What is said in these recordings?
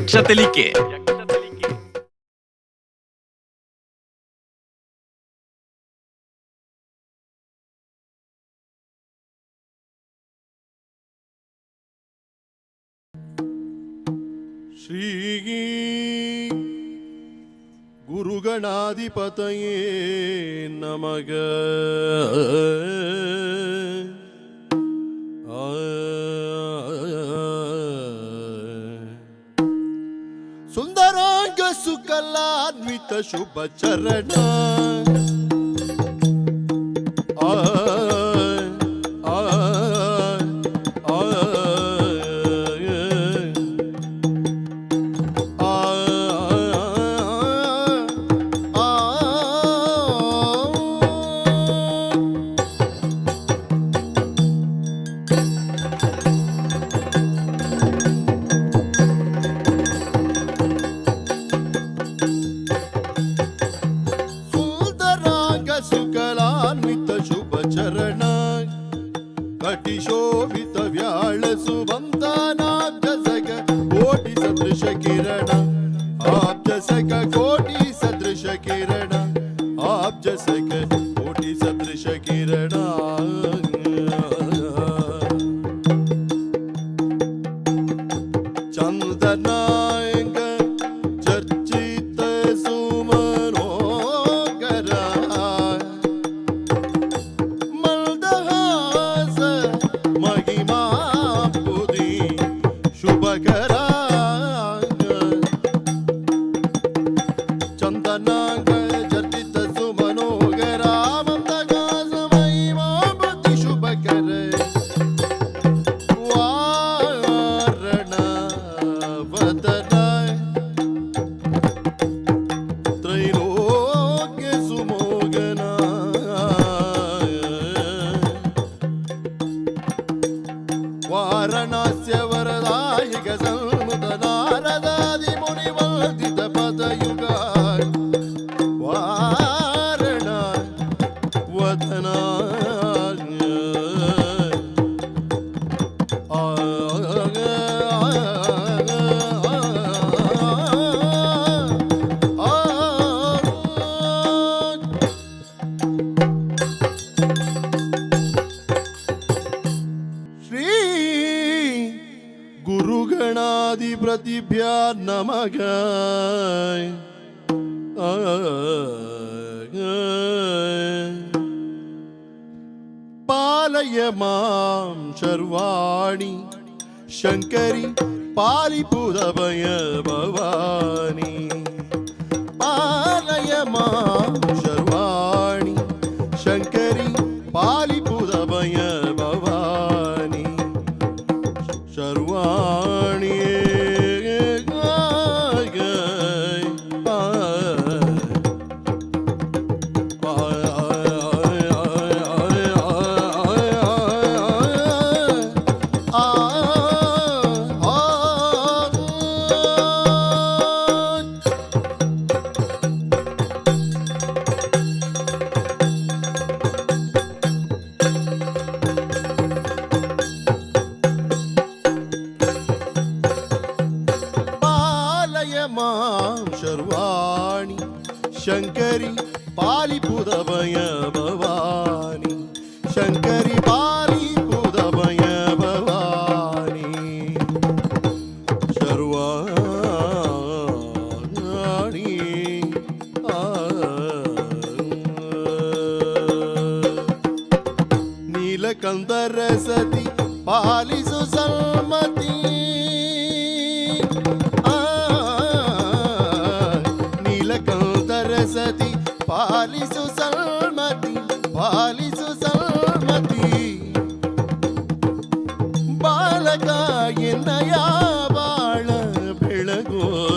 ಯಕ್ಷ ತೆಲಿಕೆ. ಶ್ರೀ ಗುರುಗಣಾಧಿಪತಯೇ ನಮಗ. ಸುಂದರಾಂಗ ಸುಕಲಾನ್ವಿತ ಶುಭ ಚರಣ, ಆ ಆ ಆ ಆ ಆ. ಸುಂದರಾಂಗ ಸುಕಲಾನ್ವಿತ ಶುಭ ಚರಣ, ಕಟಿಶೋಭಿತ ವ್ಯಾಳ ಸುಬಂಧನಾಬ್ಜಸಗ ಕೋಟಿ ಸದೃಶ ಕಿರಣ, ಆಬ್ಜಸಗ ಕೋಟಿ ಸದೃಶ ಕಿರಣ, ಆಬ್ಜಸಗ ಕೋಟಿ ಸದೃಶ ಕಿರಣ. ಚಂದನಾಂಗ ಚರ್ಚಿತ ಸುಮನೋಗರ, ಮಂದಹಾಸ ಮಹಿಮಾಬುಧಿ ಶುಭಕರ. ಚಂದನಾಂಗ ಚರ್ಚಿತ ಸುಮನೋಗರ, ಮಂದಹಾಸ ಮಹಿಮಾಬುಧಿ ಶುಭಕರ. ವಾರಣ ವದನ ತ್ರೈಲೋಕ್ಯ ಸುಮೋಗನ. ವಾರಣಾಸ್ಯ ವರದಾಯಕ ಸನ್ಮುತ ನಾರದಾದಿ ಮುನಿ ವಂದಿತ ಪದಯುಗ, ವಾರಣ ವದನ. ಆ ಆ ಶ್ರೀ ಗುರುಗಣಾದಿ ಪ್ರತಿಭ್ಯ ನಮಗ. ಪಾಲಯ ಮಾಂ ಶರ್ವಾಣಿ ಶಂಕರಿ, ಪಾಲಿಪುರಭಯ ಭವಾನಿ. ಪಾಲಯ ಮಾಂ ಶರ್ವಾಣಿ ಶಂಕರಿ, ಪಾಲಿಪುರಭಯ ಭವಾನಿ. ಶರ್ವಾಣಿ. ಪಾಲಯ ಮಾಂ ಶರ್ವಾಣಿ ಶಂಕರಿ, ಪಾಲಿಪುದಭಯ ಭವಾನಿ. ಶಂಕರಿ ಪಾಲಿಪುದಭಯ ಭವಾನಿ. ಶರ್ವಾಣಿ. ಆ. ನೀಲಕಂದರ ಸತಿ ಪಾಲಿಸು ಸನ್ಮತಿ, ಆ, ನೀಲಕಂದರ ಸತಿ ಪಾಲಿಸು ಸನ್ಮತಿ, ಪಾಲಿಸು ಸನ್ಮತಿ. ಬಾಲಕ ಎನ್ನಯ ಬಾಳ ಬೆಳಗೋ.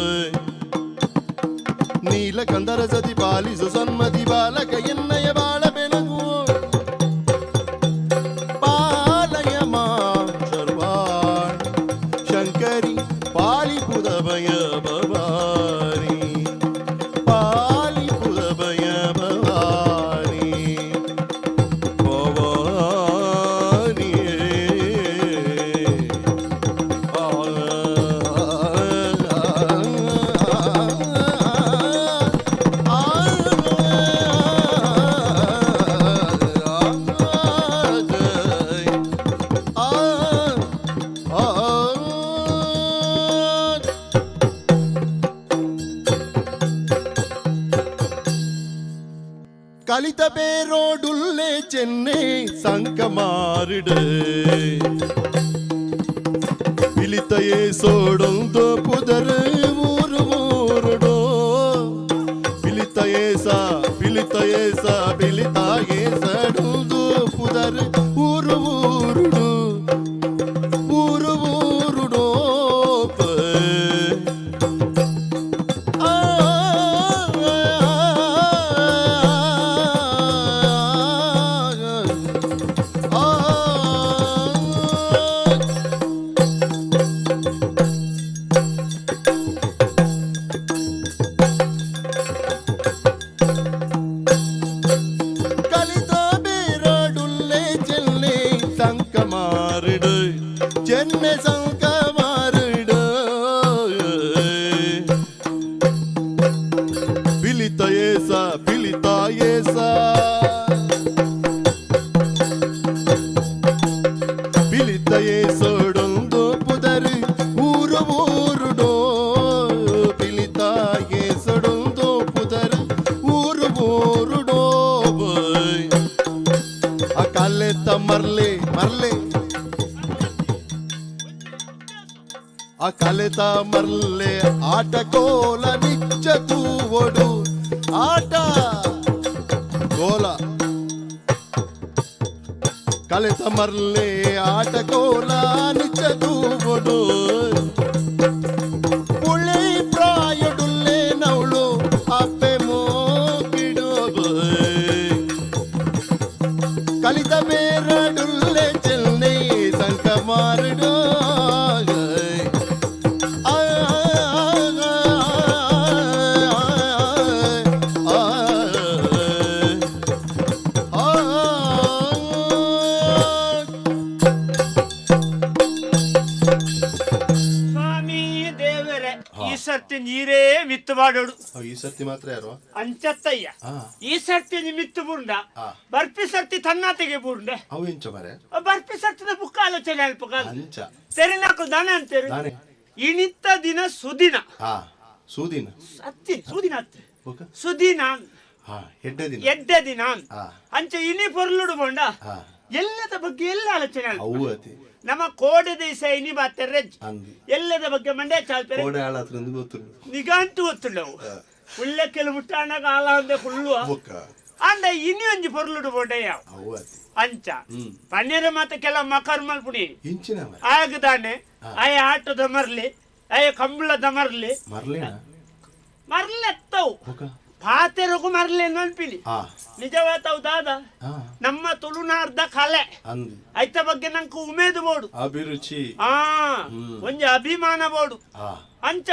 ನೀಲಕಂದರ ಸತಿ ಪಾಲಿಸು ಸನ್ಮತಿ, ಬಾಲಕ ಎನ್ನಯ ಬಾಳ ಬೆಳಗು. ಪಾಲಯ ಮಾಂ ಶರ್ವಾಣಿ ಶಂಕರಿ, ಪಾಲಿಪುದಭಯ ಭವಾನಿ. ಪಾಲಿಪುದಭಯ ಭವಾನಿ. ಕಲಿತ ಬೇರೋಡುಲ್ಲೆ ಚೆನ್ನೆ ಸಂಕ ಮಾರಿಡು ಪಿಲಿತಯೇ ಸೋಡೊಂದು ಪುದರು ಊರು ಊರುಡೋ ಪಿಲಿತಯೇಸ ಪಿಲಿತಯೇಸ ಪಿಲಿತಾಯೇ ಸಡುದು ಪುದರು ಊರು ಊರುಡು ಊರು ಊರುಡೋ ಆ ಆ ಕಲಿತ ಬೇರಡುಲ್ಲೆ ಚೆನ್ನೆ ಸಂಕ ಮಾರಿಡು ಚೆನ್ನೆ ಸಂಕ ಮಾರಿಡು ಪಿಲಿತ ಏಸ ಪಿಲಿತ ಏಸ ಪಿಲಿತ ಏಸೋಡೊಂದು ಪುದರು ಊರು ಊರುಡೋ ಪಿಲಿತ ಏಸೊಡೊಂದು ಪುದರು ಊರು ಊರುಡೋ ಆ ಕಲೆತ ಮರ್ಲೆ ಮರ್ಲೆ ಆ ಕಲೆತ ಮರ್ಲೆ ಆಟ ಕೋಲ ನಿಚ್ಚ ತೂವೊಡು ಆಟ ಕೋಲ ಕಲೆತ ಮರ್ಲೆ ಆಟ ಕೋಲ ನಿಚ್ಚ ತೂವೊಡು ಪುಳಿ ಪ್ರಾಯಡುಲ್ಲೆ ನವಳು ಅಪ್ಪೆ ಮೋಕಿಡು ಕಲಿತ ಬೇರಡುಲ್ಲೆ ಚೆನ್ನೆ ಸಂಕ ಮಾರಡು ಆ ಆ ಆ ಆ ಸ್ವಾಮಿ ದೇವರೇ, ಈ ಸರ್ತಿ ನೀರೇ ಮಿತ್ತು ಮಾಡೋಡು. ಈ ಸರ್ತಿ ಮಾತ್ರ ಯಾರು? ಅಂಚತ್ತಯ್ಯ. ಈ ಸರ್ತಿ ನಿಮಿತ್ತು ಬುಂಡ. ಬರ್ಪಿ ಸರ್ತಿ ತನ್ನಾತೆಗೆ ಬುಂಡ. ಅವು ಎಂಚ ಮರೆ? ಬರ್ಪಿ ಸರ್ತಿದ ಬುಕ್ಕ ಆಲೋಚನೆ ಅಲ್ಪ. ಅಂಚ. ತೆರಿನಾಕು ದಾನ ಅಂತೀರಿ. ದಾನೆ? ಇನಿತ್ತ ದಿನ ಸುದಿನ. ಹಾ, ಸೂದಿನ. ಅತ್ತಿ ಸುದಿನ ಅತ್ತಿ. ಓಕೆ. ಸುದಿನ. ಹಾ, ಎಡ್ಡೆ ದಿನ. ಎಡ್ಡೆ ದಿನ. ಅಂಚೆ ಇನಿ ಪೊರ್ಲುಡು ಬೋಂಡ. ಎಲ್ಲದ ಬಗ್ಗೆ ಎಲ್ಲ ಆಲೋಚನೆ ಅಲ್ಪ. ಅವು ಅತಿ. ನಮ್ಮ ಕೋಡೆ ದೇಶ ಇನಿ ಬಾತೆರ್ರೆಜ್. ಅಂದಿ. ಎಲ್ಲದ ಬಗ್ಗೆ ಮಂಡ್ಯ ಚಾಲ್ಪೆರೆ. ಕೋಡೆ ಆಳತ್ರ ಗೊತ್ತುಂಡು. ನಿಗಾಂತು ಗೊತ್ತುಂಡವು ಉಳ್ಳೆ ಕೆಲವು ಮುಟ್ಟಾಣಗ ಆಲ ಅಂದೆ ಕುಳ್ಳುವ. ಬೊಕ್ಕ. ಅಂಡ ಇನಿ ಒಂಜಿ ಪೊರ್ಲುಡು ಬೋಂಡ ಯಾವ. ಅವು ಅತಿ. ಅಂಚ ಪನ್ನೀರ ಮಾತ ಕೆಲ ಮಕರ್ ಮಲ್ಪುಣಿ. ಇಂಚಿನ ಮರೆ. ಆಗದಾನೆ ಆಯ ಆಟದ ಮರ್ಲಿ, ಆಯ ಕಂಬಳದ ಮರ್ಲಿ. ಮರ್ಲೇನ? ಮರ್ಲೆತ್ತವು. ಬೊಕ್ಕ. ಪಾತೆರಗು ಮರ್ಲೆ ಅನ್ಪಿನಿ. ನಿಜವಾತವು ದಾದ. ನಮ್ಮ ತುಳುನಾಡ್ದ ಕಲೆ. ಅಂದಿ. ಐತ ಬಗ್ಗೆ ನಂಗೆ ಉಮೇದು ಬೋಡು. ಅಭಿರುಚಿ. ಆ ಒಂಜಿ ಅಭಿಮಾನ ಬೋಡು. ಅಂಚ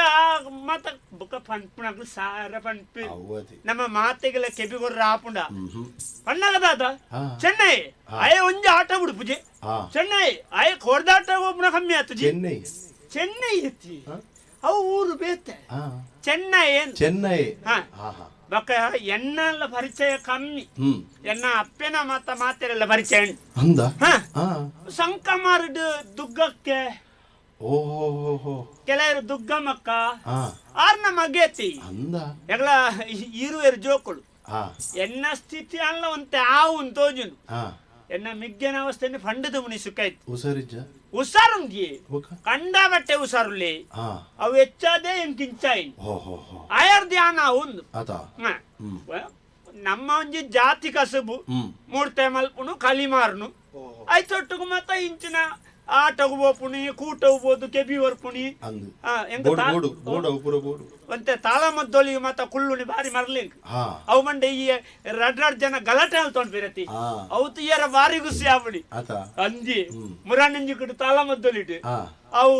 ಮತ ಬುಕ್ಕ ಪನ್ಪುನಕ್ಲು ಸಾರ ಪನ್ಪಿ. ಅವು ಅತಿ. ನಮ್ಮ ಮಾತೆಗೆಲ್ಲ ಕೆಬಿಗೊರ್ರ ಆಪುಂಡ ಪಣ್ಣಗ ದಾದ. ಚೆನ್ನೈ ಆಯ ಒಂಜಿ ಆಟ ಬಿಡು ಪೂಜೆ. ಚೆನ್ನೈ ಆಯ ಕೋರ್ದಾಟ ಒಬ್ಬನ ಕಮ್ಮಿ ಆತು ಜಿ. ಚೆನ್ನೈ. ಚೆನ್ನೈ ಎತ್ತಿ ಅವು ಊರು ಬೇತೆ. ಚೆನ್ನೈ ಏನ್? ಚೆನ್ನೈ. ಹಾ. ಹಾ ಹಾ. ಬಕ್ಕ ಎನ್ನೆಲ್ಲ ಪರಿಚಯ ಕಮ್ಮಿ. ಎನ್ನ ಅಪ್ಪನ ಮಾತ ಮಾತೆರೆಲ್ಲ ಪರಿಚಯ ಉಂಟು. ಅಂದ. ಹಾ. ಸಂಕಮಾರಡು ದುಗ್ಗಕ್ಕೆ. ಓಹೋ ಹೋ ಹೋ. ಕೆಲವರು ದುಗ್ಗಮ್ಮಕ್ಕ. ಆರ್ನ ಮಗೇತಿ. ಅಂದ. ಎಗಳ ಇರುವೆರು ಜೋಕುಳು. ಎನ್ನ ಸ್ಥಿತಿ ಅಲ್ಲ ಒಂತೆ ಆವು ತೋಜುನು. ಎನ್ನ ಮಿಗ್ಗನ ಅವಸ್ಥೆಯನ್ನು ಫಂಡದ ಮುನಿ ಸುಖ ಇತ್ತು. ಹುಷಾರಿಜ್ಜ? ಹುಷಾರುಂಗಿ. ಬೊಕ್ಕ. ಕಂಡ ಬಟ್ಟೆ ಹುಷಾರುಲ್ಲಿ. ಅವು ಹೆಚ್ಚಾದೆ ಎಂಕಿಂಚಾಯಿ. ಹೋ ಹೋ ಹೋ. ಆಯರ್ ಧ್ಯಾನ ಒಂದು. ಆತ. ನಮ್ಮ ಒಂಜಿ ಜಾತಿ ಕಸುಬು. ಮೂರ್ತೆ ಮಲ್ಪುನು ಕಲಿಮಾರ್ನು ಐತೊಟ್ಟುಗು ಮತ್ತ ಇಂಚಿನ ಆಟಗು ಪೋಪುಣಿ ಕೂಟ ಹೋಗ್ಬೋದು ಕೆಬಿ ವರ್ಪುಣಿ. ಅಂದು. ಎಂಕ ಬೋಡು ಬೋಡು ಬೋಡು ಅವು ಪೂರ ಬೋಡು. ಒಂತೆ ತಾಳಮದ್ದೊಲಿಗೆ ಮತ್ತ ಕುಳ್ಳುನಿ ಬಾರಿ ಮರ್ಲಿಂಕ್. ಅವು ಮಂಡೆ ಈ ರಡ್ ರಡ್ ಜನ ಗಲಾಟೆ ಅಲ್ತೊಂಡು ಬಿರತಿ. ಅವು ತೀಯರ ಬಾರಿ ಗುಸಿ ಆಪುಣಿ. ಆತ. ಅಂಜಿ ಮುರಾನಂಜಿ ಕುಡು ತಾಳಮದ್ದೊಲಿಡು. ಅವು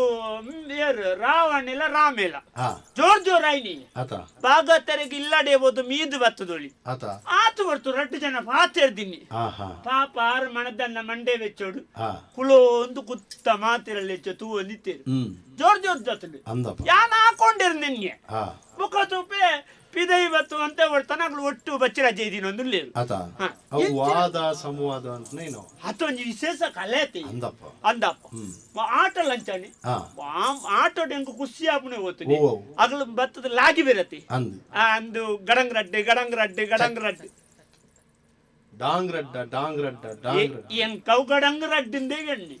ಏರು ರಾವಣಿಲ್ಲ ರಾಮೇಲ. ಜೋರ್ ಜೋರ್ ಆಯ್ನಿ. ಆತ. ಭಾಗವತರಿಗೆ ಇಲ್ಲಡೆ ಬೋದು ಮೀದು ಬತ್ತದೊಳಿ. ಆತ. ಆತು ಬರ್ತು ರಡ್ಡು ಜನ ಪಾತೆರ್ದಿನ್ನಿ. ಹಾ ಹಾ. ಪಾಪ ಆರು ಮಣದನ್ನ ಮಂಡೆ ವೆಚ್ಚೋಡು. ಕುಲೋ ಒಂದು ಕುತ್ತ ಮಾತಿರಲ್ಲಿ ಹೆಚ್ಚು ತೂ ನಿತ್ತೇರು. ಜೋರ್ ಜೋರ್ ಜೊತೆ ಅಂದಪ್ಪ. ಯಾನ್ ಹಾಕೊಂಡಿರ್ ನಿನ್ಗೆ. ಮುಖ ತೂಪೆ ಪಿದೈ ಬತ್ತು ಅಂತ ತನಗಳು ಒಟ್ಟು ಬಚ್ಚರಾಜ ಇದೀನಿ ಒಂದು ಲೇರು. ಆತ. ಅವು ವಾದ ಸಂವಾದ ಅಂತನೇನೋ. ಅದೊಂದು ವಿಶೇಷ ಕಲೆ ಐತಿ. ಅಂದಪ್ಪ. ಅಂದಪ್ಪ. ಆಟ ಲಂಚಾಣಿ. ಆಟೋಡ್ ಎಂಕ್ ಖುಷಿ ಆಪುಣೆ ಹೋಗ್ತೀನಿ. ಓ. ಅಗಲು ಬತ್ತದ ಲಾಗಿ ಬಿರತಿ. ಅಂದು. ಅಂದು ಗಡಂಗ್ ರಡ್ಡೆ ಗಡಂಗ್ ರಡ್ಡೆ ಗಡಂಗ್ ರಡ್ಡೆ. ಡಾಂಗ್ರಡ್ಡ ಡಾಂಗ್ರಡ್ಡ ಡಾಂಗ್ರಡ್ಡ. ಎಂಕವು ಗಡಂಗ್ ರಡ್ಡಿಂದೇ ಗಣ್ಣಿ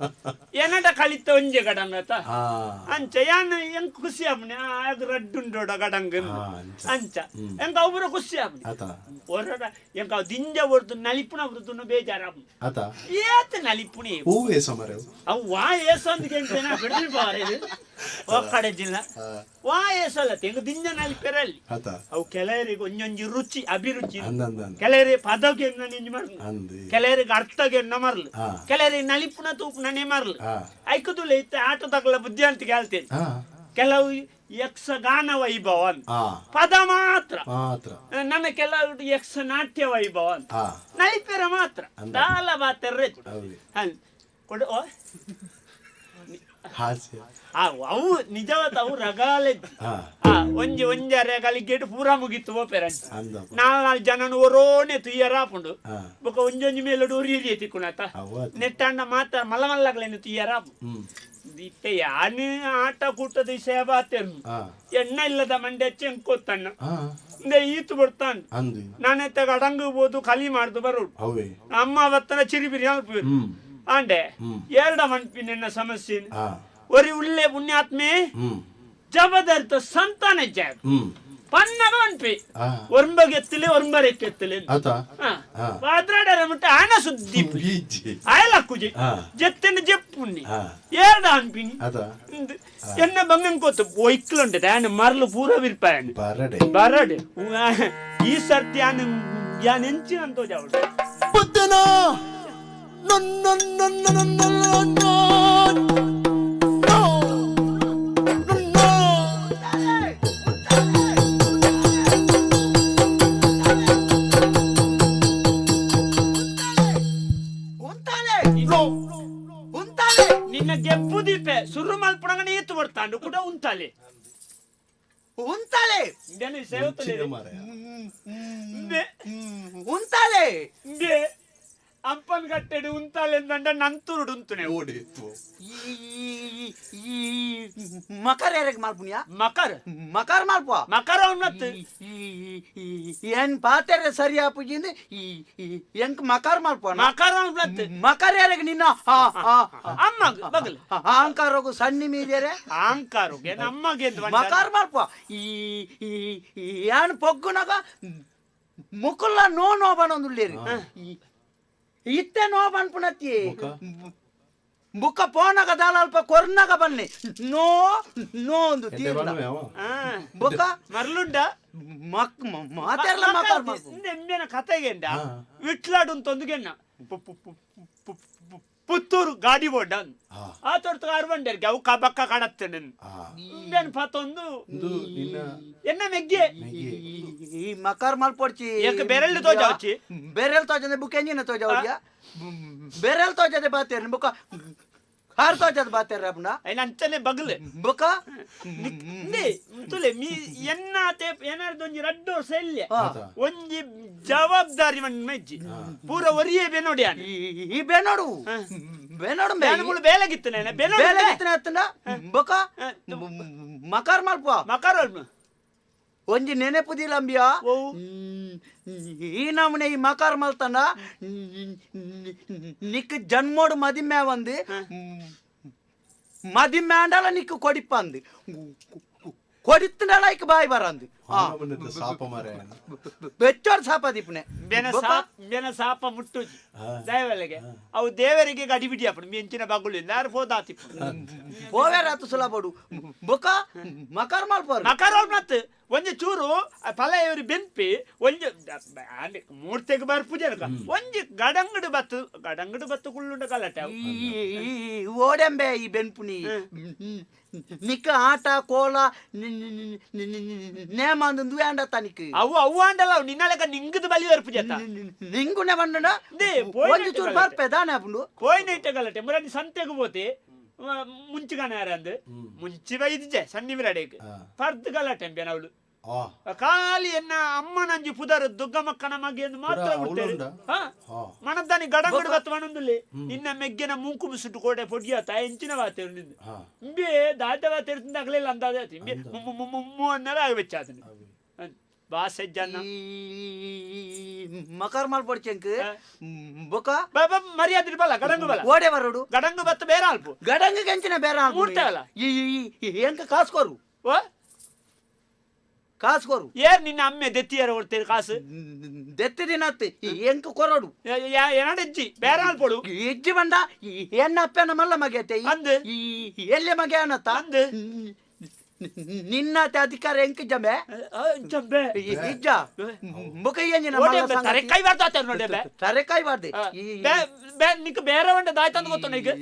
ಏನಡ ಕಲಿತ ಒಂಜೆ ಗಡಂಗತ. ಅಂಚ ಯಾನ್ ಎಂಕ್ ಖುಷಿ ಆಪುನಿ ಆಗ ರಡ್ಡುಂಡೋಡ ಗಡಂಗ್. ಅಂಚ. ಅಂಚ ಎಂಕ ಅವು ಖುಷಿ ಆಪುನಿ. ಆತ. ಒರಡ ಎಂಕ ಅವು ದಿಂಜ ಒರ್ದು ನಲಿಪುನ ವೃದ್ಧುನ ಬೇಜಾರಾಪುನಿ. ಆತ. ಏತ್ ನಲಿಪುನಿ. ಹೂವೇ ಸಮರೆ. ಅವು ವಾ ಏಸೊಂದು ಗೆಂಟೆನ ಬಿಡ್ರಿ ಬಾರೆ ಒಕ್ಕಡೆ ಜಿಲ್ಲ ವಾ ಏಸಲ್ಲ ತೆಂಗು ದಿಂಜ ನಲಿಪೆರಲ್ಲಿ. ಆತ. ಅವು ಕೆಲವರಿಗೆ ಒಂಜೊಂಜಿ ರುಚಿ ಅಭಿರುಚಿ. ಅಂದ ಅಂದ ಅಂದ. ಕೆಲವರಿಗೆ ಪದಕ್ಕೆ ನಿಂಜಿ ಮರ್ಲು. ಅಂದ್. ಕೆಲವರಿಗೆ ಅರ್ಥಗೆ ಮರ್ಲು. ಕೆಲವರಿಗೆ ನಲಿಪುನ ತೂಪುನನೇ ಮರ್ಲು. ಐಕುದುಲೆ ಇತ್ತ ಆಟೋದಾಗಲ ಬುದ್ಧಿವಂತಿಕೆ ಹೇಳ್ತೇನೆ. ಕೆಲವು ಯಕ್ಷಗಾನ ವೈಭವ ಅಂತ ಪದ ಮಾತ್ರ ಮಾತ್ರ. ನನ್ನ ಕೆಲವು ಯಕ್ಷ ನಾಟ್ಯ ವೈಭವ ಅಂತ ನಲಿಪೆರ ಮಾತ್ರ ದಾಲ ಬಾತೆರ್ರೆ. ಹೌದು. ಕೊಡು ಓ. ಹಾಸ್ಯ. ಅವು ನಿಜವಾದ ಅವು ರಗಾಲೆ. ಒಂಜಿ ಒಂಜರೆ ಗಲಿಗೆಟ್ ಪೂರ ಮುಗಿತು ಪೋಪೆರಂಟ. ಅಂದಪ್ಪ. ನಾಲ್ ನಾಲ್ ಜನನು ಒರೋನೆ ತುಯ್ಯರ ಆಪುಂಡು. ಬೊಕ ಒಂಜೊಂಜಿ ಮೇಲೆ ಒರಿ ತಿಕ್ಕುಣತ. ಅವು ಆತ್. ನೆಟ್ಟಾಂಡ ಮಾತ ಮಲ್ಲ ಮಲ್ಲಗಳೇನು ತುಯ್ಯರ ಆಪು. ಇತ್ತೆ ಯಾನ್ ಆಟ ಕೂಟದ ವಿಷಯ ಬಾತೇನು. ಎಣ್ಣ ಇಲ್ಲದ ಮಂಡೆ ಚೆಂಕೋತಣ್ಣ. ಇಂದೆ ಈತು ಬರ್ತಾನ್. ಅಂದು. ನಾನೆತ್ತ ಅಡಂಗು ಬೋದು ಕಲಿ ಮಾಡ್ದು ಬರೋಡು. ಅವೇ. ಅಮ್ಮ ಬತ್ತನ ಚಿರಿಬಿರಿ ಅಲ್ಪು. ಆಂಡೆ ಎರಡ ಮನ್ಪಿನ ಸಮಸ್ಯೆ. ಒರಿ ಉಲ್ಲೆ ಪುಣ್ಯಾತ್ಮೆ ಜಬದರ್ತ ಸಂತಾನ ಜಾಗ ಪನ್ನಗ ಮನ್ಪಿ. ಒರ್ಂಬಗೆತ್ತಲೆ ಒರ್ಂಬರೆಕ್ಕೆತ್ತಲೆ. ಆತ. ಪಾತ್ರಾಡರ ಮುಟ್ಟ ಆನ ಸುದ್ದಿ. ಬೀಜಿ. ಆಯಲಕ್ಕುಜಿ. ಜೆತ್ತನ ಜೆಪ್ಪುನ್ನಿ. ಏರ್ಡ ಅನ್ಪಿನಿ. ಆತ. ಎನ್ನ ಬಂಗನ್ ಕೋತು ಒಯ್ಕ್ಲುಂಟೆ ಆನ ಮರ್ಲು ಪೂರ ವಿರ್ಪಾಯನ್. ಬರಡೆ. ಬರಡೆ ಈ ಸರ್ತಿ ಆನ ಯಾನ್ ಎಂಚಿನ ಅಂತೋ ಜಾವಡು. ಬುದ್ಧನ ನೊನ್ನ ನೊನ್ನ ನೊನ್ನ ನೊನ್ನ ನೊ ನೊನ್ನ. ಉಂತಾಲೆ ಉಂತಾಲೆ. ನಿನ್ನ ಗೆಪ್ಪು ದೀಪೆ ಸುರು ಮಲ್ಪುಣಗ ನೀತು ಬರ್ತಾಂಡು ಕೂಡ ಉಂತಾಲೆ. ಉಂತಾಲೆ. ಇಂದೇನು ಸೇವತಲೆ. ಮುಂಚಿನ ಮಾರಾಯ. ಇಂದೆ. ಉಂತಾಲೆ. ಇಂದೆ ಅಂಪನ್ ಕಟ್ಟೆಡು ಉಂತಾಲೆ ಎಂದಂಡ ನಂತುರುಡು ಉಂತುನೆ. ಓಡಿತ್ತು. ಈ ಈ ಮಕರ ಯಾರಿಗೆ ಮಾಲ್ಪುನಿಯಾ? ಮಕರ್. ಮಕರ್ ಮಾಲ್ಪುವ. ಮಕರ ಉನ್ನತ್. ಏನ್ ಪಾತೆರೆ ಸರಿ ಆಪುಜಿಂದ ಈ ಎಂಕ್ ಮಕರ್ ಮಾಲ್ಪುವ. ಮಕರ ಉನ್ನತ್. ಮಕರ್ ಯಾರಿಗೆ ನಿನ್ನ ಅಮ್ಮ ಬಗಲ್. ಅಹಂಕಾರಗು ಸಣ್ಣಿ ಮೀರಿಯರೆ. ಅಹಂಕಾರಗೆ ನಮ್ಮಗೆ ಮಕರ್ ಮಾಲ್ಪುವ. ಈ ಏನ್ ಪೊಗ್ಗುನಗ ಮುಕುಲ್ಲ ನೋ ನೋ ಬನೊಂದುಳ್ಳೇರಿ. ಇತ್ತೆ ನೋ ಬನ್ಪುನತ್ತಿ. ಬುಕ್ಕ ಪೋನಗ ದಾಲ ಅಲ್ಪ ಕೊರ್ನಗ ಬನ್ನಿ ನೋ ನೋ ಒಂದು ಎಡ್ಡೆ ತೀರ್ಲ. ಬಣ್ಣವೇ ಅವ. ಬೊಕ್ಕ ಮರ್ಲುಂಡ. ಮಕ್ ಮಾತೆರ್ಲ ಮಕರ್ ಮಾಲ್ಪು. ಎಮ್ಮೆನ ಕತೆಗೆಂಡ ವಿಟ್ಲಾಡು ಅಂತೊಂದುಗೆಣ್ಣ ಪುತ್ತೂರು ಗಾಡಿ ಬೋಡ. ಆ ತೊರ್ತು ಅರ್ವಂಡೇರ್ಗೆ ಅವು ಕಬಕ್ಕ ಕಡತ್ತೇನೆ. ಇಂಬೇನ್ ಪತ್ತೊಂದು. ಇಂದು ನಿನ್ನ ಎನ್ನ ಮೆಗ್ಗೆ. ಮೆಗ್ಗೆ. ಈ ಮಕರ್ ಮಲ್ಪೊಡ್ಚಿ. ಏಕ ಬೆರೆಲ್ಲು ತೋಜಾವಚ್ಚಿ? ಬೆರೆಲ್ ತೋಜಂದೆ ಬುಕ್ ಎಂಜಿನ ತೋಜಾವಡಿಯ? ಬೆರೆಲ್ ತೋಜದೆ ಬಾತೇರ್ ಬುಕ್ಕ ಹಾರ್ ತೋಜದ ಬಾತೇರ್ ಅಪ್ನ. ಐನ ಅಂಚನೆ ಬಗ್ಲು. ಬುಕ್ಕ ಇಂದೆ ತುಲೆ ಮೀ ಎನ್ನ ತೇ ಏನಾರ್ದೊಂಜಿ ರಡ್ಡು ವರ್ಷ ಇಲ್ಲೆ. ಒಂಜಿ ಜವಾಬ್ದಾರಿ ಮಣ್ಣು ಮೆಜ್ಜಿ ಪೂರ ಒರಿಯೇ ಬೆನೋಡಿ ಆನೆ. ಈ ಬೇನೋಡು ಬೇನೋಡು. ನಾನು ಮುಳು ಬೇಲೆಗಿತ್ತು ನೇನೆ ಬೆನೋಡು. ಬೇಲೆ ಗಿತ್ತನೆ ಅತ್ತಂಡ ಬೊಕ ಮಕರ್ ಮಲ್ಪುವ. ಮಕರ ಅಲ್ಮ. ಒಂಜಿ ನೆನೆಪು ದಿಲಂಬಿಯ. ಒವು? ಈ ನಮೂನೆ ಈ ಮಕರ್ ಮಲ್ತಂಡ ನಿಕ್ ಜನ್ಮೋಡು ಮದಿಮೆ ಒಂದು ಮದಿಮೆ ಅಂಡಲ ನಿಕ್ ಕೊಡಿಪಂದು ಕೊಡಿತ್ತಂಡಲ ಇಕ್ ಬಾಯಿ ಬರಂದು. ಆನಮನೆದ ಸಾಪ ಮಾರಾಯ. ಬೆಚ್ಚೋಡ್ ಸಾಪ ದೀಪನೆ. ಬೆನ ಸಾಪ ಬೆನ ಸಾಪ ಮುಟ್ಟುಜಿ ದಯವಲ್ಲಿಗೆ ಅವು ದೇವರಿಗೆ ಗಡಿಬಿಡಿ ಅಪ್ಪಣ ಮೆಂಚಿನ ಬಗುಳು ಯಾರು ಪೋದಾತಿ. ಪೋವೇರಾತು ಸುಲಭಡು ಬೊಕ ಮಕರ್ ಮಲ್ಪರು. ಮಕರ ಮತ್ ಒಂಜಿ ಚೂರು ಫಲ ಇವರು ಬೆನ್ಪಿ ಒಂಜಿ ಮೂರ್ತಿಗೆ ಬರ್ಪುಜ ಒಂಜಿ ಗಡಂಗಡು ಬತ್ತು ಗಡಂಗಡು ಬತ್ತು ಕುಳ್ಳುಂಡ ಗಲಾಟೆ ಅವು. ಈ ಓಡೆಂಬೆ ಈ ಬೆನ್ಪುನಿ ನಿಕ್ಕ ಆಟ ಕೋಲ ನೇಮ ಅಂದು ಅಂಡತ್ತ ನಿಕ್. ಅವು ಅವು ಅಂಡಲ್ಲ ಅವು ನಿನ್ನಲೆಕ ನಿಂಗದ ಬಲಿ ಬರ್ಪುಜತ್ತ. ನಿಂಗುನೆ ಬಂಡ. ದೇ, ಪೋಯಿನ ಒಂಜಿ ಚೂರು ಬರ್ಪೆ ದಾನೆ ಅಪುಂಡು. ಕೋಯಿನ ಇಟ್ಟ ಗಲಾಟೆ ಮುರಾನಿ ಸಂತೆಗೆ ಪೋತೆ ಮುಂಚಿಗನ ಯಾರಂದು ಮುಂಚಿ ಬೈದಿಜೆ ಸಣ್ಣ ಬಿರಾಡೇಕ್ ಪರ್ದ್ ಗಲಾಟೆ ಎಂಬೆನ ಅವಳು. ಖಾಲಿ ಎನ್ನ ಅಮ್ಮನಂಜಿ ಪುದರ್ ದುಗ್ಗಮಕ್ಕನ ಮಗೆಯನ್ನು ಮಾತ್ರ ಪುರ ಬಿಡ್ತೇವೆ. ಅವ್ಳು ಉಂಡಾ? ಮನದಾನಿ ಗಡಂಗಡು ಬತ್ತು ಮನೊಂದುಲ್ಲೆ ನಿನ್ನ ಮೆಗ್ಗೆನ ಮೂಂಕು ಮುಸುಟು ಕೋಟೆ ಪೊಡಿಯಾತ ಎಂಚಿನ ವಾತೇರು ನಿಂದು. ಇಂಬೆ ದಾದ ವಾತೇರು ತಿಂದಾಗಲಿಲ್ಲ ಅಂದಾದ ಇಂಬೆ ಮುಮ್ಮು ಮುಮ್ಮು ಅನ್ನಲ್ಲ ಆಗ ಬೆಚ್ಚಾತನು. ಬಾಸೆ ಜನ ಮಕರ್ ಮಲ್ಪೊಡ್ಚೆಂಕ್ ಬೊಕ ಬಾಬಾ ಮರ್ಯಾದೆ ಬಲ ಗಡಂಗು ಬಲ ಓಡೆ ಬರೋಡು ಗಡಂಗು ಬತ್ತ ಬೇರೆ ಅಲ್ಪ ಗಡಂಗ ಕೆಂಚಿನ ಬೇರೆ ಆಲ್ಪು. ಮೂರ್ತೆಗಲ? ಈ ಈ ಎಂಕ ಕಾಸ್ಕೋರು ಓ ಕಾಸ್ಕೋರು ಏರ್ ನಿನ್ನ ಅಮ್ಮೆ ದೆತ್ತಿಯರ ಹೊಡ್ತೇನೆ ಕಾಸು ದೆತ್ತಿ ದಿನತ್ತು ಎಂಕ ಕೊರಡು ಎನ್ನಡೆಜ್ಜಿ ಬೇರೆ ಅಲ್ಪೊಡು ಇಜ್ಜಿ ಬಂಡ ಎನ್ನ ಅಪ್ಪನ ಮಲ್ಲ ಮಗೆತೆ ಅಂದ್. ಎಲ್ಲಿ ಮಗೆ ಅನತ್ತ ಅಂದ್. ನಿನ್ನಾತೆ ಅಧಿಕಾರ ಎಂಕ ಜಮೆ ಜಬ್ಬೆ ಇಜ್ಜ ಮುಖ ಎಂಜಿನ ತರೆಕಾಯಿ ಬಾರ್ದು ಆತ ನೋಡಿ ಬೆ ತರೆಕಾಯಿ ಬಾರ್ದೆ ನಿಕ್ ಬೇರೆ ಒಂಡೆ ದಾಯ್ತಂದು ಗೊತ್ತು ಈಗ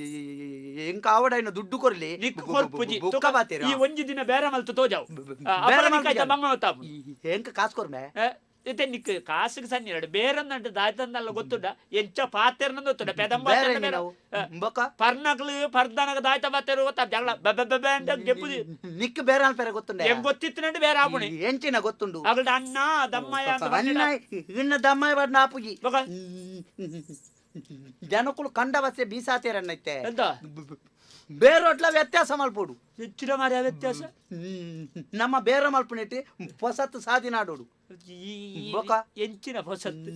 ಎಂಕ ಆವಡೈನ ದುಡ್ಡು ಕೊರ್ಲಿ ನಿಕ್ ಕೊರ್ಪುಜಿ ಬುಕ್ಕ ಬಾತೇರ ಈ ಒಂಜಿ ದಿನ ಬೇರೆ ಮಲ್ತು ತೋಜಾವು ಬೇರೆ ಬೇರೆ ಮಲ್ತು ಬಂಗ ಹೊತ್ತಾಪು ಎಂಕ ಕಾಸು ಕೊರ್ಮೆ ಇತ್ತೆ ನಿಕ್ ಕಾಸುಗೆ ಸಣ್ಣ ಎರಡು ಬೇರೆ ದಾಯ್ತಂದಲ್ಲ ಗೊತ್ತುಂಡ ಎಂಚ ಪಾತೆರ್ನ ಗೊತ್ತುಂಡ ಪೆದಂಬ ಬೇರೆ ನಾವು ಬೊಕ್ಕ ಪರ್ನಕ್ಲು ಪರ್ದನಗ ದಾಯ್ತ ಬಾತೇರು ಗೊತ್ತಾ ಜಗಳ ಬೆಬೆ ಬೆಬೆ ಅಂತ ಗೆಪ್ಪುದಿ ನಿಕ್ ಬೇರೆ ಅಲ್ಪೆರೆ ಗೊತ್ತುಂಡ ಎಂಗ್ ಗೊತ್ತಿತ್ತು ಬೇರೆ ಆಪುಣಿ ಎಂಚಿನ ಗೊತ್ತುಂಡು ಅಗಲ್ಡ ಅಣ್ಣ ದಮ್ಮಯ್ಯ ಅಂತ ಅಣ್ಣ ಬಂದಿಡ. ಇನ್ನ ದಮ್ಮಯ್ಯ ಬಾಡ್ನ ಆಪುಜಿ ಬೊಕ ಜನಕುಲು ಕಂಡವಸೆ ಬೀಸಾತೇರನ್ನೈತೆ ಎಂತ ಬೇರೋಟ್ಲ ವ್ಯತ್ಯಾಸ ಮಲ್ಪೋಡು ಹೆಚ್ಚಿನ ಮಾರ್ಯ ವ್ಯತ್ಯಾಸ ನಮ್ಮ ಬೇರೆ ಮಲ್ಪುನೆಟ್ಟಿ ಹೊಸತ್ತು ಸಾದಿನಾಡೋಡು ಈ- ಬೊಕ? ಎಂಚಿನ ಹೊಸತ್ತು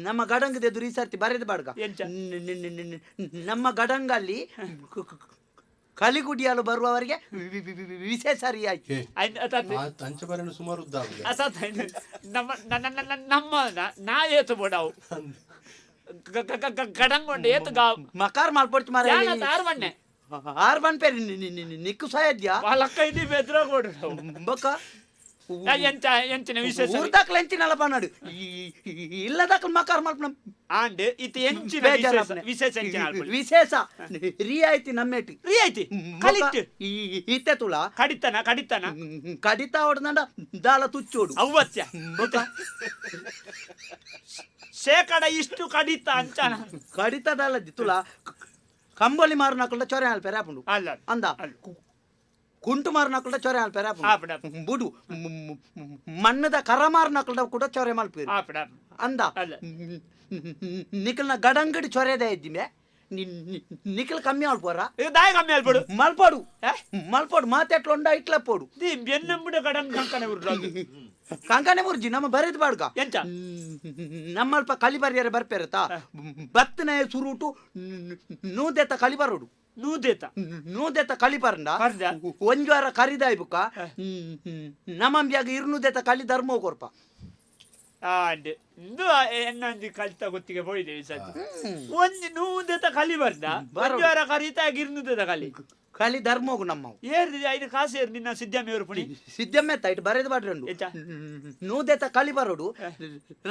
ನಮ್ಮ ಗಡಂಗದ ಎದುರು ಈ ಸರ್ತಿ ಬರೆದು ಬಾಡ್ಗ ಎಂಚ? ನಮ್ಮ ಗಡಂಗಲ್ಲಿ ಕಲಿಗುಡಿಯಲು ಬರುವವರಿಗೆ ವಿಶೇಷ ರಿಯಾಯಿತಿ ಏ, ಐನ್ ಅತತ್ ಆ ಅಂಚೆ ಬರೆನ ಸುಮಾರು ಉದ್ದ ಆಗುದು. ಅಸತ್ ಐನ್ ನಮ್ಮ ನನ್ನ ನನ್ನ ನಮ್ಮ ನಾ ಏತು ಬೋಡಾವು ಗಡಂಗೊಂಡು ಏತು ಗಾವ್ ಮಕಾರ್ ಮಲ್ಪೊಡ್ತು ಮಾರ ಯಾನ ತಾರ್ ಮಣ್ಣೆ ಆರ್ ಬನ್ ಪೇರಿ ನಿಕ್ಕು ಸಾಯದ್ಯಾ ಲಕ್ಕ ಇದಿ ಬೆದ್ರ ಕೊಡು ಬೊಕ್ಕ ಎಂಚ ಎಂಚಿನ ವಿಶೇಷ ಊರ್ದಾಕ್ಲ ಎಂಚಿನಲ್ಲ ಪನ್ನಾಡು ಇಲ್ಲದಾಕ್ಲ ಮಕಾರ್ ಮಲ್ಪನ ಆಂಡ್ ಇತ್ತು ಎಂಚಿನ ವಿಶೇಷ ಬೇಜಾರಾಪನೆ. ವಿಶೇಷ ಎಂಚಿನ ಆಲ್ಪುಳಿ. ವಿಶೇಷ ರಿಯಾಯಿತಿ ನಮ್ಮೇಟಿ ರಿಯಾಯಿತಿ ಕಲಿಟ್ಟು ಇತ್ತೆ ತುಳ ಕಡಿತನ ಕಡಿತನ ಕಡಿತ ಹೊಡೆದಂಡ ದಾಲ ತುಚ್ಚೋಡು ಅವ್ವತ್ಯ ಬೊಕ್ಕ ಶೇಕಡ ಇಷ್ಟು ಕಡಿತ ಅಂಚನ ಕಡಿತ ದಾಲ ತುಳ ಕಂಬಳಿ ಮಾರುನಕುಲ್ಡ ಚೊರೆ ಆಲ್ಪೆರೆ ಆಪುಂಡು ಅಲ್ಲ ಅಂದ ಅಲ್ಲ. ಕುಂಟು ಮಾರುನಕುಲ್ಡ ಚೊರೆ ಆಲ್ಪೆರೆ ಆಪುಂಡು, ಆಪುಂಡು ಆಪುಂಡು. ಬುಡು ಮಣ್ಣದ ಕರ ಮಾರುನಕುಲ್ಡ ಕೂಡ ಚೊರೆ ಮಲ್ಪೇರು ಆಪಡ ಅಂದ ಅಲ್ಲ. ನಿಖಲ್ನ ಗಡಂಗಡಿ ಚೊರೆದ ಇದ್ದಿಮೆ ನಿಖಲ್ ಕಮ್ಮಿ ಆಲ್ಪೋರ ಇದು ದಾಯ ಕಮ್ಮಿ ಅಲ್ಪಡು ಮಲ್ಪಡು ಏ? ಮಲ್ಪಡು ಮಾತೆಟ್ಲು ಉಂಡ ಇಟ್ಲ ಪೋಡು the ಬೆನ್ನಂಬುಡ ಗಡಂಗ್ ಕಂಕನೆ ಉರ್ಲು ಕಂಕನೆ ಬುರ್ಜಿ ನಮ್ಮ ಬರೆದು ಬಾಡ್ಗ ಎಂಚ ನಮ್ಮಲ್ಪ ಕಲಿ ಬರ್ಯಾರ ಬರ್ಪೇರತ ಬತ್ತನೆ ಸುರುಟು ನೂದೆತ್ತ ಕಲಿ ಬರೋಡು ನೂದೇತ ನೂದೆತ್ತ ಕಲಿ ಬರ್ಂಡ ಬರ್ದ. ಒಂಜಿ ವಾರ ಕರಿದಾಯ್ ಬುಕ್ಕ ನಮ್ಮಂಬ್ಯಾಗ ಇರ್ನೂದೆತ್ತ ಕಲಿ ಧರ್ಮ ಕೊರ್ಪ ಆಂಡ್ ಇಂದು ಎನ್ನೊಂಜಿ ಕಲಿತ ಗೊತ್ತಿಗೆ ಪೋಯಿದೆ ಈ ಸತಿ ಒಂಜಿ ನೂದೆತ ಕಲಿ ಬರ್ದ ಒಂಜಿ ವಾರ ಕರಿತ ಗಿರ್ನುದೆತ ಕಲಿ ಕಲಿ ಧರ್ಮೋಗು ನಮ್ಮವು ಏರ್ದಿ ಐದು ಕಾಸು ಏರ್ ನಿನ್ನ ಸಿದ್ದಮ್ಮಿಯವರು ಪುಣಿ ಸಿದ್ದಮ್ಮೆತ್ತ ಇಟ್ಟು ಬರೆದು ಬಾಡ್ರಂಡು ಎಂಚ? ನೂದೆತ್ತ ಕಲಿ ಬರೋಡು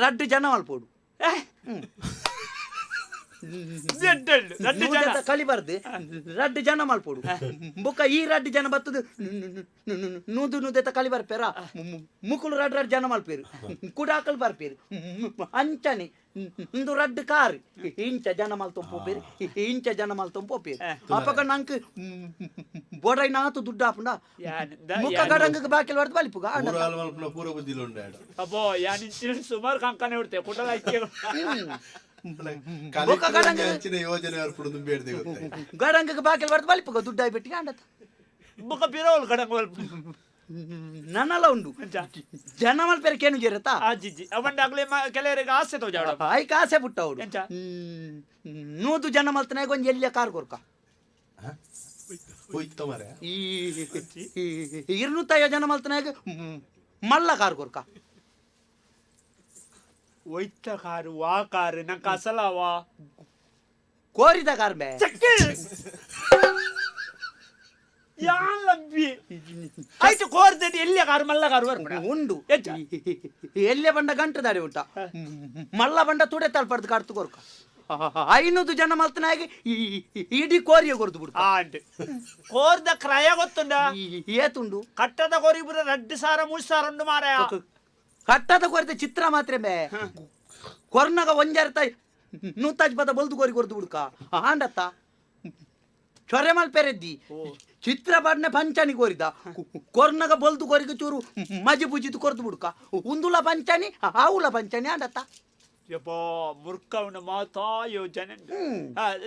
ರಡ್ಡು ಜನ ಮಲ್ಪೋಡು ಏ? ಜಡ್ಡಳ್ಳು, ರಡ್ಡು ಜನ ನೂದೆತ್ತ ಕಲಿ ಬರ್ದು ರಡ್ಡು ಜನ ಮಲ್ಪೋಡು ಬೊಕ್ಕ ಈ ರಡ್ಡು ಜನ ಬತ್ತದು ನೂದು ನೂದೆತ್ತ ಕಲಿ ಬರ್ಪೇರ ಮುಕುಲು ರಡ್ಡು ರಡ್ಡು ಜನ ಮಲ್ಪೇರು ಕುಡಾಕಲ್ ಬರ್ಪೇರು ಅಂಚನೆ ಇಂದು ರಡ್ಡು ಕಾರ್ ಇಂಚ ಜನ ಮಲ್ತೊಂದು ಪೋಪೇರು ಇಂಚ ಜನ ಮಲ್ತೊಂದು ಪೋಪೇರು ಅಪಗ ನಂಕ್ ಬೊಡೈನಾತು ದುಡ್ಡು ಆಪುಂಡ ಯಾನ್ the- ಮುಖ ಯಾನ್ ಗಡಂಗಕ್ಕೆ ಬಾಕಿಲ್ ಹೊಡೆದು ಬಲಿಪುಗ ಪೂರ ಹಾಲು ಮಲ್ಪುನ ಪೂರ ಬುದ್ಧಿಲು ಉಂಡು ಆಡ. ಅಬ್ಬೋ ಯಾನ್ ಇಂಚಿನ ಸುಮಾರು ಕಂಕನೆ ಉಡ್ತೆ ಕುಡಲ ಐಕ್ಯ ಕಲೆಕ್ಟರ್ ಬೊಕ್ಕ ಗಡಂಗ- ಅಂಚಿನ ಯೋಜನೆ ಏರ್ಪಡು ದುಂಬಿ ಗೊತ್ತಾಯ್ತು. ಗಡಂಗಕ್ಕೆ ಬಾಕಿಲ್ ಹೊಡೆದು ಬಲಿಪುಗ ದುಡ್ಡು ಆಯ್ಬಿಟ್ಟಿಗೆ ಅಂಡತ ಬೊಕ ಪಿರೋಲ್ ಗಡಂಗ್ ಒಲ್ಪ ನನ್ನಲ್ಲ ಉಂಡು ಎಂಚ? ಜನ ಮಲ್ಪೇರು ಕೇನು ಜೇರತಾ ಆಜಿಜ್ಜಿ ಅವಂಡಾಗ್ಲೇ ಕೆಲವರಿಗೆ ಆಸೆ ತೋಜಾಡ ಆಯ್ಕೆ ಆಸೆ ಪುಟ್ಟ ಅವರು ಎಂಚ? ನೂದು ಜನ ಮಲ್ತನಾಗ ಒಂಜಿ ಎಲ್ಲಿಯ ಕಾರ್ ಕೊರ್ಕ ಹೋಯ್ತ ಮಾರ್ರೆ. ಈ ಇರ್ನೂತ್ತೈವ ಜನ ಮಲ್ತನಾಗ ಮಲ್ಲ ಕಾರ್ ಕೊರ್ಕ ಒಯ್ತ ಕಾರು ವಾ ಕಾರು ನಂಗೆ ಅಸಲವಾ ಕೋರಿದ ಕಾರ್ ಬೇ ಚಕ್ಕೆ ಯಾನ್ ಲಂಬಿ ಆಯ್ತು ಕೋರ್ದಡಿ ಎಲ್ಲಿಯ ಕಾರು ಮಲ್ಲ ಕಾರು ಬರ್ಬೇಡ ಉಂಡು ಎಂಚ? ಎಲ್ಲೆ ಬಂಡ ಗಂಟು ದಾಡಿ ಉಂಟ ಮಲ್ಲ ಬಂಡ ತುಡೆ ತಲ್ಪಡ್ದು ಕಾಡ್ತು ಕೊರ್ಕ ಐನೂರು ಜನ ಮಲ್ತನಾಗ ಇಡೀ ಕೋರಿಯ ಕೊರ್ದು ಬಿಡ್ತ ಆಂಡ್ ಕೋರ್ದ ಕ್ರಯ ಗೊತ್ತುಂಡ ಏತುಂಡು ಕಟ್ಟದ ಕೋರಿ ಪೂರ ರಡ್ಡು ಸಾರ ಮೂರು ಸಾರ ಉಂಡು ಮಾರಾಯ ಕಟ್ಟದ ಕೊರಿದ ಚಿತ್ರ ಮಾತ್ರ ಮೇ ಕೊರ್ನಗ ಒಂಜಾರ ನೂತಾಜ್ ಪದ ಬಲ್ದು ಕೋರಿ ಕೊರ್ದು ಬಿಡ್ಕ ಆಂಡತ್ತ ಚೊರೆ ಮಲ್ಪೆರೆದ್ದಿ ಚಿತ್ರ ಪಾಡ್ನೆ ಪಂಚಾನಿ ಕೋರಿದ ಕೊರ್ನಗ ಬಲ್ದು ಕೋರಿಗೆ ಚೂರು ಮಜಿ ಪೂಜಿದು ಕೊರ್ದು ಬಿಡ್ಕ ಉಂದುಲ ಪಂಚಾನಿ ಆವುಲ ಪಂಚಾನಿ ಆಂಡತ್ತ ಯಪ್ಪಾ ಮುರ್ಕವನ ಮಾತಾ ಯೋಜನೆ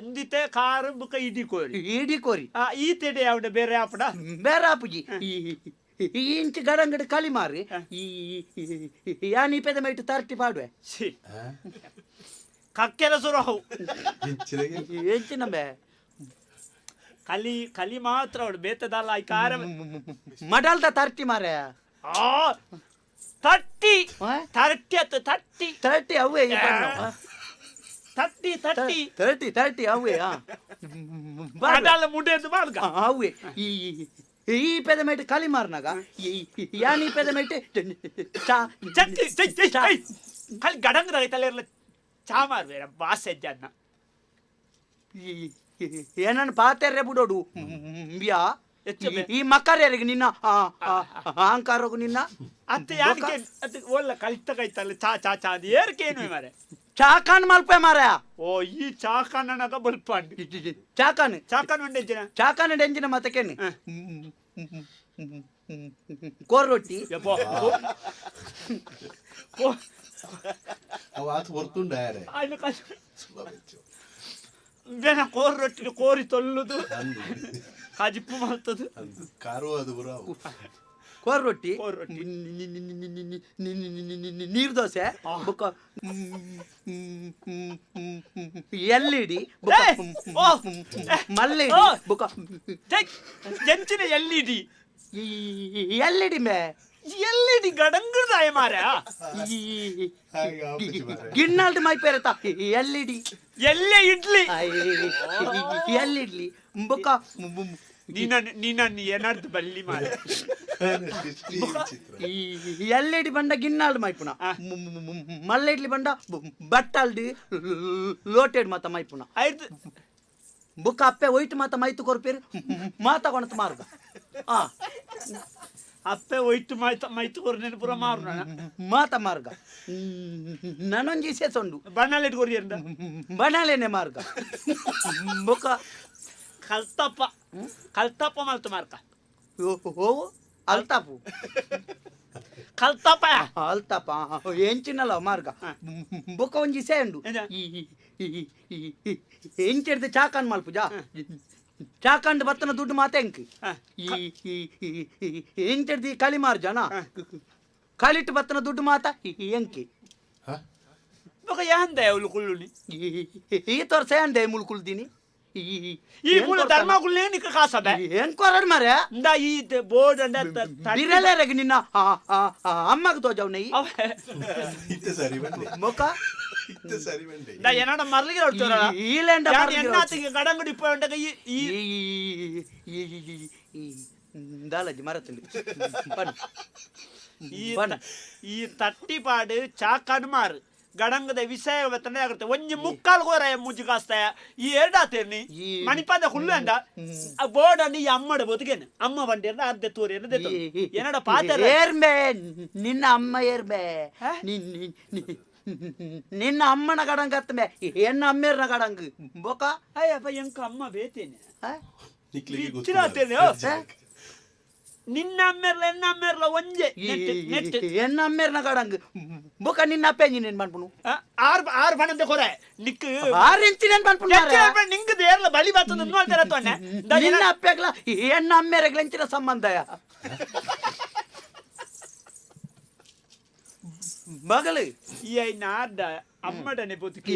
ಇಂದಿತೆ ಕಾರು ಬುಕ್ಕ ಇಡಿ ಕೋರಿ ಇಡೀ ಕೋರಿ ಈ ತೆಡೆ ಅವನ ಬೇರೆ ಆಪಡ ಬೇರೆ ಆಪುಜಿ ಇಂಚಿ ಗಡಂಗಡಿ ಕಲಿ ಮಾರಿ ಈ ಯಾನ್ ಈ ಪೆದ ಮೈಟ್ ತರ್ಟಿ ಪಾಡುವೆ. ಛೀ. ಕಕ್ಕೆಲ ಸುರು ಅವು. ಇಂಚಿನಗೆ ಎಂಚಿನ ಬೇ? ಕಲಿ ಕಲಿ ಮಾತ್ರ ಅವಳು ಬೇತದಲ್ಲ ಈ ಕಾರ. ಮಡಲ್ದ ತರ್ಟಿ ಮಾರೆ. ಆ ತಟ್ಟಿ. ಆ? ತರ್ಟಿ ಅತ್ತು ತಟ್ಟಿ. ತರ್ಟಿ ಅವೇ ಈ ಪಣ್ಣು. ತಟ್ಟಿ ತಟ್ಟಿ. ತರ್ಟಿ ತರ್ಟಿ ಅವೇ. ಆ ಮಡಲ ಮುಡೆದು ಮಾರ್ಗ. ಅವೇ ಈ ಈ ಪೆದ ಮೈಟ್ ಕಲಿ ಮಾರ್ನಾಗ ಯಾನ್ ಈ ಪೆದ ಮೈಟ್ ಚಾ ಚಟ್ಟಿ ಚೈ ಚೈ ಚೈ. ಕಲಿ ಗಡಂಗದ ತಲೆರ್ಲ ಚಾ ಮಾರ್ಬೇರ ಬಾಸೆ ಜನ್ನ. ಏನನ್ನ ಪಾತೆರ್ರೆ ಬಿಡೋಡು ಬ್ಯಾ. ಹೆಚ್ಚು ಬೆ. ಈ ಮಕ್ಕರ್ಯಾರಿಗೆ ನಿನ್ನ ಅಹಂಕಾರಗು ನಿನ್ನ ಅತ್ತೆ ಯಾಕೆ ಅತ್ತೆ ಒಲ್ಲ ಕಲಿತ ಕೈತಲ್ಲ ಚಾ ಚಾ ಚಾ ಅದು ಏರ್ಕೇನು ಮಾರೆ. ಚಾಕಾನ್ ಮಲ್ಪೆ ಮಾರ. ಓ ಈ ಚಾಕಣ್ಣನಗ ಬಲ್ಪಂಡು. ಚಾಕಾನ್. ಚಾಕನ್ ಉಂಡೆಜ್ಜಿನ. ಚಾಕಾನ್ ಡೆಂಜಿನ ಮತಕೇನು ಕೋರ್ ರೊಟ್ಟಿ. ಯಬ್ಬಾ. ಓ ಅವ ಆತ ಹೊರ್ತುಂಡಾರೆ. ಆಯ್ನ ಕಲಿ ಬೆನ ಕೋರ್ ರೊಟ್ಟಿ ಕೋರಿ ತೊಲ್ಲುದು ಕಜಿಪ್ಪು ಮಾಡ್ತದು. ಕಾರು ಅದು ಬುರ ಅವು. ಕೋರ್ ರೊಟ್ಟಿ. ಕೋರ್ ರೊಟ್ಟಿ. ನೀರು ದೋಸೆ ಬೊಕ್ಕ ಎಲ್ಲಿಡಿ ಬೊಕ್ಕ ಏ! ಓ! ಮಲ್ಲಿಡಿ ಓ! ಬೊಕ್ಕ ಜೈ ಜಂಚಿನ ಎಲ್ಲಿಡಿ. ಎಲ್ಲಿಡಿ ಮೇ. ಎಲ್ಲಿಡಿ ಗಡಂಗದಾಯ ಮಾರ. ಹಾಗೆ ಆಪುಜಿ ಮಾರ್ರೆ. ಗಿಣ್ಣಾಲ್ಡ್ ಮೈಪೇರತ ಎಲ್ಲಿಡಿ. ಎಲ್ಲೇ ಇಡ್ಲಿ. ಎಲ್ಲಿಡ್ಲಿ ಬೊಕ್ಕ ನಿನ್ನ ನಿನ್ನ ಏನಾರ್ದು ಬಲ್ಲಿ ಮಾರ. ಸೃಷ್ಟಿ ವಿಚಿತ್ರ. ಎಲ್ಲಿಡಿ ಬಂಡ ಗಿಣ್ಣಾಲ್ಡ್ ಮೈಪುನ ಮಲ್ಲ ಇಡ್ಲಿ ಬಂಡ ಬಟ್ಟಾಲ್ಡ್ ಲೋಟೆಡ್ ಮಾತ ಮೈಪುನ. ಆಯ್ತು. ಬೊಕ್ಕ ಅಪ್ಪೆ ಒಯ್ಟ್ ಮಾತ ಮೈತು ಕೊರ್ಪೇರು ಮಾತ ಕೊಣತ್ ಮಾರ್ಗ ಆ ಅಪ್ಪೆ ಒಯ್ತು ಮಾಯ್ತ ಮೈತು ಕೊರ್ನೇನು ಪೂರ ಮಾರು ನಾನು. ಮಾತ ಮಾರ್ಗ ನನೊಂಜಿ ಸೇಸೊಂಡು. ಬಣ್ಣಲೆಟ್ ಕೊರಿಯಂದ. ಬಣಲೇನೆ ಮಾರ್ಗ ಬೊಕ್ಕ ಕಲ್ತಪ್ಪ ಕಲ್ತಪ್ಪ ಮಲ್ತು ಮಾರ್ಕ. ಓ ಅಲ್ತಾಪು. ಕಲ್ತಪ್ಪ. ಅಲ್ತಾಪ ಎಂಚಿನಲ್ಲ ಮಾರ್ಗ ಬೊಕ್ಕ ಒಂಜಿ ಸೇಂಡು. ಎಂಜ? ಎಂಚಿಡ್ದು ಚಾಕನ್ ಮಲ್ಪುಜಾ ಚಾಕಂಡ್ ಬತ್ತನ ದುಡ್ಡು ಮಾತೆಂಕ್. ಎಂಚಿಡ್ದು ಈ ಕಲಿ ಮಾರು ಜನ ಕಲಿಟ್ಟು ಬತ್ತನ ದುಡ್ಡು ಮಾತ ಎಂಕಿ. ಹ? ಬೊಕ ಯಾಂದ ಅವಳು ಕುಳ್ಳುನಿ. ಈ ತೋರ್ ಸೇಂಡೆ ಮುಳ್ಕುಲ್ದಿನಿ. ಈ ಮೂಲ ಧರ್ಮ ಕುಳ್ಳೆ ನಿಕ್ಕ ಕಾಸಬೆ. ಏನ್ ಕೊರಡ್ ಮಾರ್ರೆ. ಇಂದ ಈ ಬೋರ್ಡ್ ಅಂಡ ಬಿರಲೇರಗ್ ನಿನ್ನ ಅಮ್ಮಗ್ ತೋಜವ್ ನೈ. ಇತ್ತೆ ಸರಿ ಬಂಡೆ. ಮೊಕ ಇತ್ತೆ ಸರಿ ಬಂಡೆ. ಏನಡ ಮರ್ಲಿಗೆ ಹೊಡ್ತೋರ. ಈಲೆಂಡ. ಎನ್ನಾತಿಗೆ ಗಡಂಗಡಿ ಪೋಂಡಗ ಈ ಈ ದಾಲಜಿ ಮರತಂಡಿ ಬಣ್ಣ ಈ ಬಣ್ಣ. ಈ ತಟ್ಟಿಪಾಡು ಚಾಕನ್ ಮಾರು ಗಡಂಗದ ವಿಷಯ ಬತ್ತನೆ ಆಗುತ್ತೆ ಒಂಜಿ ಮುಕ್ಕಾಲ್ ಗೋರ ಮುಜ್ಜಿ ಕಾಸ್ತಾಯ ಈ ಎರಡಾತೇನಿ ಮಣಿಪಾದ ಹುಲ್ಲು ಅಂದ ಆ ಬೋರ್ಡ್ ಅನ್ನು ಈ ಅಮ್ಮಡ ಬದುಕೇನೆ ಅಮ್ಮ ಬಂಡಿರ್ನ ಅರ್ಧ ತೂರಿ ಏನಡ ಪಾತ್ರ. ಏರ್ಮೆ ನಿನ್ನ ಅಮ್ಮ ಏರ್ಮೆ ನಿನ್ನ ಅಮ್ಮನ ಗಡಂಗ ಅತ್ತಮೆ ಎನ್ನ ಅಮ್ಮೇರ್ನ ಗಡಂಗ್ ಬೊಕ. ಅಯ್ಯಪ್ಪ ಎಂಕ ಅಮ್ಮ ಬೇತೇನೆ. ನಿಕ್ಲಿಗೆ ಇಚ್ಚಿರಾತೇನೆ, ಓ. ಗೊತ್ತು. ನಿನ್ನ ಅಮ್ಮೇರ್ಲ ಎನ್ನ ಅಮ್ಮೇರ್ಲ ಒಂಜೆ ನೆಟ್ ನೆಟ್. ಎನ್ನ ಅಮ್ಮೇರ್ನ ಗಡಂಗ್ ಬೊಕ ನಿನ್ನ ಅಪ್ಪೆಂಜಿ ನೇನ್ ಪನ್ಪುನು. ಆರ್ ಆರ್ ಬಣ್ಣದ ಕೊರೆ ನಿಕ್ ಆರು ಇಂಚಿ ನೇನ್ ಪನ್ಪುನು ಮಾರ್ರೆ. ನಿಂಗ್ ದೇರ್ಲ ಬಲಿ ಬತ್ತದ ನೋಡ್ತಾರ ತೊಂಡೆ. ನಿನ್ನ ಅಪ್ಪೆಗ್ಲ ಎನ್ನ ಅಮ್ಮೇರೆಗ್ಲ ಎಂಚಿನ ಸಂಬಂಧಯ ಮಗಳು. ಈ ಐನ ಆರ್ದ ಅಮ್ಮಡನೆ ಬದುಕಿ.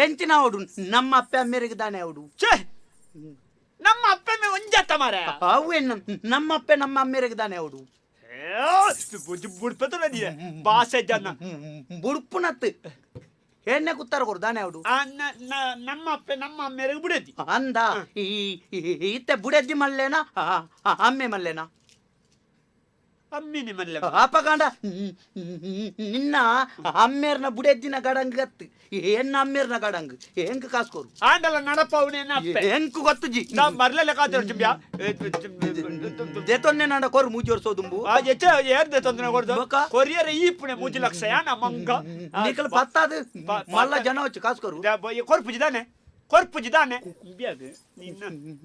ಎಂಚಿನ ಅವಡು ನಮ್ಮ ಅಪ್ಪೆ ಅಮ್ಮೇರಿಗೆ ದಾನೆ ಅವಡು. ಛೇ ನಮ್ಮ ಅಪ್ಪೆ ಒಂಜತ್ತ ಮಾರ. ಅವು ನಮ್ಮ ಅಪ್ಪೆ ನಮ್ಮ ಅಮ್ಮೇರಿಗೆ ದಾನೆ ಅವಡು. ಬುಡ್ಪತುಲ ಬಾಸೆ ಜನ. ಬುಡ್ಪುನತ್ತು ಎಣ್ಣೆ ಕುತ್ತಾರ ಕೊಡು ದಾನೆ ಅವಡು. ನಮ್ಮ ಅಪ್ಪೆ ನಮ್ಮ ಅಮ್ಮೇರಿಗೆ ಬುಡದಿ. ಅಂದ ಈ ಇತ್ತೆ ಬುಡೆದ್ದಿ ಮಲ್ಲೇನಾ ಅಮ್ಮೆ ಮಲ್ಲೇನಾ? ಅಮ್ಮಿನಿ ಮಲ್ಲೆ. ಅಪಗಂಡ ನಿನ್ನ ಅಮ್ಮೇರ್ನ ಬುಡೆದ್ದಿನ ಗಡಂಗ್ ಗತ್ತು ಎನ್ನ ಅಮ್ಮೇರ್ನ ಗಡಂಗ್ ಹೆಂಗ್ ಕಾಸ್ಕೋರು. ಆಂಡಲ ನಡಪವನೇ ಅಪ್ಪೆ. ಹೆಂಗ್ ಗೊತ್ತು ಜಿ. ನಾ ಮರ್ಲೆಲ್ಲ ಕಾತರು ಚುಂಬ್ಯಾ. ದೇತೊನ್ನೆ ನಾಡ ಕೊರು ಮೂಜಿ ವರ್ಷ ದುಂಬು. ಆ ಎಚ್ಚ ಏರ್ದೆ ತೊಂದರೆ ಕೊಡ್ದು. ಬೊಕ? ಕೊರಿಯರ್ ಈ ಪುಣೆ ಮೂಜಿ ಲಕ್ಷ ಯಾನ ಮಂಗ. ನಿಕಲ್ ಪತ್ತಾದು ಮಲ್ಲ ಜನ వచ్చి ಕಾಸ್ಕೋರು. ಕೊರ್ಪುಜಿ ದಾನೆ ಕೊರ್ಪುಜಿ ದಾನೆ ನಿನ್ನ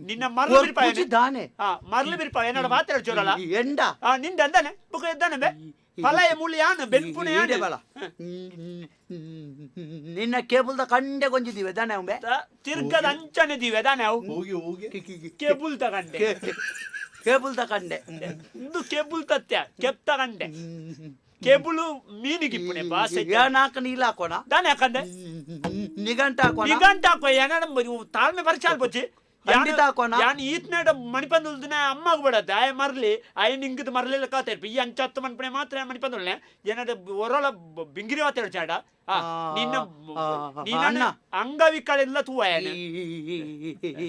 ನಿನ್ನ ಮರ್ಲು ಬಿರ್ಪಾಯ. ಕೊರ್ಪುಜಿ ದಾನೆ? ಆ ಮರ್ಲು ಬಿರ್ಪಾಯ ಏನೋಡ ಮಾತಾಡ ಚೋರಲ್ಲ. ಎಂಡ. ಆ ನಿಂದ ಅಂದಾನೆ ಬುಕ ಇದ್ದಾನೆ ಬೆ ಫಲಯ ಮೂಲಿ ಯಾನು ಬೆನ್ಪುಣೆ ಯಾನು. ಈಡೆ ಬಲ. ನಿನ್ನ ಕೇಬಲ್ದ ಕಂಡೆ ಗೊಂಜಿದ್ದೀವಿ ದಾನೆ ಅವಂಬೆ. ತಿರ್ಗದ ಅಂಚನೆ ದಿವೆ ದಾನೆ ಅವು. ಹೋಗಿ ಹೋಗಿ ಕೇಬಲ್ ತಗಂಡೆ. ಕೇಬಲ್ ತಕಂಡೆ. ಇಂದು ಕೇಬುಲ್ ತತ್ಯ ಕೆಪ್ ತಕಂಡೆ. ಕೇಬುಲು ಮೀನಿಗಿಪ್ಪುನೆ ಬಾಸೆ. ಯಾನ್ ನೀಲ ಹಾಕೋಣ. ದಾನೆ ಹಾಕಂದೆ? ನಿಗಂಟ ಹಾಕೋಣ. ನಿಗಂಟ ಹಾಕೋ ಏನ ತಾಳ್ಮೆ ಪರಿಚಾಲ ಬೊಚ್ಚಿ. ಖಂಡಿತ ಹಾಕೋಣ. ಯಾನ್ ಈತ್ನಾಡ ಮಣಿಪಂದುಲ್ದಿನ ಅಮ್ಮಗ್ ಬಿಡತ್ತೆ ಆಯ ಮರ್ಲಿ ಆಯ ನಿಂಗದ ಮರ್ಲಿಲ್ಲ ಕಾತೇರ್ಪ ಈ ಅಂಚತ್ತು ಮನ್ಪಣೆ ಮಾತ್ರ ಮಣಿಪಂದುಲ್ನೆ ಏನಾದ ಒರಳ ಬಿಂಗಿರಿ ವಾತೇಳು ಚಾಡ ನಿನ್ನ ನಿನ್ನ ಅಂಗವಿಕಲೆಲ್ಲ ತೂವಾಯನ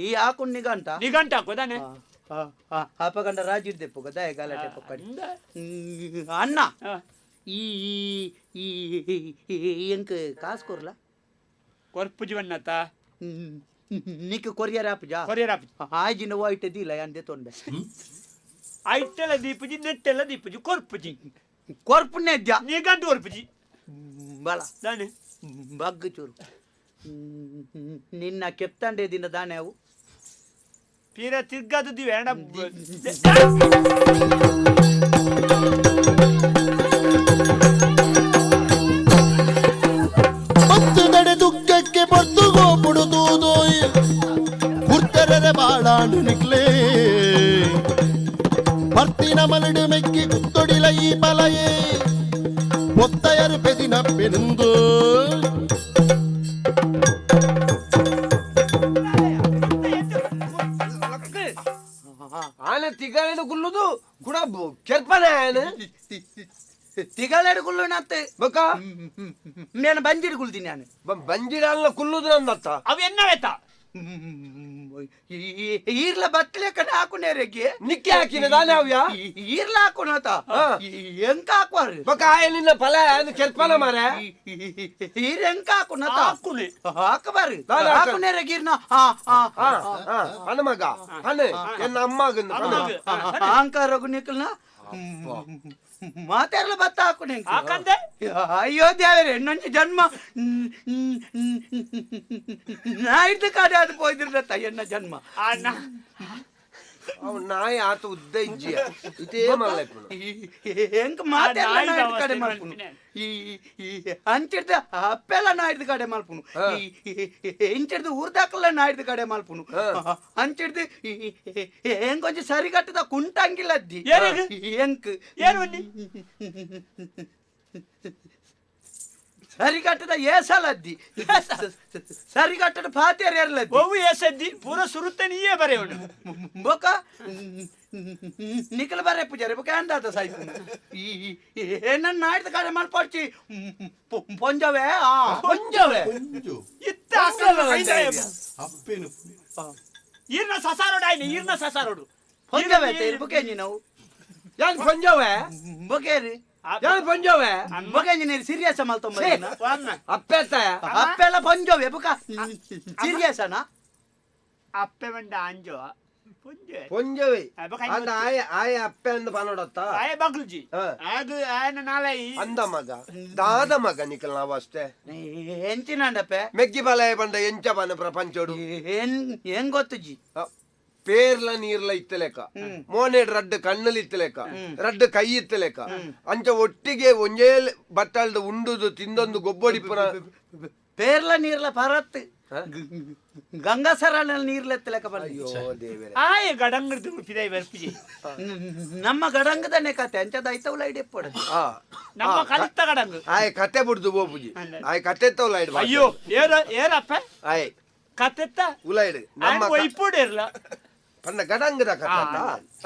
ಈ ಹಾಕೊಂಡು ನಿಗಂಟ ನಿಗಂಟ ಹಾಕೋದಾನೆ ಅಪಗಂಡ ರಾಜಿರ್ದೆ ಪೊಗ ದಾಯ ಗಲಾಟೆ ಪೊಕ್ಕಡಿ ಅಣ್ಣ ಈ ಎಂಕ್ ಕಾಸು ಕೊರ್ಲ ಕೊರ್ಪು ಜೀವನ್ನತ ನಿಕ್ ಕೊರಿಯರ್ ಆಪುಜಾ? ಕೊರಿಯರ್ ಆಪುಜಿ. ಆಜಿನ ವಾಯ್ಟ್ ದೀಲ ಅಂದೆ ತೊಂದೆ. ಐಟೆಲ್ಲ ದೀಪುಜಿ ನೆಟ್ಟೆಲ್ಲ ದೀಪುಜಿ ಕೊರ್ಪುಜಿ. ಕೊರ್ಪುನೆ ಇದ್ಯಾ? ನಿಗಂಟು ಕೊರ್ಪುಜಿ. ಬಲ ದಾನೆ ಬಗ್ಗು ಚೂರು ನಿನ್ನ ಕೆಪ್ತಂಡೆ ದಿನ ದಾನೆ ಅವು ಪೀರ ತಿರ್ಗಾದ ದಿವೆ ಅಣ್ಣ. ಪತ್ತು ದಡೆ ದುಃಖಕ್ಕೆ ಪೊರ್ತು ಗೋಪುಡು ತೂದೋಯ್ ಕುರ್ತರರೆ ಬಾಳಾಂಡು ನಿಕ್ಲೇ ಪರ್ತಿನ ಮಲಡು ಮೆಕ್ಕಿ ಕುತ್ತೊಡಿಲ ಈ ಪಲಯೇ ಒತ್ತಯರು ಪೆದಿನ ಪೆನುಂದು. ಆನೆ ತಿಗಳೆಡು ಕುಲ್ಲುದು ಕುಡ ಕೆರ್ಪನೆ ಆನೆ ತಿಗಳೆಡು ಕುಲ್ಲುನತ್ತೆ ಬೊಕ నేను ಬಂಜಿಡ್ ಕುಲ್ತೀನಿ ನಾನು. ಬಂಜಿಡಲ್ಲ ಕುಲ್ಲುದು ನಂದತ್ತ. ಅವು ಎನ್ನವೇತ ಈರ್ಲ ಬತ್ತಲೆಕ್ಕ ಹಾಕುನೇರೆಗೆ ನಿಕ್ಕೆ ಹಾಕಿನ ದಾನೆ ಅವ್ಯಾ ಈರ್ಲ ಹಾಕುನತ ಎಂಕ ಹಾಕುವಾರು ಬೊಕ ಆಯ ನಿನ್ನ ಫಲ ಆನೆ ಕೆರ್ಪನ ಮಾರೆ ಈರ್ ಎಂಕ ಹಾಕುನತ ಹಾಕುನೆ. ಹಾಕಬಾರು ದಾನೆ ಹಾಕ- ಹಾಕುನೇರೆಗೆ ಈರ್ನ ಹಾ ಹಾ ಹಾ ಹಾ ಪನ ಮಗ ಪನ ಎನ್ನ ಅಮ್ಮಗನ್ನು ಪನ ಅಮ್ಮಗ್. ಅಹಂಕಾರ ನಿಕ್ಕಲ್ನ ಮಾತಾಡ್ಲ ಬತ್ತ ಹಾಕುನೆ ಹಾಕಂದೆ? ಅಯ್ಯೋ ದೇವರೇ ನನ್ನ ಜನ್ಮ ನಾಯ್ದು ಕಾಡೆ ಅದು ಪೋಯ್ದಿರ್ಲತ್ತ ಎನ್ನ ಜನ್ಮ. ಅಣ್ಣ ಅವ್ ನಾಯಿ ಆತ ಉದ್ದ ಇಜ್ಜಿಯ ಇದೇ ಮಲ್ಲ ಇಪ್ಪುನು. ಎಂಕ್ ಮಾತೆಲ್ಲ ನಾಯಿದ ನಾಯ್ದು ಕಡೆ ಅವಸ್ಥೆ ಮಲ್ಪುನು ಮಲ್ಪಿನೆ. ಈ ಈ ಅಂಚಿಡ್ದ ಅಪ್ಪೆಲ್ಲ ನಾಯ್ದು ಕಡೆ ಮಲ್ಪುನು ಈ ಇಂಚಿಡ್ದು ಊರ್ದಾಕಲ್ಲ ನಾಯ್ದು ಕಡೆ ಮಲ್ಪುನು ಅಂಚಿಡ್ದು ಎಂಕೊಂಚ ಸರಿಗಟ್ಟದ ಕುಂಟಂಗಿಲ್ಲದ್ದಿ ಏನಿಗೆ? ಎಂಕ್ ಏನು ಬನ್ನಿ? ಸರಿಗಟ್ಟದ ಏಸಲದ್ದಿ ಸರಿಗಟ್ಟದ ಪಾತೇರ್ ಎರ್ಲದ್ದಿ ಒವ್ವು ಏಸದ್ದಿ ಪೂರ ಸುರುತ್ತೆ ನೀಯೇ ಬರೆಯವನು. ಬೊಕ ನಿಖಲ್ ಬರೆ ಪೂಜಾರಿ ಬೊಕ ಅಂದಾತ ಸಾಯ್ಪು ಈ ನನ್ನ ನಾಯ್ದ ಕಡೆ ಮಲ್ಪಡ್ಚಿ ಪೊಂಜವೆ ಆ ಕೊಂಜವೆ ಇತ್ತ ಅಕ್ಕಲ್ಲ ಕೈದಾಯ. ಅಪ್ಪೇನು ಈರ್ನ ಸಸಾರೋಡು ಆಯ್ನೆ ಈರ್ನ ಸಸಾರೋಡು ಪೊಂಜವೆ ಬೊಕೆ ನಾವು ಯಾನ್ ಕೊಂಜವೆ ಬೊಕೇರಿ ಯಾನ್ ಕೊಂಜವೆ ಬೊಕೆ ನೀರು ಸೀರಿಯಸ್ ಮಲ್ತೊಂಬ ಅಪ್ಪೆತ್ತ ಅಪ್ಪೆಲ್ಲ ಪೊಂಜವೆ ಬೊಕ ಸೀರಿಯಸ್ ಅಣ್ಣ ಅಪ್ಪೆ ಬಂಡ ಅಂಜೋ ಪೊಂಜೆ ಕೊಂಜವೆ ಬೊಕ ಅಂದ ಆಯ ಆಯ ಅಪ್ಪೆ ಅಂದ ಪನೋಡತ್ತ ಆಯ ಬಗ್ಲುಜಿ ಹಾ. ಆಗ ಆಯನ ನಾಳೆ ಈ- ಅಂದ ಮಗ ದಾದ ಮಗ ನಿಕಲ್ ನಾವ್ ಅಷ್ಟೇ ಎಂಚಿನಂಡಪ್ಪೆ ಮೆಗ್ಗಿ ಬಲಯ ಬಂಡ ಎಂಚ ಬನ ಪ್ರಪಂಚೋಡು ಏನ್ ಏನ್ ಗೊತ್ತುಜಿ ಪೇರ್ಲ ನೀರ್ಲ ಇತ್ತಲೆಕ ಮೋನೆಡ್ ರಡ್ಡ್ ಕಣ್ಣಲ್ಲಿ ಇತ್ತಲೆಕ ರಡ್ಡ್ ಕೈ ಇತ್ತಲೆಕ ಅಂಚ ಒಟ್ಟಿಗೆ ಒಂಜೇ ಬಟ್ಟಲ್ಡ್ ಉಂಡುದು ತಿಂದೊಂದು ಗೊಬ್ಬಡಿಪುನ ಪೇರ್ಲ ನೀರ್ಲ ಪರತ್ ಗಂಗಾಸರ ನೀರ್ಲೆತ್ತಲೆಕ ಬಲ್ಲ ಅಯ್ಯೋ ದೇವರೇ ಆಯ ಗಡಂಗಡ್ದು ಪಿದಾಯಿ ಬರ್ಪಿಜಿ ನಮ್ಮ ಗಡಂಗದನೆ ಕತೆ ಅಂಚದ ಐತವಲ ಐಡಿ ಪೊಡದು ಆ ನಮ್ಮ ಕಲಿತ ಗಡಂಗು ಆಯ್ ಕತೆ ಬುಡ್ದು ಬೋಪುಜಿ ಆಯ್ ಕತೆ ತೌಲ ಐಡ್ ಅಯ್ಯೋ ಏರ ಏರಪ್ಪ ಆಯ್ ಕತೆತ್ತ ಉಲೈಡ್ ನಮ್ಮ ನಮ್ಮ ಒಯ್ಪುಡಿರ್ಲ ಪಂಡ ಗಡಂಗದ ಕತೆ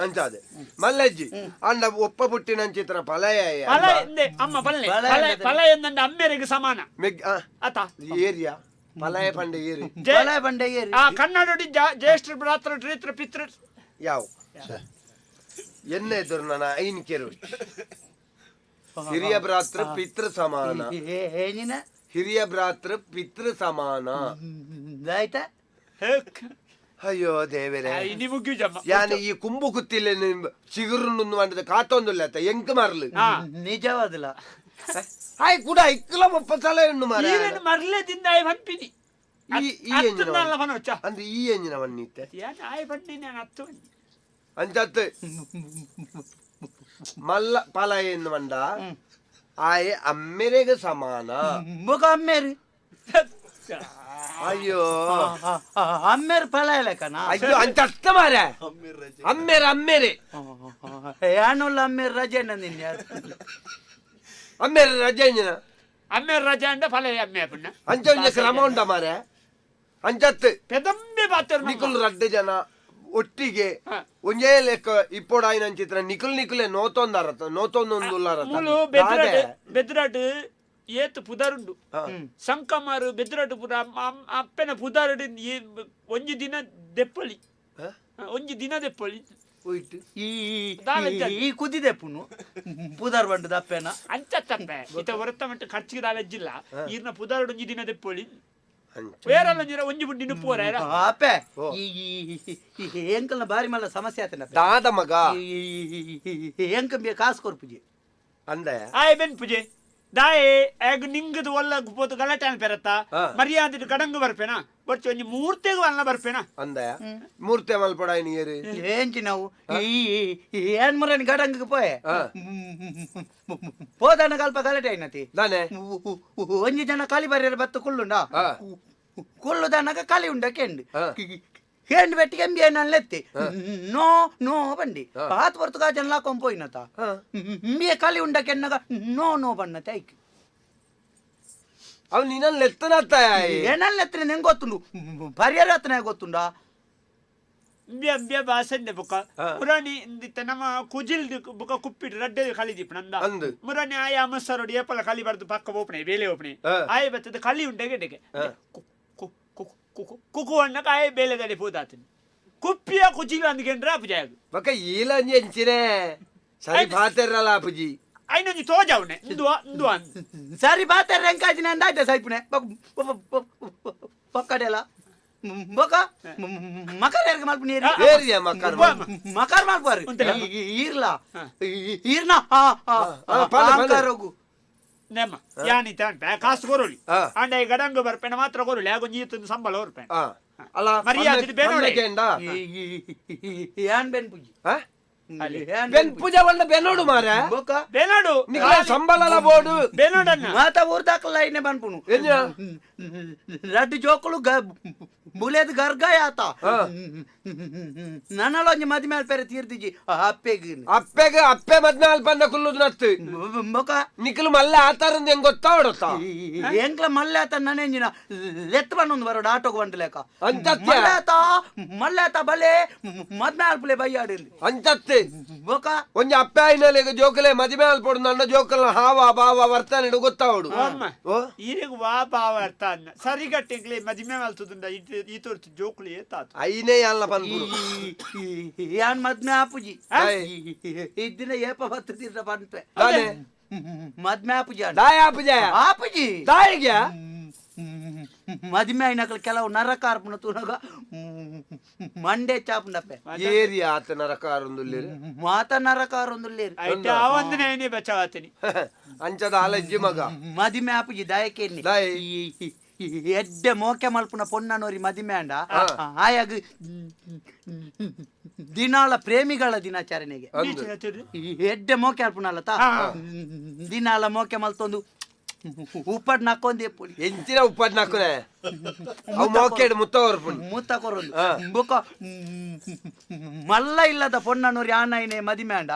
ಅಂಚಾದೆ ಮಲ್ಲಜ್ಜಿ ಅಂಡ ಒಪ್ಪ ಪುಟ್ಟಿನಂಚಿತ್ರ ಫಲಯ ಫಲ ಎಂದೆ ಅಮ್ಮ ಪಲ್ಲೆ ಫಲ ಫಲ ಎಂದೆ? ಫಲ ಎಂದಂಡ ಅಮ್ಮೆರೆಗೆ ಸಮಾನ ಮೆಗ್ ಆ, ಆತ ಏರಿಯಾ ಫಲಯ ಪಂಡ ಏರಿ ಬಲ ಬಂಡೆ ಏರಿ ಆ ಕನ್ನಡಡಿ ಜ್ಯೇಷ್ಠ ಭ್ರಾತೃ ತ್ರಿತ್ರ ಪಿತೃ ಯಾವ ಎನ್ನ ಎದುರು ನನ್ನ ಐನ್ ಕೆರು ಹಿರಿಯ ಭ್ರಾತೃ ಪಿತೃ ಸಮಾನ ಏನಿನ ಹಿರಿಯ ಭ್ರಾತೃ ಪಿತೃ ಸಮಾನ ಆಯ್ತಾ ಹೇಕ್. ಅಯ್ಯೋ ದೇವರೇ ಆ, ಇನಿ ಮುಗ್ಯು ಜಮ್ಮ ಯಾನ್ ಈ ಕುಂಬು ಕುತ್ತಿಲ್ಲ ಚಿಗುರು ಮಾಡಿದ ಕಾತೊಂದುಲ್ಲ ಅತ್ತ ಎಂಕ್ ಮಾರ್ಲು ಆ. ನಿಜವಾದಲ ಆಯ್ ಕೂಡ ಇಕ್ಕಲ ಒಪ್ಪ ತಲೆ ಉಂಡು ಮಾರ್ರೆ. ಈರೇನು ಮರ್ಲೆದಿಂದ ಆಯ್ ಪನ್ಪಿನಿ ಈ ಈ ಎಂಜಿನ ಅತ್ತುನ್ನಲ್ಲ ಪನೊಚ್ಚ ಅಂದ್ರೆ ಈ ಎಂಜಿನ ವನ್ನಿತ್ತೆ ಯಾನ್ ಆಯ್ ಪನ್ನಿ ನಾನು ಅತ್ತು ಬನ್ನಿ. ಅಂಚತ್ತು ಮಲ್ಲ ಫಲ ಏನು ಮಂಡ ಆಯ್ ಅಮ್ಮೆರೆಗೆ ಸಮಾನ ಮುಖ ಅಮ್ಮೇರಿ ಅಯ್ಯೋ. ಅಮ್ಮೇರ್ ಫಲ ಲೆಕ್ಕನ. ಅಯ್ಯೋ, ಅಂಚ ಅರ್ಥ ಮಾರೆ. ಅಮ್ಮೇರೆ ಅಮ್ಮೇರೆ. ಯಾನುಲ್ಲ ಅಮ್ಮೇರ್ ರಜೆ ನಿನ್ನೆ. ಅಮ್ಮೇರೆ ರಜೆ ಇಂಜಿನ. ಅಮ್ಮೇರ್ ರಜೆ ಅಂಡ ಫಲ ಅಮ್ಮೆ ಪುಣ್ಣ. ಅಂಚ ಒಂಜಿ ಕ್ರಮ ಉಂಡ ಮಾರೆ. ಅಂಚತ್ತು. ಪೆದಂಬೆ ಪಾತ್ರ. ನಿಕುಲ್ ರಡ್ಡು ಜನ ಒಟ್ಟಿಗೆ ಒಂಜೇ ಲೆಕ್ಕ ಇಪ್ಪೊಡಾಯಿನ ಚಿತ್ರ ನಿಕುಲ್ ನಿಕುಲೆ ನೋತೊಂದಾರತ ನೋತೊಂದೊಂದುಲ್ಲಾರತ. ಮೂಲು ಬೆದ್ರಾಟ್ ಬೆದ್ರಾಟ್ ಏತ್ ಪುದರುಂಡು ಸಂಕಮಾರು ಬೆದ್ರಾಟ್ ಪುರ ಅಪ್ಪೆನ ಪುದರುಡು ಒಂಜಿ ದಿನ ದೆಪ್ಪೊಲಿ, ಒಂಜಿ ದಿನ ದೆಪ್ಪೊಲಿ. ಈ ಈ ಕುದಿದೆ ಪುನು ಪುದರ್ ಬಂಡದ ಅಪ್ಪೆನ ಅಂಚ ತಪ್ಪೆ ಇತ ಹೊರತ ಮಟ್ಟ ಖರ್ಚಿಗೆ ದಾಲೆಜ್ಜಿಲ್ಲ ಈರ್ನ ಪುದರುಡು ಒಂಜಿ ದಿನ ದೆಪ್ಪೊಲಿ. ಬೇರೆಲ್ಲ ಒಂಜಿ ಒಂಜಿ ಬುಡ್ಡಿನ ಪೋರ ಅಪ್ಪೆ. ಈ ಎಂಕಲ್ನ ಬಾರಿ ಮಲ್ಲ ಸಮಸ್ಯೆ ಆತನ ದಾದ ಮಗ ಎಂಕ ಕಾಸು ಕೊರ್ಪುಜಿ ಅಂದೆ ಆಯ್ ಬೆನ್ ಪೂಜೆ ದಾಯೆ ಆಗ ನಿಂಗದ ಒಲ್ಲ ಪೋತು ಗಲಾಟೆ ಅನ್ಪೆರತ್ತ ಮರ್ಯಾದೆ ಕಡಂಗು ಬರ್ಪೇನಾ ಬಟ್ ಒಂಜಿ ಮೂರ್ತೆಗ್ ವಲ್ನ ಬರ್ಪೇನಾ ಅಂದೆ ಮೂರ್ತೆ ಮಲ್ಪಡಾಯಿ ನೀರು ఏంటి ನಾವು ಈ ಏನ್ ಮುರని ಗಡಂಗ್ ಪೋಯೆ ಪೋದನ ಕಲ್ಪ ಗಲಾಟೆ అయినತಿ ದಾನೆ ಒಂಜಿ ಜನ ಖಾಲಿ ಬರ್ಯಾರ ಬತ್ತು ಕುಳ್ಳುಂಡ ಕುಳ್ಳುದನಗ ಖಾಲಿ ಉಂಡ ಕೆಂಡು ಕೆಂಡು ಬೆಟ್ಟಿಗೆ ಎಂಬಿ ಲೆತ್ತಿ ನೋ ನೋ ಬಂಡಿ ಆತ್ ಹೊರ್ತು ಗಾಜನ್ ಲಾಕೊಂಡ್ ಪೋಯಿನತ ಇಂಬಿಯ ಖಾಲಿ ಉಂಡ ಕೆನ್ನಗ ನೋ ನೋ ಬಣ್ಣತೆ ಐಕ್ ಅವ್ ನಿನ್ನ ಲೆತ್ತನತ್ತ ಏನಲ್ಲ ಎತ್ತನೆ ನಿಂಗೆ ಗೊತ್ತುಂಡು ಪರಿಹಾರ ಹತ್ತನೇ ಗೊತ್ತುಂಡಾ. ಇಂಬಿಯ ಇಂಬಿಯ ಬಾಸಂದೆ ಬುಕ್ಕ ಮುರಾಣಿ ಇಂದಿತ್ತ ನಮ್ಮ ಕುಜಿಲ್ ಬುಕ್ಕ ಕುಪ್ಪಿಟ್ಟು ರಡ್ಡೆ ಕಲಿ ದೀಪ ನಂದ ಅಂದು. ಮುರಾಣಿ ಆಯ ಅಮಸರೋಡು ಏಪಲ ಕಲಿ ಬರ್ದು ಪಕ್ಕ ಓಪಣೆ ಬೇಲೆ ಓಪಣೆ ಆಯ ಬತ್ತದ ಕಲಿ ಉಂಡೆ ಗೆಡ್ಡೆಗೆ ಕುಕು ಅಣ್ಣಕ ಆಯ ಬೇಲೆ ದಡಿ ಪೋದಾತನಿ ಕುಪ್ಪಿಯ ಕುಜಿಲ್ ಅಂದ್ಕೆಂಡ್ರೆ ಅಪುಜಾಗ ಬಕ ಈಲಂಜಿ ಎಂಚಿನೆ ಸರಿ ಪಾತೆರಲ್ಲ ಅಪುಜಿ ಐನೊಂಜಿ ತೋಜಾವನೆ ಇಂದುವ ಇಂದುವ ಸರಿ ಬಾತಾರೆ ಎಂಕಾಜಿನ ಅಂದಾಯ್ತ ಸೈಪುನೆ ಪಕ್ಕಡೆಲ್ಲ ಬೊಕ ಮಕರ್ ಯಾರಿಗೆ ಮಲ್ಪ ನೀರು ಏರಿಯ ಮಕ್ಕರ್ ಮಕರ್ ಮಲ್ಪಾರು ಈರ್ಲ ಈರ್ನ ಆಂಕಾರೋಗು ನೇಮ ಯಾನಿತ ಅನ್ಪೆ ಕಾಸು ಕೊರೊಲಿ ಅಂಡ ಈ ಗಡಂಗು ಬರ್ಪೆನ ಮಾತ್ರ ಕೊರೊಲಿ ಆಗೊಂಜಿ ಈತೊಂದು ಸಂಬಳ ಹೊರ್ಪೆನ ಅಲ್ಲ ಮರ್ಯಾದೆ ಬೇನೋಡೆ. ಯಾನ್ ಬೆನ್ ಪೂಜಿ ಬೆನ್ ಪೂಜೆ ಬಂಡ ಬೆನ್ನೋಡು ಮಾರ ಬೊಕ ಬೇನಾಡು ನಿಕಲ ಸಂಬಳಲ ಬೋಡು ಬೇನಾಡನ್ನ ಮಾತ ಊರ್ದಾಕಲ್ಲ ಐನೆ ಬನ್ಪುನು ರಡ್ಡು ಜೋಕುಲು ಬುಲೇದ್ ಗರ್ಗಾಯ ಆತ ನನಲೊಂಜಿ ಮದಿ ಮೇಲೆ ಪೆರೆ ತೀರ್ದಿಜಿ ಅಪ್ಪೆಗ್ ಅಪ್ಪೆಗ್ ಅಪ್ಪೆ ಮದ್ಮೆ ಅಲ್ಪಂದ ಕುಲ್ಲುದು ನತ್ತು ಬೊಕ ನಿಕಲು ಮಲ್ಲ ಆತಾರಂದ ಹೆಂಗ್ ಗೊತ್ತಾ ಹೊಡತ್ತ ಎಂಕ್ಲ ಮಲ್ಲೆ ಆತ ನನೇಂಜಿನ ಲೆತ್ ಬನ್ನೊಂದು ಬರೋಡು ಆಟೋಗ್ ಬಂದು ಲೆಕ್ಕ ಅಂಚತ್ತೆ. ಮಲ್ಲೆ ಆತ ಮಲ್ಲೆ ಆತ ಬಲೆ ಮದ್ಮೆ ಅಲ್ಪಲೆ ಬಯ್ಯಾಡಿಂದು ಅಂಚತ್ತೆ ಬೊಕ ಒಂಜಿ ಅಪ್ಪೆ ಆಯ್ನಲೆಗ್ ಜೋಕುಲೆ ಮದಿಮೆ ಅಲ್ಪೊಡು ನನ್ನ ಜೋಕಲ್ನ ಹಾವ ಭಾವ ವರ್ತನೆ ಗೊತ್ತಾವಡು ಅಮ್ಮ ಈರೆಗ್ ವಾ ಭಾವ ಅರ್ಥ ಅನ್ನ ಸರಿಗಟ್ಟೆಂಗ್ಲೆ ಮದಿಮೆ ಮಲ್ತುದುಂಡ ಈ ತೋರ್ತು ಜೋಕುಲು ಏತಾತು ಐನೇ ಅಲ್ಲ ಪನ್ಪುಡು ಯಾನ್ ಮದ್ಮೆ ಆಪುಜಿ ಇದ್ದಿನ ಏಪ ಬತ್ತದಿರ ಪನ್ಪೆ ದಾನೆ ಮದ್ಮೆ ಆಪುಜಿ ಅಂಡ. ದಾಯ ಆಪುಜಾಯ ಆಪುಜಿ ದಾಯಿಗ್ಯಾ ಮದಿಮೆ ಆಯ್ನಕಲ್ ಕೆಲವು ನರಕ ಅರ್ಪಣ ತೂನಗ ಮಂಡೆ ಚಾಪುಂಡಪ್ಪೆ ಏರಿಯಾ ಆತ ನರಕಾರೊಂದುಲ್ಲೇರು ಮಾತ ನರಕ ಅರೊಂದುಲ್ಲೇರು ಐಟ ಆವಂದನೆ ಐನೇ ಬಚಾವತಿನಿ ಅಂಚದ ಅಲಜ್ಜಿ ಮಗ ಮದಿಮೆ ಆಪುಜಿ ದಾಯಕೇನಿ ದಾಯೆ. ಎಡ್ಡೆ ಮೋಕೆ ಮಲ್ಪುನ ಪೊನ್ನನೋರಿ ಮದಿಮೆ ಅಂಡ ಆಯಾಗ ದಿನಾಲ ಪ್ರೇಮಿಗಳ ದಿನಾಚರಣೆಗೆ ಅಂದು ಎಡ್ಡೆ ಮೋಕೆ ಅಲ್ಪುನಲ್ಲ ತಾ ದಿನಾಲ ಮೋಕೆ ಮಲ್ತೊಂದು ಉಪ್ಪಡ್ ನಾಕೊಂದೇ ಪುಲಿ ಎಂಚಿನ ಉಪ್ಪಡ್ ನಾಕುನೆ ಅವು ಮೋಕೆಡ್ ಮುತ್ತ ಹೊರ್ಪುಂಡು ಮೂತ ಕೊರೊಂದು ಬೊಕ ಮಲ್ಲ ಇಲ್ಲದ ಪೊನ್ನನೋರಿ ಆನೈನೆ ಮದಿಮೆ ಅಂಡ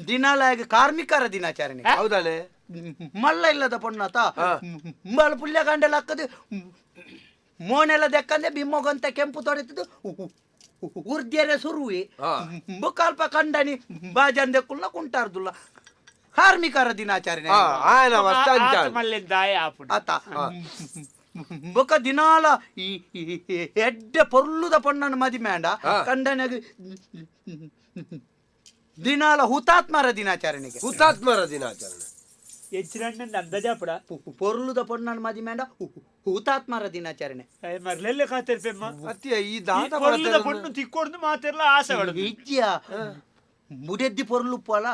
ದಿನಾಲ ಆಗ ಕಾರ್ಮಿಕರ ದಿನಾಚರಣೆ ಹೌದಾನೆ ಮಲ್ಲ ಇಲ್ಲದ ಪೊನ್ನತ ಮಲ್ಲ ಪುಲ್ಯ ಗಂಡೆಲ್ಲ ಹಾಕದು ಮೋನೆಲ್ಲ ದೆಕ್ಕಂದೆ ಬಿಮ್ಮೊಗಂತ ಕೆಂಪು ತೊಡೆತಿದ್ದು ಉರ್ದ್ಯರೆ ಸುರುವಿ ಬೊಕಲ್ಪ ಕಂಡನಿ ಬಾಜಂದೆ ಕುಲ್ಲ ಕುಂಟಾರ್ದುಲ್ಲ ಕಾರ್ಮಿಕರ ದಿನಾಚರಣೆ ಆಯನ ವಸ್ತ ಅಂಚ ಮಲ್ಲೆ ದಾಯ ಆಪುಂಡು ಆತ ಬೊಕ ದಿನಾಲ ಈ ಈ ಎಡ್ಡೆ ಪೊರ್ಲುದ ಪೊಣ್ಣನ ಮದಿಮೆ ಅಂಡ ಕಂಡನಿಗೆ ದಿನಾಲ ಹುತಾತ್ಮರ ದಿನಾಚರಣೆಗೆ ಹುತಾತ್ಮರ ದಿನಾಚರಣೆ ಎಂಚಿನ ಅಂದಾಜಾಪುಡ ಪೊರ್ಲುದ ಪೊಣ್ಣನ ಮದಿಮೆ ಅಂಡ ಹುತಾತ್ಮರ ದಿನಾಚರಣೆ ಮರ್ಲೆಲ್ಲ ಕಾತಿರ್ಪೆಮ್ಮ ಅತ್ತಿಯ ಈ ದಾದ ಪೊರ್ಲುದ ಪೊಣ್ಣು ತಿಕ್ಕೊಡ್ದು ಮಾತೆಲ್ಲ ಆಸೆ ಪಡುದು ಇಜ್ಜಿಯ ಮುಡೆದ್ದಿ ಪೊರ್ಲು ಪೋಲ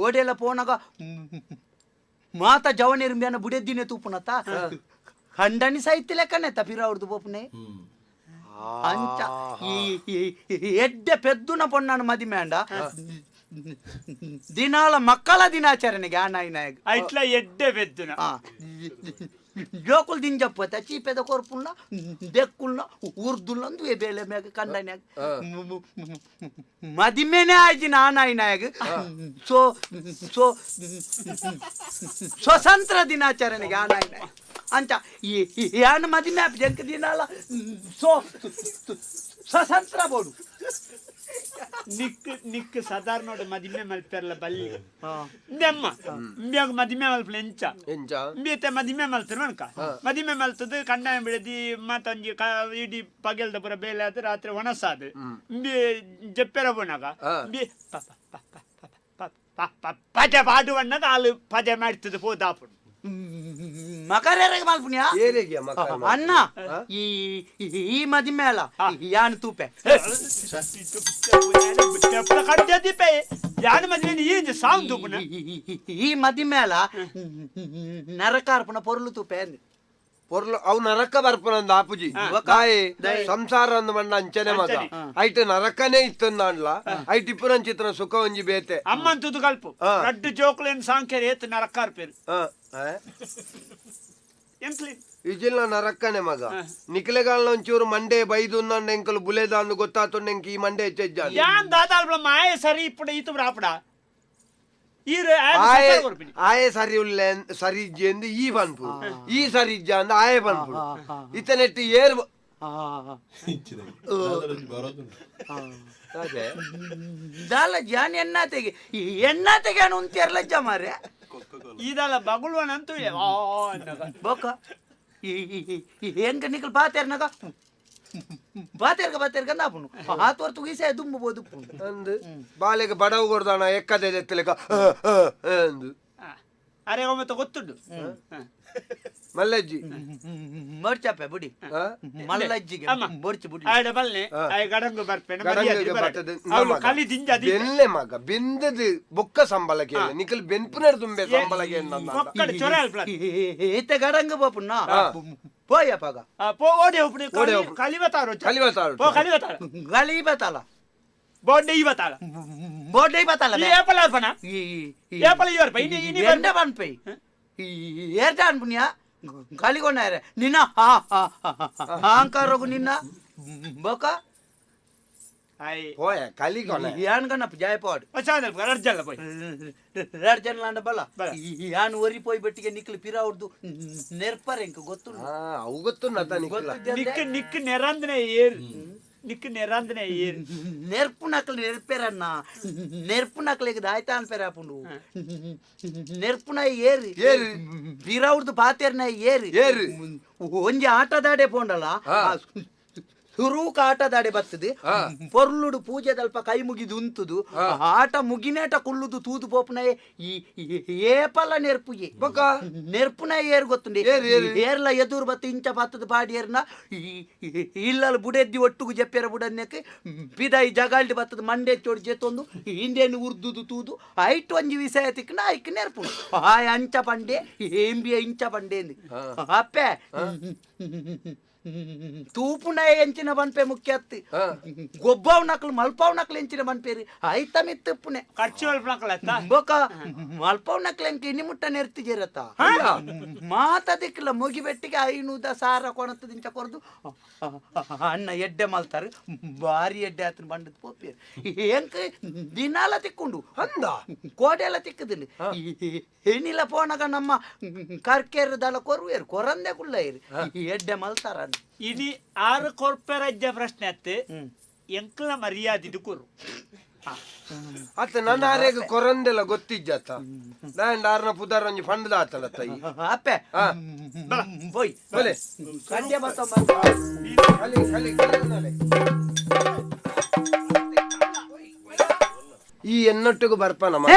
ಓಡೆಲ್ಲ ಪೋನಾಗ ಮಾತ ಜವನಿರ್ಮ್ಯಾನ ಬುಡೆದ್ದಿನೇ ತೂಪುನತ ಖಂಡನಿ ಸಾಹಿತ್ಯ ಲೆಕ್ಕನೆ ತಪಿರ ಅವ್ರದ್ದು ಪೋಪುನೆ ಅಂಚ ಈ ಈ ಎಡ್ಡೆ ಪೆದ್ದುನ ಪೊಣ್ಣನ ಮದಿಮೆ ಅಂಡ ದಿನಾಲ ಮಕ್ಕಳ ದಿನಾಚರಣೆಗೆ ಆ ನಾಯಿ ನಾಯಕ್ ಐಟ್ಲ ಎಡ್ಡೆ ಬೆದ್ದುನ ಆ. ಜೋಕುಲ್ ದಿಂಜಪ್ಪತ್ತ ಚೀಪೆದ ಕೊರ್ಪುಲ್ಲ ದೆಕ್ಕುಲ್ಲ ಉರ್ದುಲ್ಲ ಅಂದುವೆ ಬೇಲೆ ಮ್ಯಾಗ ಕಂಡನ್ಯಾಗ ಮದಿಮೆನೆ ಆಯ್ತು ನಾನಾಯ್ನಾಗ. ಸೋ ಸೋ ಸ್ವತಂತ್ರ ದಿನಾಚರಣೆಗೆ ಆನಾಯ್ನ ಅಂಚ ಈ ಯಾನ್ ಮದಿಮೆ ಆಪ್ ಜಂಕ ದಿನಾಲ ಸೋ ಸ್ವತಂತ್ರ ಬೋಡು. ನಿಕ್ ನಿಕ್ ಸಾಧಾರಣ ಮದಿಮೆ ಮಲ್ಪೆರ್ಲ ಬಲ್ಲಿ ಇಂದೆಮ್ಮ ಇಂಬ್ಯಾಗ ಮದಿಮೆ ಮಲ್ಪಲ ಎಂಚ ಎಂಚ? ಇಂಬಿಯತ್ತೆ ಮದಿಮೆ ಮಲ್ತರು ಅನ್ಕ. ಮದಿಮೆ ಮಲ್ತದ ಕಂಡಾಯ ಬಿಡದಿ ಮತ್ತೊಂಜಿ ಇಡೀ ಪಗೆಲ್ದ ಪೂರ ಬೇಲೆ ಆದ್ ರಾತ್ರಿ ಒಣಸಾದ್ ಇಂಬಿ ಜಪ್ಪೆರ ಬೋನಾಗ ಇಂಬಿ ಪ ಪ ಪ ಪ ಪ ಪ ಪ ಪ ಪಜೆ ಪಾಡುವಣ್ಣಗ ಆಲು ಪಜೆ ಮಾಡ್ತದೆ ಪೋದಾಪುಡು. ಮಕರೇರೆಗ್ ಮಲ್ಪುನ್ಯಾ? ಏರೆಗೆ ಮಕರ? ಅಣ್ಣ, ಈ ಈ ಮದಿಮೆ ಅಲ್ಲ ಯಾನ್ ತೂಪೆ. ಕಡ್ಡದಿಪೆ ಯಾನ್ ಮದಿಮೆ ಈ ಸಾಂಗ್ ತೂಪುನ. ಈ ಮದಿಮೆ ಅಲ್ಲ ನರಕಾರ್ಪಣ ಪೊರ್ಲು ತೂಪೆ ಅಂದ್. ಪೊರ್ಲು ಅವು ನರಕ ಬರ್ಪುನಂದು ಆಪುಜಿ ಕಾಯಿ ಸಂಸಾರ ಅಂದ್ ಮಂಡ ಅಂಚನೆ ಮಗ ಐಟ್ ನರಕನೇ ಇತ್ತಂದಾಂಡ್ಲ ಐಟ್ ಇಪ್ಪುನಂಚಿತ್ತನ ಸುಖ ಒಂಜಿ ಬೇತೆ. ಅಮ್ಮನ್ ತುದು ಕಲ್ಪು ರಡ್ಡು ಜೋಕುಲೇನ್ ಸಾಂಕೇರ್ ಏತ್ ನರಕಾರ್ಪೇರು. ಎಂಕ್ಲಿ ಇಜಿಲ್ಲ ನರಕ್ಕನೆ ಮಗ ನಿಕ್ಲೆಗಾಲ್ನ ಒಂಚೂರು ಮಂಡೆ ಬೈದು ಅಂದ ಎಂಕಲು ಬುಲೆದ ಅಂದು ಗೊತ್ತಾತುಂಡು ಎಂಕ್ ಈ ಮಂಡೆ ಹೆಚ್ಚೆಜ್ಜ. ಯಾನ್ ದಾದಾಲ್ಬ ಮಾಯ ಸರಿ ಇಪ್ಪಡ ಈತು ರಾಪಡ ಈರು ಆಯೆ ಆಯೆ ಸರಿ ಉಲ್ಲೆ ಸರಿ ಇಜ್ಜಿ ಎಂದು ಈ ಪನ್ಪುಡು, ಈ ಸರಿ ಇಜ್ಜ ಅಂದ್ ಆಯೆ ಪನ್ಪುಡು. ಇತನೆಟ್ಟು ಏರ್ ದಾಲ ಜಾನ್ ಎನ್ನಾತೆಗೆ ಎನ್ನಾತೆಗೆ ಅನು ಉಂತಿರ್ಲಜ್ಜ ಮಾರ್ರೆ. ಇದಲ್ಲ ಬಗುಳುವನಂತೂ ಬೊಕ್ಕ ಎಂಕ ನಿಕಲ್ ಬಾತೇರ್ನಾಗ ಬಾತೇರ್ಗ ಬಾತೇರ್ಗ ಅಂದಾಪುನು ಆತು ಗೀಸೆ ದುಂಬುಬೋದು ಅಂದ್ ಬಾಲೆಗೆ ಬಡವು ಕೊಡ್ದಾಣ ಎಕ್ಕದೆ ಎತ್ತಲೆಕ ಅಂದು. ಅರೆ ಒಮ್ಮೆ ಗೊತ್ತುಂಡು ಮಲ್ಲಜ್ಜಿ ಮರ್ಚಪ್ಪೆ ಬುಡಿ ಮಲ್ಲಜ್ಜಿಗೆ ಬೊರ್ಚಿ ಬುಡಿ ಆಯ್ಡ ಬಲ್ಲೆ ಆಯ್ ಗಡಂಗು ಬರ್ಪೇನೆ. ಗಡಂಗುಗೆ ಬರ್ತದೆ. ಅವಳು ಕಲಿ ದಿಂಜ ಬೆನ್ಲೆ ಮಗ ಬೆಂದದು ಬೊಕ್ಕ ಸಂಬಳ ಕೇಳ ನಿಕಲ್ ಬೆನ್ಪುನರ್ ತುಂಬೆ ಸಂಬಳ ಕೇಳ. ಒಕ್ಕಡೆ ಚೊರ ಅಲ್ಪ. ಈತೆ ಗಡಂಗು ಬೋಪುಣ್ಣ ಪೋಯಪ್ಪಾಗ. ಪೋ ಓಡೆ ಒಪ್ಪುಡು ಕಲಿವತಾರು. ಕಲಿವತಾರು. ಪೋ ಕಲಿವತಾರ. ಗಲಿ ಬತ್ತಲ. ಬೋಂಡೆ ಇವತ್ತಾಳ. ಬೋಂಡೆ ಬತ್ತಲ. ಈ ಏಪಲ ಅಲ್ಪನ ಏಪಲ ಇವರ್ಪ ಇನಿ ಇನಿ. ಎಂಡ ಪನ್ಪೈ ಏರ್ಟ ಅನ್ಪುಣ್ಯ ಗಾಲಿಗೊಂಡಾರೆ ನಿನ್ನ ಅಹಂಕಾರೋಗು ನಿನ್ನ ಬೊಕ. ಪೋಯ ಕಲಿಗೊನ ಯಾನ್ಗಣ್ಣಪ್ಪ ಜಯಪಾಡು. ಅರ್ಜಲ್ಲ ಪೋಯ್. ಅರ್ಜನ್ ಬಲ ಯಾನ್ ಒರಿ ಪೋಯ್ ಬೆಟ್ಟಿಗೆ ನಿಕ್ಲು ಪಿರ ಹೊಡ್ದು ನೆರ್ಪರೆ ಎಂಕ್ ಗೊತ್ತುಂಡು. ಅವು ಗೊತ್ತುಂಡು ನಿಕ್ಲ. ನಿಕ್ ನಿಕ್ ನೆರಂದನೆ ಏರ್ ನಿಕ್ ನೆರಂದನೆ ಏರ್. ನೆರ್ಪು ನಕಲು ನೆರ್ಪೆರನ್ನ ನೆರ್ಪು ನಕಲಿಗೆ ದಾಯ್ತ ಅನ್ಪೆರ ಆಪುಂಡು. ನೆರ್ಪುನ ಏರು ಏರು ಪಿರ ಹೊಡ್ದು ಪಾತೇರ್ನ ಏರು ಏರು. ಒಂಜಿ ಆಟದಾಡೆ ಪೋಂಡಲ ಸುರೂಕ ಆಟದಾಡೆ ಬರ್ತದೆ ಪೊರ್ಲುಡು ಪೂಜೆ ದಲ್ಪ ಕೈ ಮುಗಿದು ಉಂತುದು ಆಟ ಮುಗಿನೇಟ ಕುಳ್ಳುದು ತೂದು ಪೋಪುನ ಈ ಏಪಲ ನೆರ್ಪುಗೆ ಬೊಕ್ಕ ನೆರ್ಪುನ ಏರ್ ಗೊತ್ತುಂಡು. ಏರ್ಲ ಎದುರು ಬತ್ತು ಇಂಚ ಬತ್ತದ ಪಾಡಿ ಏರ್ನ ಇಲ್ಲಲ್ ಬುಡೆದ್ದಿ ಒಟ್ಟುಗು ಜಪ್ಪೆರ ಬುಡನ್ನೆಕ್ ಪಿದಾಯಿ ಜಗಾಲ್ಡಿ ಬತ್ತದ ಮಂಡೆ ಚೋಡಿ ಜೆತ್ತೊಂದು ಹಿಂದೇನು ಉರ್ದುದು ತೂದು ಐಟ್ ಒಂಜಿ ವಿಷಯ ತಿಕ್ಕನ ಐಕ್ ನೆರ್ಪುಂಡು. ಆಯ್ ಅಂಚ ಪಂಡೆ ಎಂಬಿಯ ಇಂಚ ಪಂಡೆ ಅಪ್ಪೆ ತೂಪುನ ಎಂಚಿನ ಪನ್ಪೆ ಮುಖ್ಯ ಗೊಬ್ಬಾವ್ ನಕಲು ಮಲ್ಪಾವ್ ನಕಲು ಎಂಚಿನ ಪನ್ಪೇರು ಐತಮಿತ್ತುಪ್ಪುನೆ ಖರ್ಚು ಮಲ್ಪನಕಲ. ಬೊಕ ಮಲ್ಪಾವ್ ನಕಲು ಎಂಕ ಇನಿ ಮುಟ್ಟ ನೆರ್ತಿಜೇರತ್ತ ಮಾತ ದಿಕ್ಕಲ ಮುಗಿ ಬೆಟ್ಟಿಗೆ ಐನೂದ ಸಾರ ಕೊಣತದಿಂಚ ಕೊರ್ದು ಅಣ್ಣ ಎಡ್ಡೆ ಮಲ್ತಾರೆ ಬಾರಿ ಎಡ್ಡೆ ಆತನ ಬಂಡದ ಪೋಪೇರು ಎಂಕ ದಿನಾಲ ತಿಕ್ಕೊಂಡು ಅಂದ ಕೋಟೆ ಎಲ್ಲ ತಿಕ್ಕದಿಂಡು ಏನಿಲ್ಲ ಪೋನಗ ನಮ್ಮ ಕರ್ಕೇರು ದಲ ಕೊರುವೇರು ಕೊರಂದೆ ಕುಲ್ಲ ಇರು ಎಡ್ಡೆ ಮಲ್ತಾರ. ಇನಿ ಆರು ಕೊರ್ಪೆರಜ್ಜ ಪ್ರಶ್ನೆ ಅತ್ತೆ ಎಂಕ್ಲ ಮರ್ಯಾದೆ ಕೊರು. ಅತ್ತ ನನ್ನ ಆರೆಗ್ ಕೊರಂದೆಲ್ಲ ಗೊತ್ತಿಜ್ಜತ್ತ ದಾಂಡ ಆರ್ನ ಪುದಾರ್ ಒಂಜಿ ಫಂಡ್ ಆತಲತ್ತ ಈ ಅಪ್ಪೆ ಬೋಯ್ ಬಲೆ ಕಂಡ್ಯ ಬತ್ತಮ್ಮ. ಕಲಿ ಕಲಿ ಕಲಿ ಈ ಎನ್ನೊಟ್ಟಿಗೂ ಬರ್ಪನ ಮಗ.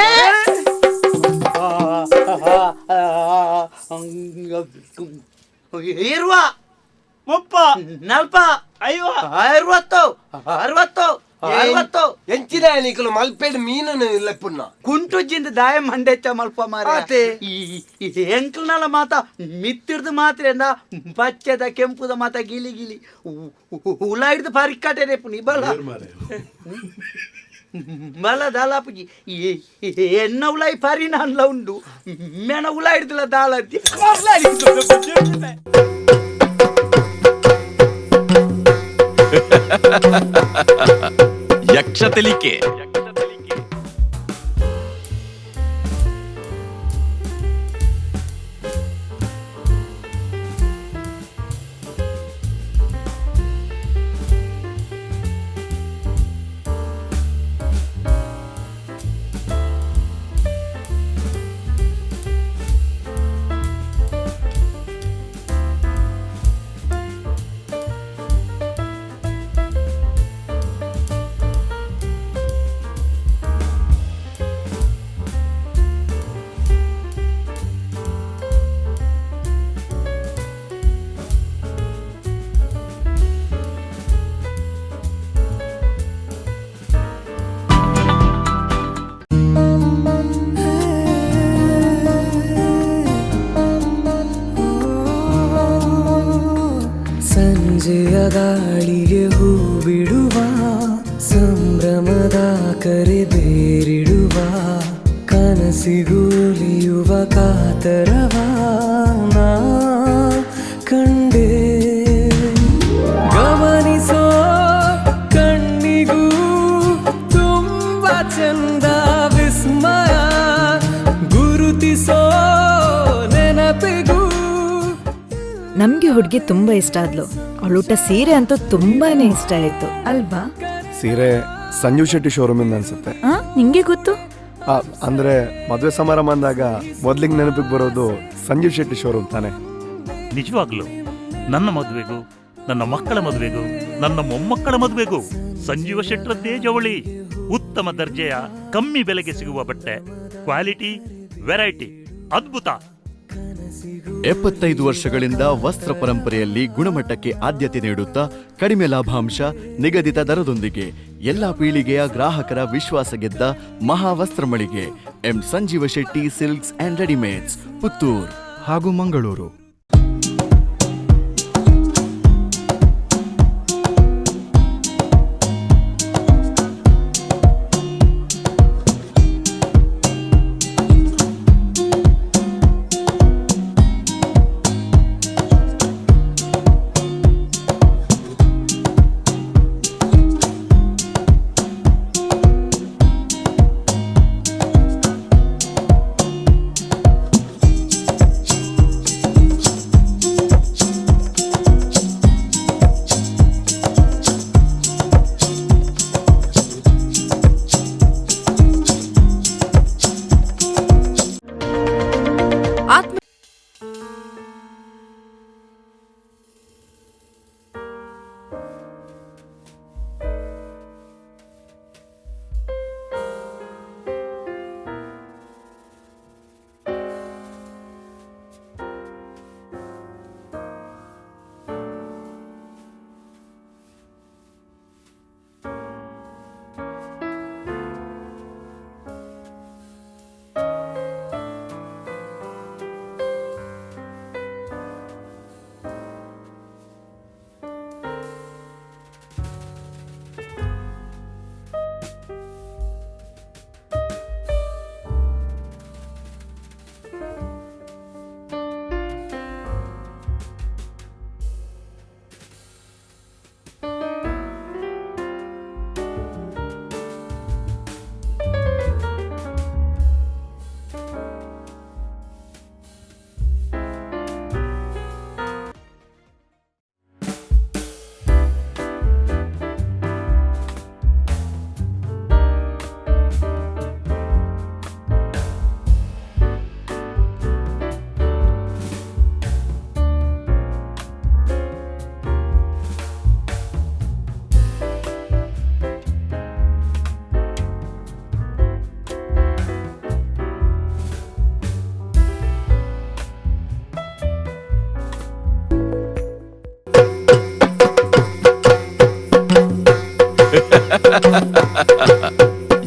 ಇರುವ ಮುಪ್ಪ ನಲ್ಪ ಐವ 60 60 60. ಎಂಚಿನ ನಿಕಲು ಮಲ್ಪೆಡ್ ಮೀನನ್ನು ಲೆಪ್ಪುನ್ನ ಕುಂಟುಜಿಂದ ದಾಯ ಮಂಡೆಚ್ಚ ಮಲ್ಪ ಮಾರ. ಆತೆ. ಈ ಎಂಕ್ಲನಲ ಮಾತ ಮಿತ್ತಿರ್ದು ಮಾತ್ರ ಎಂದ ಪಚ್ಚೆದ ಕೆಂಪುದ ಮಾತ ಗಿಲಿ ಗಿಲಿ ಉಲ ಹಿಡ್ದು ಪರಿಕಾಟೆ ರೇಪು ಇಬಲ್ಲ. ಬಲ ದಾಲಾಪುಜಿ ಎನ್ನ ಉಲಾಯಿ ಪರಿನಾನ್ಲ ಉಂಡು ಮೆಣ ಉಲಾಯಿ ಹಿಡ್ದಲ ದಾಲತ್ತಿ. ಯಕ್ಷ ತೆಲಿಕೆ. ಸಂಜೆಯ ಗಾಳಿಗೆ ಹೂ ಬಿಡುವ ಸಂಭ್ರಮದ ಕರೆ ಬೇರಿಡುವ ಕನಸಿಗೂಲಿಯುವ ಕಾತರವ ನಾ ಕಂಡೆ. ಗಮನಿಸೋ ಕಣ್ಣಿಗೂ ತುಂಬ ಚಂದ ವಿಸ್ಮಯ ಗುರುತಿಸೋ ನೆನಪಿಗೂ. ನಮ್ಗೆ ಹುಡುಗಿ ತುಂಬಾ ಇಷ್ಟ ಆದ್ಲು. ಅವಳುಟ್ಟ ಸೀರೆ ಅಂತೂ ತುಂಬಾನೇ ಇಷ್ಟ ಆಯ್ತು ಅಲ್ವಾ? ಸೀರೆ ಸಂಜೀವ್ ಶೆಟ್ಟಿ ಶೋರೂಮ್ ಇಂದ ಅನ್ಸುತ್ತೆ. ಆ, ನಿಂಗೆ ಗೊತ್ತು? ಅಂದ್ರೆ ಮದುವೆ ಸಮಾರಂಭ ಅಂದಾಗ ಮೊದ್ಲಿಗೆ ನೆನಪಿಗೆ ಬರೋದು ಸಂಜೀವ್ ಶೆಟ್ಟಿ ಶೋರೂಮ್ ತಾನೆ. ನಿಜವಾಗ್ಲೂ ನನ್ನ ಮದುವೆಗೂ, ನನ್ನ ಮಕ್ಕಳ ಮದುವೆಗೂ, ನನ್ನ ಮೊಮ್ಮಕ್ಕಳ ಮದುವೆಗೂ ಸಂಜೀವ ಶೆಟ್ಟರದ್ದೇ ಜವಳಿ. ಉತ್ತಮ ದರ್ಜೆಯ ಕಮ್ಮಿ ಬೆಲೆಗೆ ಸಿಗುವ ಬಟ್ಟೆ, ಕ್ವಾಲಿಟಿ, ವೆರೈಟಿ ಅದ್ಭುತ. 75 ವರ್ಷಗಳಿಂದ ವಸ್ತ್ರ ಪರಂಪರೆಯಲ್ಲಿ ಗುಣಮಟ್ಟಕ್ಕೆ ಆದ್ಯತೆ ನೀಡುತ್ತಾ ಕಡಿಮೆ ಲಾಭಾಂಶ, ನಿಗದಿತ ದರದೊಂದಿಗೆ ಎಲ್ಲಾ ಪೀಳಿಗೆಯ ಗ್ರಾಹಕರ ವಿಶ್ವಾಸ ಗೆದ್ದ ಮಹಾವಸ್ತ್ರ ಮಳಿಗೆ M Sanjeeva Shetty silks and readymades, Puttur ಹಾಗೂ ಮಂಗಳೂರು. ಆತ್ಮ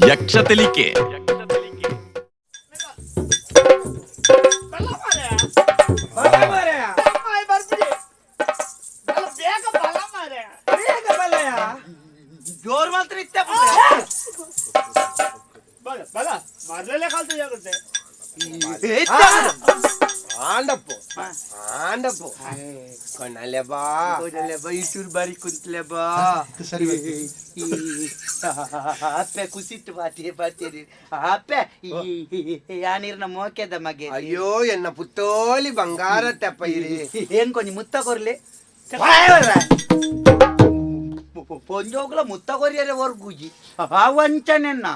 ಯಕ್ಷ ತೆಲಿಕೆ. ಬೇಗ ಬಲ ಮಾರ್ರೆ. ಬೇಗ ಬಲಯ. ಜೋರ್ ಮಾತ್ರ ಇತ್ತೆ ಬಲ ಬಲ ಮೊದಲೇ ಕಲ್ತು ಜಾಗ್ರತೆ. ಆಂಡಪ್ಪು ಆಂಡಪ್ಪು ಕೊನಲೆ ಬಾ. ಇಟೂರು ಬಾರಿ ಕುಂತ್ಲೆ ಬಾ. ಸರಿ. ಅಪ್ಪೆ ಕುಸಿಟ್ಟು ಬಾತಿ ಬಾತೀರಿ ಅಪ್ಪೆ, ಯಾನೀರ್ನ ಮೋಕೆದ ಮಗೆ. ಅಯ್ಯೋ ಎನ್ನ ಪುತ್ತೋಲಿ ಬಂಗಾರ ತೆಪ್ಪ ಇರಿ. ಏನ್ ಕೊಂಜಿ ಮುತ್ತ ಕೊರ್ಲಿ, ಪೊಂಜೋಗ್ಲ ಮುತ್ತ ಕೊರಿಯರೆ ಹೊರ್ಗುಜಿ ಅವಂಚನೆನ್ನ.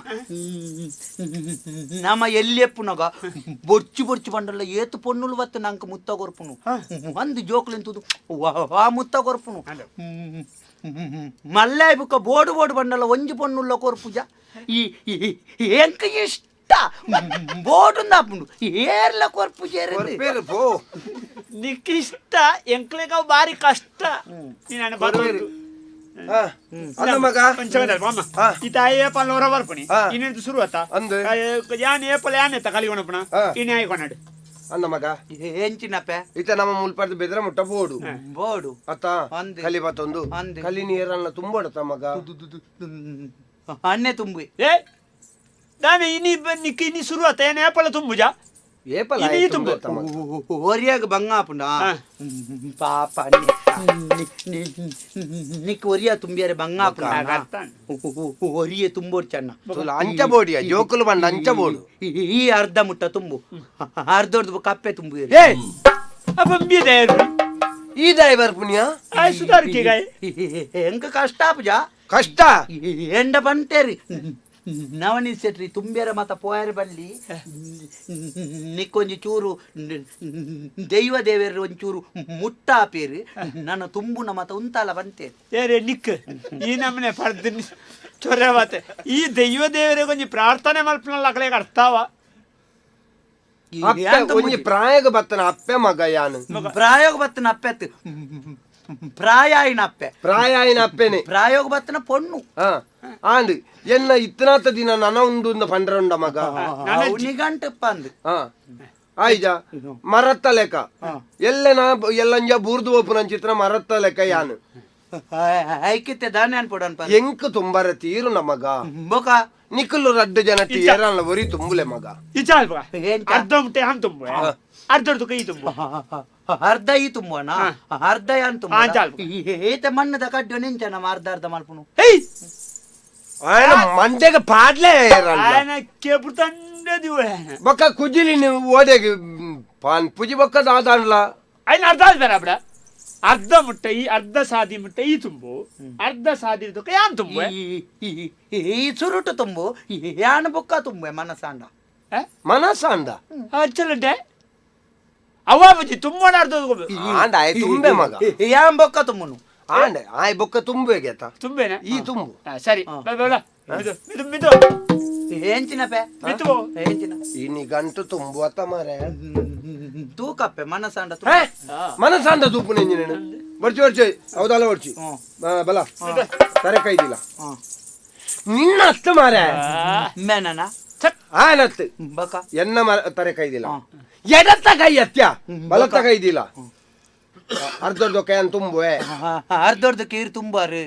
ನಮ ಎಲ್ಲಿ ಎಪ್ಪುನಗ ಬೊರ್ಚು ಬೊರ್ಚು ಬಂಡಲ್ಲ ಏತು ಪೊನ್ನುಲು ಬತ್ತು ನಂಗೆ ಮುತ್ತ ಕೊರ್ಪುನು. ಒಂದು ಜೋಕ್ಲಿಂತುದು ಆ ಮುತ್ತ ಕೊರ್ಪುನು. ಮಲ್ಲಾಯ್ ಬುಕ್ಕ ಬೋಡು ಬೋಡು ಬಂಡಲ್ಲ ಒಂಜಿ ಪೊನ್ನುಲ್ಲ ಕೊರ್ಪುಜ. ಈ ಎಂಕ ಇಷ್ಟ ಬೋಡುಂದಾಪುಂಡು, ಏರ್ಲ ಕೊರ್ಪುಜ. ಕೊರ್ಪೇರು ಪೋ. ನಿಕ್ ಇಷ್ಟ, ಎಂಕ್ಲೆಗ್ ಅವು ಬಾರಿ ಕಷ್ಟ. ನೀನು ಕೊರ್ಪೇರು. ಹಾ ಅಲ್ಲ ಮಗ. ಈ ತಾಯಿ ಏಪಲ್ ಹೊರ ಬರ್ಪುನಿ. ಇನ್ನೆಂತ ಶುರು ಆತ. ಅಂದ್. ಯಾನ್ ಏಪಲ್ ಯಾನ್ ಎತ್ತ ಕಲಿಗೊಣಪುಣ. ಇನ್ನು ಆಯ್ಕೊನಾಡು. ಅಂದ ಮಗ. ಎಂಚಿನಪ್ಪೆ? ಇತ್ತ ನಮ್ಮ ಮುಲ್ಪರ್ದು ಬೆದ್ರ ಮುಟ್ಟ ಬೋಡು. ಬೋಡು. ಅತ್ತ. ಅಂದ್. ಕಲಿ ಬತ್ತೊಂದು. ಅಂದ್. ಕಲಿ ನೀರನ್ನ ತುಂಬೋಡತ್ತ ಮಗ. ಅಣ್ಣೆ ತುಂಬಿ. ಏ ದಾನೆ ಇನಿ ನಿಕ್ ಇನಿ ಶುರು ಆತ, ಏನ್ ಏಪಲ ತುಂಬುಜಾ? ಏಪಲ ಇನಿ ಆಯ್ತು ತುಂಬು. ಅತ್ತ ಮಗ. ಒರಿಯಾಗ ಬಂಗ ಆಪುಂಡ. ಪಾಪ ನಿಕ್ ಒರಿಯ ತುಂಬಿಯರೆ ಬಂಗ ಆಪುಂಡ. ಒರಿಯೆ ತುಂಬೋಡ್ ಚನ್ನ. ತುಲ ಅಂಚ ಬೋಡಿಯ ಜೋಕುಲು ಬಂಡ ಅಂಚ ಬೋಡು. ಈ ಅರ್ಧ ಮುಟ್ಟ ತುಂಬು, ಅರ್ಧರ್ದು ಕಪ್ಪೆ ತುಂಬು. ಏ ಅಪ್ಪ ಅಂಬಿದೆ. ಈ ದಾಯಿ ಬರ್ಪುನಿಯ. ಆಯ್ ಸುಧಾರಿಕೆ ಗಾಯ್. ಎಂಕ ಕಷ್ಟ ಆಪುಜ. ಕಷ್ಟ. ಎಂಡ ಬಂತೇರಿ ನವನಿ ಸೆಟ್ರಿ ತುಂಬ್ಯಾರ ಮತ ಪೋಯರ್ ಬಲ್ಲಿ ನಿಕ್ಕೊಂಜಿ ಚೂರು ದೈವ ದೇವೇರು ಒಂಚೂರು ಮುಟ್ಟ ಆಪೇರು, ನನ್ನ ತುಂಬುನ ಮತ ಉಂತಾಲ ಬಂತೇರಿ. ಏರೆ ನಿಕ್ ಈ ನಮ್ಮನೆ ಪರ್ದಿನಿ ಚೊರೆವಾತೆ ಈ ದೈವ ದೇವರಿಗೆ ಒಂಜಿ ಪ್ರಾರ್ಥನೆ ಮಲ್ಪನಲ್ಲ ಅಕಲೆಗ್ ಅರ್ಥವ. ಅಪ್ಪೆ ಒಂಜಿ ಪ್ರಾಯಗ ಬತ್ತನ ಅಪ್ಪೆ ಮಗ ಯಾನು. ಪ್ರಾಯೋಗ ಬತ್ತನ ಅಪ್ಪೆತ್, ಪ್ರಾಯ ಆಯಿನ ಅಪ್ಪೆ. ಪ್ರಾಯ ಆಯಿನ ಅಪ್ಪೆನೆ. ಪ್ರಾಯೋಗ ಬತ್ತನ ಪೊಣ್ಣು. ಹಾ ಆಂಡ್ ಎನ್ನ ಇತ್ತನಾತ ದಿನ ನನ ಉಂಡು ಪಂಡ್ರಂಡ ಮಗ. ನಿಗಂಟಪ್ಪ ಅಂದ್. ಹಾ ಆಯ್ಜ ಮರತ್ತ ಲೆಕ್ಕ ಎಲ್ಲ ನಾ ಎಲ್ಲಂಜ ಬೂರ್ದು ಒಪ್ಪುನ ಚಿತ್ರ ಮರತ್ತ ಲೆಕ್ಕ ಯಾನು. ಐಕಿತ್ತೆ ದಾನೆ ಅನ್ಪೊಡನ್ಪ. ಎಂಕ್ ತುಂಬಾರ ತೀರು ನಮಗ. ಬೊಕ ನಿಕ್ಕಲು ರಡ್ಡು ಜನ ಏರಲ್ಲ ಒರಿ ತುಂಬುಲೆ ಮಗ. ಇಚಾಲ್ ಬಾ. ಎಂಚ? ಅರ್ಧ ಮುಟ್ಟೆ ಹನ್ ತುಂಬು, ಅರ್ಧ ಕೈ ತುಂಬು. ಅರ್ಧ ಈ ತುಂಬುವನ, ಅರ್ಧ ಯಾನ್ ತುಂಬ. ಹಾ, ಚಾಲ್. ಏತ ಮಣ್ಣದ ಕಡ್ಡು ನಿಂಚ ನಮ್ಮ ಅರ್ಧ ಅರ್ಧ ಮಲ್ಪುನು. ಹೇಯ್ ఆయన ಮಂಡೆಗ ಪಾಡ್ಲೆ ಏರಲ್ಲ. ఆయన ಕೆಪುತಂಡ ದಿವ. ಬೊಕ್ಕ ಕುಜಿಲಿ ನೀವು ಓಡೆಗೆ ಪಾನ್ ಪುಜಿ ಬೊಕ್ಕ ದಾದಾನ್ಲ. ఆయన ಅರ್ಧ ಆದ್ಬೇಡ ಬಿಡ, ಅರ್ಧ ಮುಟ್ಟೆ ಈ ಅರ್ಧ ಸಾದಿ ಮುಟ್ಟೆ ಈ ತುಂಬು, ಅರ್ಧ ಸಾದಿ ತುಕ ಯಾನ್ ತುಂಬು. ಈ ಸುರುಟು ತುಂಬು, ಯಾನ್ ಬೊಕ್ಕ ತುಂಬುವೆ ಮನಸಾಂಡ. ಮನಸಾಂಡ. ಅಚ್ಚಲಂಟೆ ಅವ್ವ ಬುಜ್ಜಿ ತುಂಬೋಣ ಅರ್ಧ. ಆಂಡ ಆಯ್ ತುಂಬೆ ಮಗ. ಯಾನ್ ಬೊಕ್ಕ ತುಂಬುನು. ಆಂಡ ಆಯ್ ಬೊಕ್ಕ ತುಂಬುವೆ ಗೆತ. ತುಂಬೇನ? ಈ ತುಂಬು. ಸರಿ ಬಾ ಮಿದು ಮಿದು ಮಿದು. ಎಂಚಿನಪೆ? ಮಿತು. ಎಂಚಿನ? ಈ ನಿಗಂಟು ತುಂಬುವತ್ತ ಮಾರೆ. ತೂಕಪ್ಪೆ ಮನಸಾಂಡ. ಮನಸಾಂಡ ತೂಪು ನೆಂಜಿನೇನು ಬರ್ಚಿ ಬರ್ಚಿ ಹೌದಲ್ಲ ಬರ್ಚಿ ಬಲ ತರೆ ಕೈದಿಲ್ಲ ನಿನ್ನ ಅತ್ತ ಮಾರೆ. ಮೇನನ? ಆನತ್ತು. ಬಕ ಎನ್ನ ಮರ ತರೆ ಕೈದಿಲ್ಲ, ಎಡತ್ತ ಕೈ ಅತ್ಯ ಬಲತ್ತ ಕೈದಿಲ್ಲ. ಅರ್ಧರ್ಧ ಕೈ ಅಂತ ತುಂಬುವೆ. ಅರ್ಧರ್ಧ ಕೀರ್ ತುಂಬಾರು.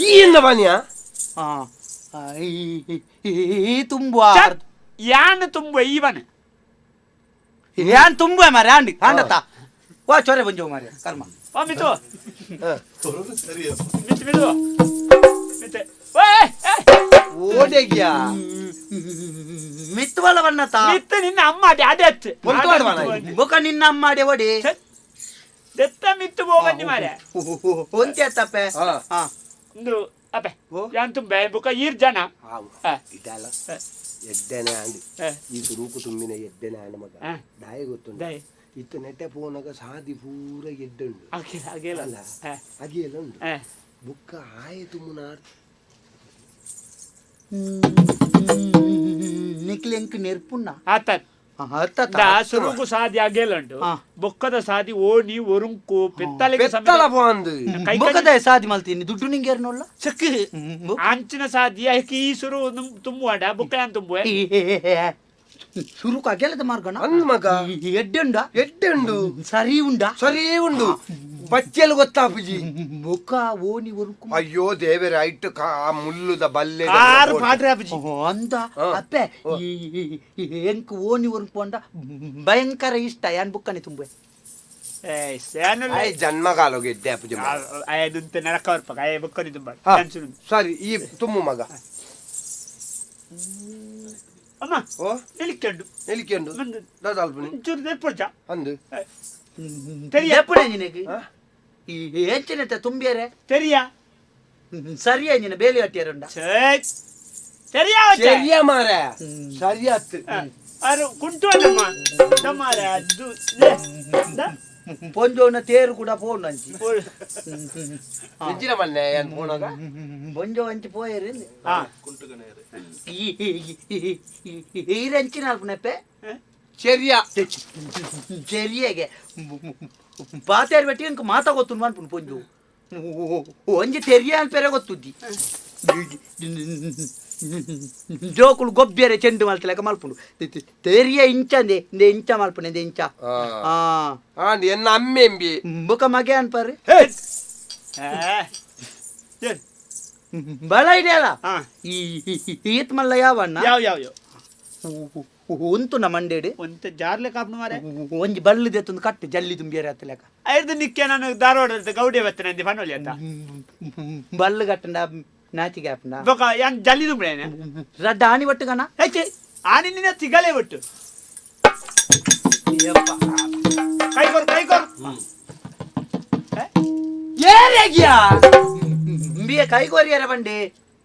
ಈ ಇಂದ ಬಾನಿಯ. ಈ ತುಂಬುವ. ಯಾನ್ ತುಂಬುವೆ ಈವನ್. ಯಾನ್ ತುಂಬುವೆ ಮಾರೆ ಆಂಡಿ ಆಂಡತ್ತ ವಾ ಚೊರೆ ಬಂಜೋ ಮಾರೆ ಕರ್ಮ. ವಾ ಮಿತು ಮಿತು ಮಿತು ಮಿತೆ ಓಡೆಗ್ಯಾ ಮಿತ್ತುವಲ ಬನ್ನತ. ಮಿತ್ತು ನಿನ್ನ ಅಮ್ಮ ಅದೇ ಅದೇ ಅತ್ತು. ಬೊಕ ನಿನ್ನ ಅಮ್ಮ ಅಡೆ ಒಡಿ. ದೆತ್ತ ಮಿತ್ತು ಬೋಗಂಜಿ ಮಾರೆ. ಒಂತೆ ತಪ್ಪೆ. ಒಂದು ಅಪ್ಪೆ ಯಾನ್ ತುಂಬೆ ಬೊಕ ಈರ್ ಜನ. ಇದಲ್ಲ ಎದ್ದೆನೆ ಆಂಡಿ ಈ ಸುರೂಕು ತುಂಬಿನ ಎದ್ದೆನೆ ಆಂಡ ಮಗ ದಾಯ ಗೊತ್ತುಂಡು. ಇತ್ತ ನೆಟ್ಟೆ ಪೋನಾಗ ಸಾದಿ ಪೂರ ಎಡ್ಡುಂಡು ಅಲ್ಲ ಅಗೆಲ್ಲ ಉಂಡು ಬುಕ್ಕ ಆಯ ತುಂಬುನ. ನಿಕ್ಲಿ ಎಂಕ್ ನೆರ್ಪುಣ್ಣ. ಆತ ಸುರುಗು ಸಾದಿ ಅಗೆಲುಂಡು, ಬೊಕ್ಕದ ಸಾದಿ ಓಣಿ ಒರುಂಕು ಪೆತ್ತಲೆಗೆ ಪೆತ್ತಲ ಪೋಂದು. ಬೊಕ್ಕದ ಸಾದಿ ಮಲ್ತೀನಿ ದುಡ್ಡು ನಿಂಗೆ ಏರ್ನೊಲ್ಲ. ಚಕ್ ಅಂಚಿನ ಸಾದಿ ಐಕ್ ಈ ಸುರು ತುಂಬುವಾಡ ಬೊಕ್ಕ ಯಾನ್ ತುಂಬುವೆ. ಸುರುಕು ಅಗೆಲದ ಮಾರ್ಗನ ಅಂದ್ ಮಗ. ಎಡ್ಡೆ ಉಂಡ? ಎಡ್ಡೆ ಉಂಡು. ಸರಿ ಉಂಡ? ಸರಿ ಉಂಡು. ಪಚ್ಚೆಲ್ ಗೊತ್ತಾಪುಜಿ. ಬೊಕ್ಕ ಓನಿ ಒರುಕು. ಅಯ್ಯೋ ದೇವರೇ, ಐಟ್ ಆ ಮುಲ್ಲುದ ಬಲ್ಲೆ ಕಾರು ಪಾಡ್ರೆ ಆಪುಜಿ. ಅಂದ ಅಪ್ಪೆ, ಎಂಕ್ ಓನಿ ಒರುಕು ಅಂಡ ಭಯಂಕರ ಇಷ್ಟ. ಯಾನ್ ಬುಕ್ಕನೆ ತುಂಬೆ. ಜನ್ಮಕಾಲೋಗೆ ಇದ್ದೆ ಅಪ್ಪುಜಿ. ಅಯ್ಯದಂತೆ ನರಕ ಬರ್ಪಕ ಅಯ್ಯ ಬುಕ್ಕನೆ ತುಂಬ. ಸಾರಿ, ಈ ತುಂಬು ಮಗ. ಅಮ್ಮ ಓ ನಿಲಿಕೆಂಡು ನಿಲಿಕೆಂಡು ದಾದಾಲ್ಪುನಿ ಒಂಚೂರು ನೆರ್ಪೊಡ್ಚ ಅಂದು ತೆರಿಯ ನಿನಗೆ ಹೆಚ್ಚಿನತೆ ತುಂಬಿಯರೆ ತೆರಿಯ ಸರಿಯ ನಿನ್ನ ಬೇಲಿ ಕಟ್ಟಿಯರುಂಡ ತೆರಿಯ ಸರಿಯ ಮಾರ ಸರಿಯಾತ್ ಅರು ಕುಂಟು ಅಲ್ಲಮ್ಮ ನಮ್ಮಾರ ಅದು ಪೊಂಜೋನ ತೇರು ಕೂಡ ಪೋಂಡು ಅಂಚಿ ನಿಜ್ಜಿನ ಮನ್ನೆ ಏನ್ ಪೋನಾಗ ಬೊಂಜೋ ಅಂಚಿ ಪೋಯರು ಈರಂಚಿನ ಅಲ್ಪನೆಪ್ಪೆ ಸರಿಯ ಸರಿಯಾಗೆ ಪಾತೇರು ಬೆಟ್ಟಿ ಇಂಕ ಮಾತ ಗೊತ್ತು ಅನ್ಪುಂಡು ಪೊಂಜು ಒಂಜಿ ತೆರಿಯ ಅನ್ಪೆರೆ ಗೊತ್ತುದ್ದಿ. ಜೋಕುಲು ಗೊಬ್ಬಿಯರೆ ಚೆಂಡು ಮಲ್ತಲೆಕ ಮಲ್ಪುಂಡು ತೆರಿಯ ಇಂಚಂದೆ ಇಂದೆ ಇಂಚ ಮಲ್ಪುಂಡು ಇಂದೆ ಇಂಚ. ಎನ್ನ ಅಮ್ಮೆಂಬಿ ಬೊಕ ಮಗೆ ಅನ್ಪಾರು ಬಲ ಇದೆಯಲ್ಲ ಈ ಈತ್ ಮಲ್ಲ ಯಾವಣ್ಣ ಯಾವ ಯಾವ ಯಾವ ಉಂತು ನಮ್ಮ ಮಂಡೇಡು ಒಂತೆ ಜಾರ್ಲೆ ಕಾಪ್ನ ಮಾರೆ ಒಂಜಿ ಬಲ್ಲು ಕಟ್ಟು ಜಲ್ಲಿ ತುಂಬಿಯರೆ ಅತ್ತಲೆಕ ಐದು ನಿಕ್ಕೆ ನಾನು ಧಾರವಾಡ ಗೌಡಿ ಬತ್ತನೆ ಪನೋಲಿ ಅಂತ ಬಲ್ಲು ಕಟ್ಟಂಡ ನಾಚಿಗೆ ಆಪುಂಡ ಬೊಕ ಯಾನ್ ಜಲ್ಲಿ ತುಂಬಿಡೇನೆ ರಡ್ಡ ಆಣಿ ಒಟ್ಟುಗಣ ಹೆಚ್ಚೆ ಆನಿ ನಿನ್ನ ತಿಗಲೆ ಒಟ್ಟು ಕೈ ಕೊರು ಕೈ ಕೊರು ಏರೇಗಿಯಾ ಬಿಯ ಕೈ ಕೋರಿಯರ ಬಂಡಿ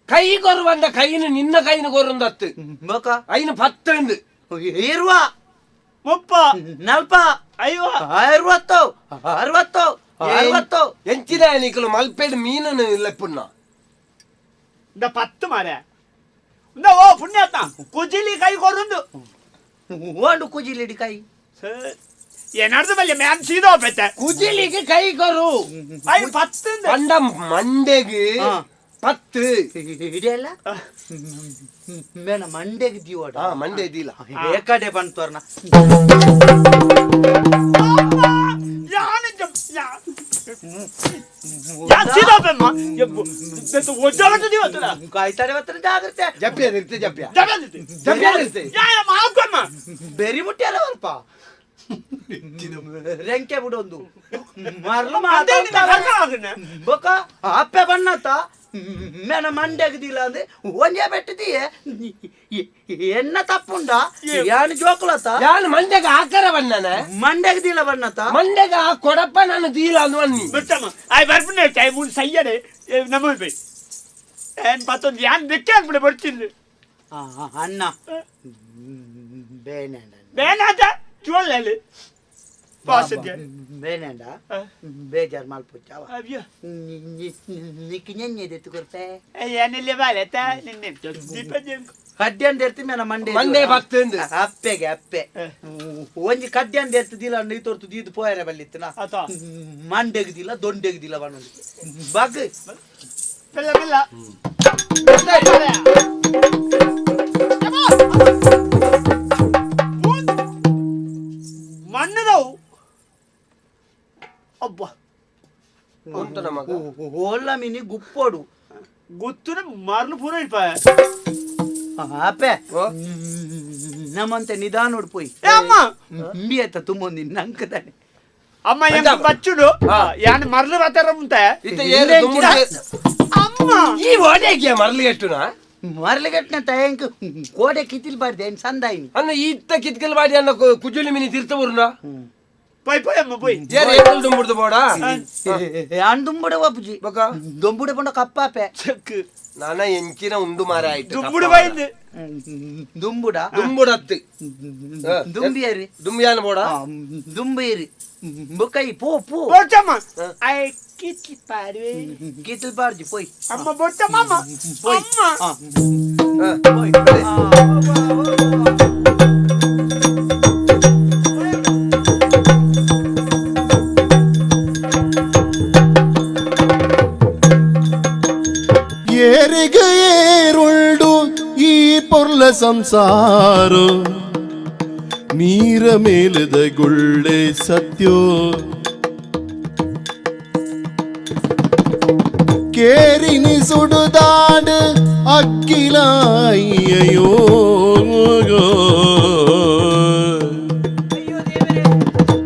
ಕೈ ಕೊರು ಬಂದ ಕೈನು ನಿನ್ನ ಕೈನು ಕೊರುಂದತ್ತು ಬೊಕ ಐನು ಪತ್ತಂದು ಇರುವ ಮುಪ್ಪ ನಲ್ಪ ಐವ 60 60 60 ಎಂಚಿನ ನಿಕಲು ಮಲ್ಪೇಡ್ ಮೀನನು ಲೆಪ್ಪುನ್ನ ಇಂದ 10 ಮಾರೆ ಇಂದ ಓ ಪುಣ್ಯಾತ್ಮ ಕುಜಿಲಿ ಕೈ ಕೊರುಂದು ಓಂಡು ಕುಜಿಲಿಡಿ ಕೈ ಏನಾರ್ದು ಬಲ್ಲೆ ಮ್ಯಾನ್ ಸೀದಾ ಪೆತ್ತೆ ಕುಜಿಲಿಗೆ ಕೈ ಕೊರು ಐನು 10 ಪಂಡ ಮಂಡೆಗೆ 10 ಇದೆಲ್ಲ ಮೇನ ಮಂಡೆಗೆ ದೀವಡ ಮಂಡೆ ಇದಿಲ್ಲ ಏಕಡೆ ಬಂತವರ್ನ ಜಾಗ್ರತೆ ಜಪ್ಯ ಇರ್ತೆ ಜಪ್ಯ ಜಪ್ಯ ಇರ್ತೆ ಬೆರಿ ಮುಟ್ಟಿಯಲ್ಲ ಅಲ್ಪ ರೆಂಕೆ ಬಿಡೊಂದು ಮರಳು ಬೊಕ ಅಪ್ಪೆ ಬಣ್ಣತ್ತ ಮೇನ ಮಂಡೆಗದಿಲ್ಲ ಅಂದ್ರೆ ಒಂಜೇ ಬೆಟ್ಟದಿಯೇ ಎನ್ನ ತಪ್ಪುಂಡ ಯಾನು ಜೋಕುಲತ್ತ ಯಾನು ಮಂಡೆಗೆ ಆಕರ ಬಣ್ಣನ ಮಂಡೆಗದಿಲ್ಲ ಬಣ್ಣತ್ತ ಮಂಡೆಗೆ ಆ ಕೊಡಪ್ಪ ನಾನು ದೀಲ ಅಂದು ಅನ್ನಿ ಬಿಟ್ಟಮ್ಮ ಆಯ್ ಬರ್ಪುನ ಆಯ್ ಮೂರು ಸಯ್ಯಡೆ ನಮ್ಮ ಬೈ ಏನ್ ಪತ್ತೊಂದು ಯಾನ್ ಬೆಕ್ಕೆ ಆಗ್ಬಿಡೆ ಬರ್ತಿಲ್ಲ ಅಣ್ಣ ಬೇನೆ ಬೇನಾತ ಚೋಳಲ್ಲಿ ಬೇನೇಂಡ ಬೇಜಾರು ಮಲ್ಪುಚ್ಚಾವ ನಿಕ್ಕು ನೆನ್ನೆದೆತ್ತು ಕೊರ್ಪೆ ಏನಿಲ್ಲ ಬಾಲೆತ್ತ ನಿನ್ನೆ ಕಡ್ಡಿ ಎರ್ತಿ ಮೇನ ಮಂಡೆ ಮಂಡೆ ಪತ್ತಂದು ಅಪ್ಪೆಗೆ ಅಪ್ಪೆ ಒಂಜಿ ಕಡ್ಡಿ ಅಂದ ಎರ್ತದಿಲ್ಲ ನೀ ತೋರ್ತು ದೀದು ಪೋಯರೆ ಬಲ್ಲಿತ್ತನ ಮಂಡೆಗದಿಲ್ಲ ದೊಂಡೆಗದಿಲ್ಲ ಬಣ್ಣೊಂದು ಬಗ್ ಮೆಲ್ಲ ಮೆಲ್ಲ ಮಣ್ಣದವು ಅಬ್ಬ ಓಲ್ಲ ಮಿನಿ ಗುಪ್ಪೋಡು ಗುತ್ತುನ ಮರಳು ಪೂರ ಇಲ್ಪ ಅಪ್ಪೆ ನಮ್ಮಂತೆ ನಿಧಾನ ಪೋಯ್ ಅಮ್ಮ ಇಂಬಿ ಆಯ್ತ ತುಂಬೊಂದು ನಂಕದಾನೆ ಅಮ್ಮ ಎಂಕ ಬಚ್ಚುಡು ಯಾನ್ ಮರಳು ಬಾತಾರ ಮುಂತೆ ಅಮ್ಮ ಈ ಓಡೆಗೆ ಮರಳು ಎಟ್ಟುನಾ ಮರಳು ಗಟ್ಟಿನ ತಯಂಕ ಕೋಡೆ ಕಿತಿಲ್ ಬಾರ್ದೆ ಏನ್ ಸಂದಾಯಿನಿ ಅನ್ನ ಇತ್ತ ಕಿತ್ಕಲ್ ಬಾಡಿ ಅನ್ನ ಕುಜುಲಿ ಮಿನಿ ತೀರ್ಥ ಊರ್ನ ಪೋಯ್ ಪೋಯ್ ಅಮ್ಮ ಪೋಯ್ ಏರ್ ಏಕಲ್ ದುಂಬುಡ್ದು ಬೋಡ ಅನ್ ದುಂಬುಡೆ ಒಪ್ಪುಜಿ ಬೊಕ ದೊಂಬುಡೆ ಪಂಡ ಕಪ್ಪಾಪೆ ಚಕ್ ನಾನ ಎಂಚಿನ ಉಂಡು ಮಾರ ಆಯ್ತು ದುಂಬುಡು ಬೈಂದು ದುಂಬುಡ ದುಂಬುಡತ್ತು ದುಂಬಿಯರಿ ದುಂಬಿಯಾನ ಬೋಡ ದುಂಬಿಯರಿ ಬೊಕೈ ಪೋ ಪೋ ಬೋಚಮ್ಮ I ಕಿತ್ಲಿ ಪಾಡುವೆ ಕಿತ್ಲಿ ಪಾಡ್ಜಿ ಪೋಯ್ ಅಮ್ಮ ಬೋಚಮ್ಮ ಅಮ್ಮ ಪೋಯ್ ಅಮ್ಮ ಪೋಯ್ ಏರಿಗೆ ಏರುಂಡು ಈ ಪೊರ್ಲ ಸಂಸಾರ ನೀರ ಮೇಲದ ಗುಳ್ಳೆ ಸತ್ಯೋ. ಕೇರಿನಿ ಸುಡುದಾಡು ಅಕ್ಕಿಲಾಯ್ಯೋ.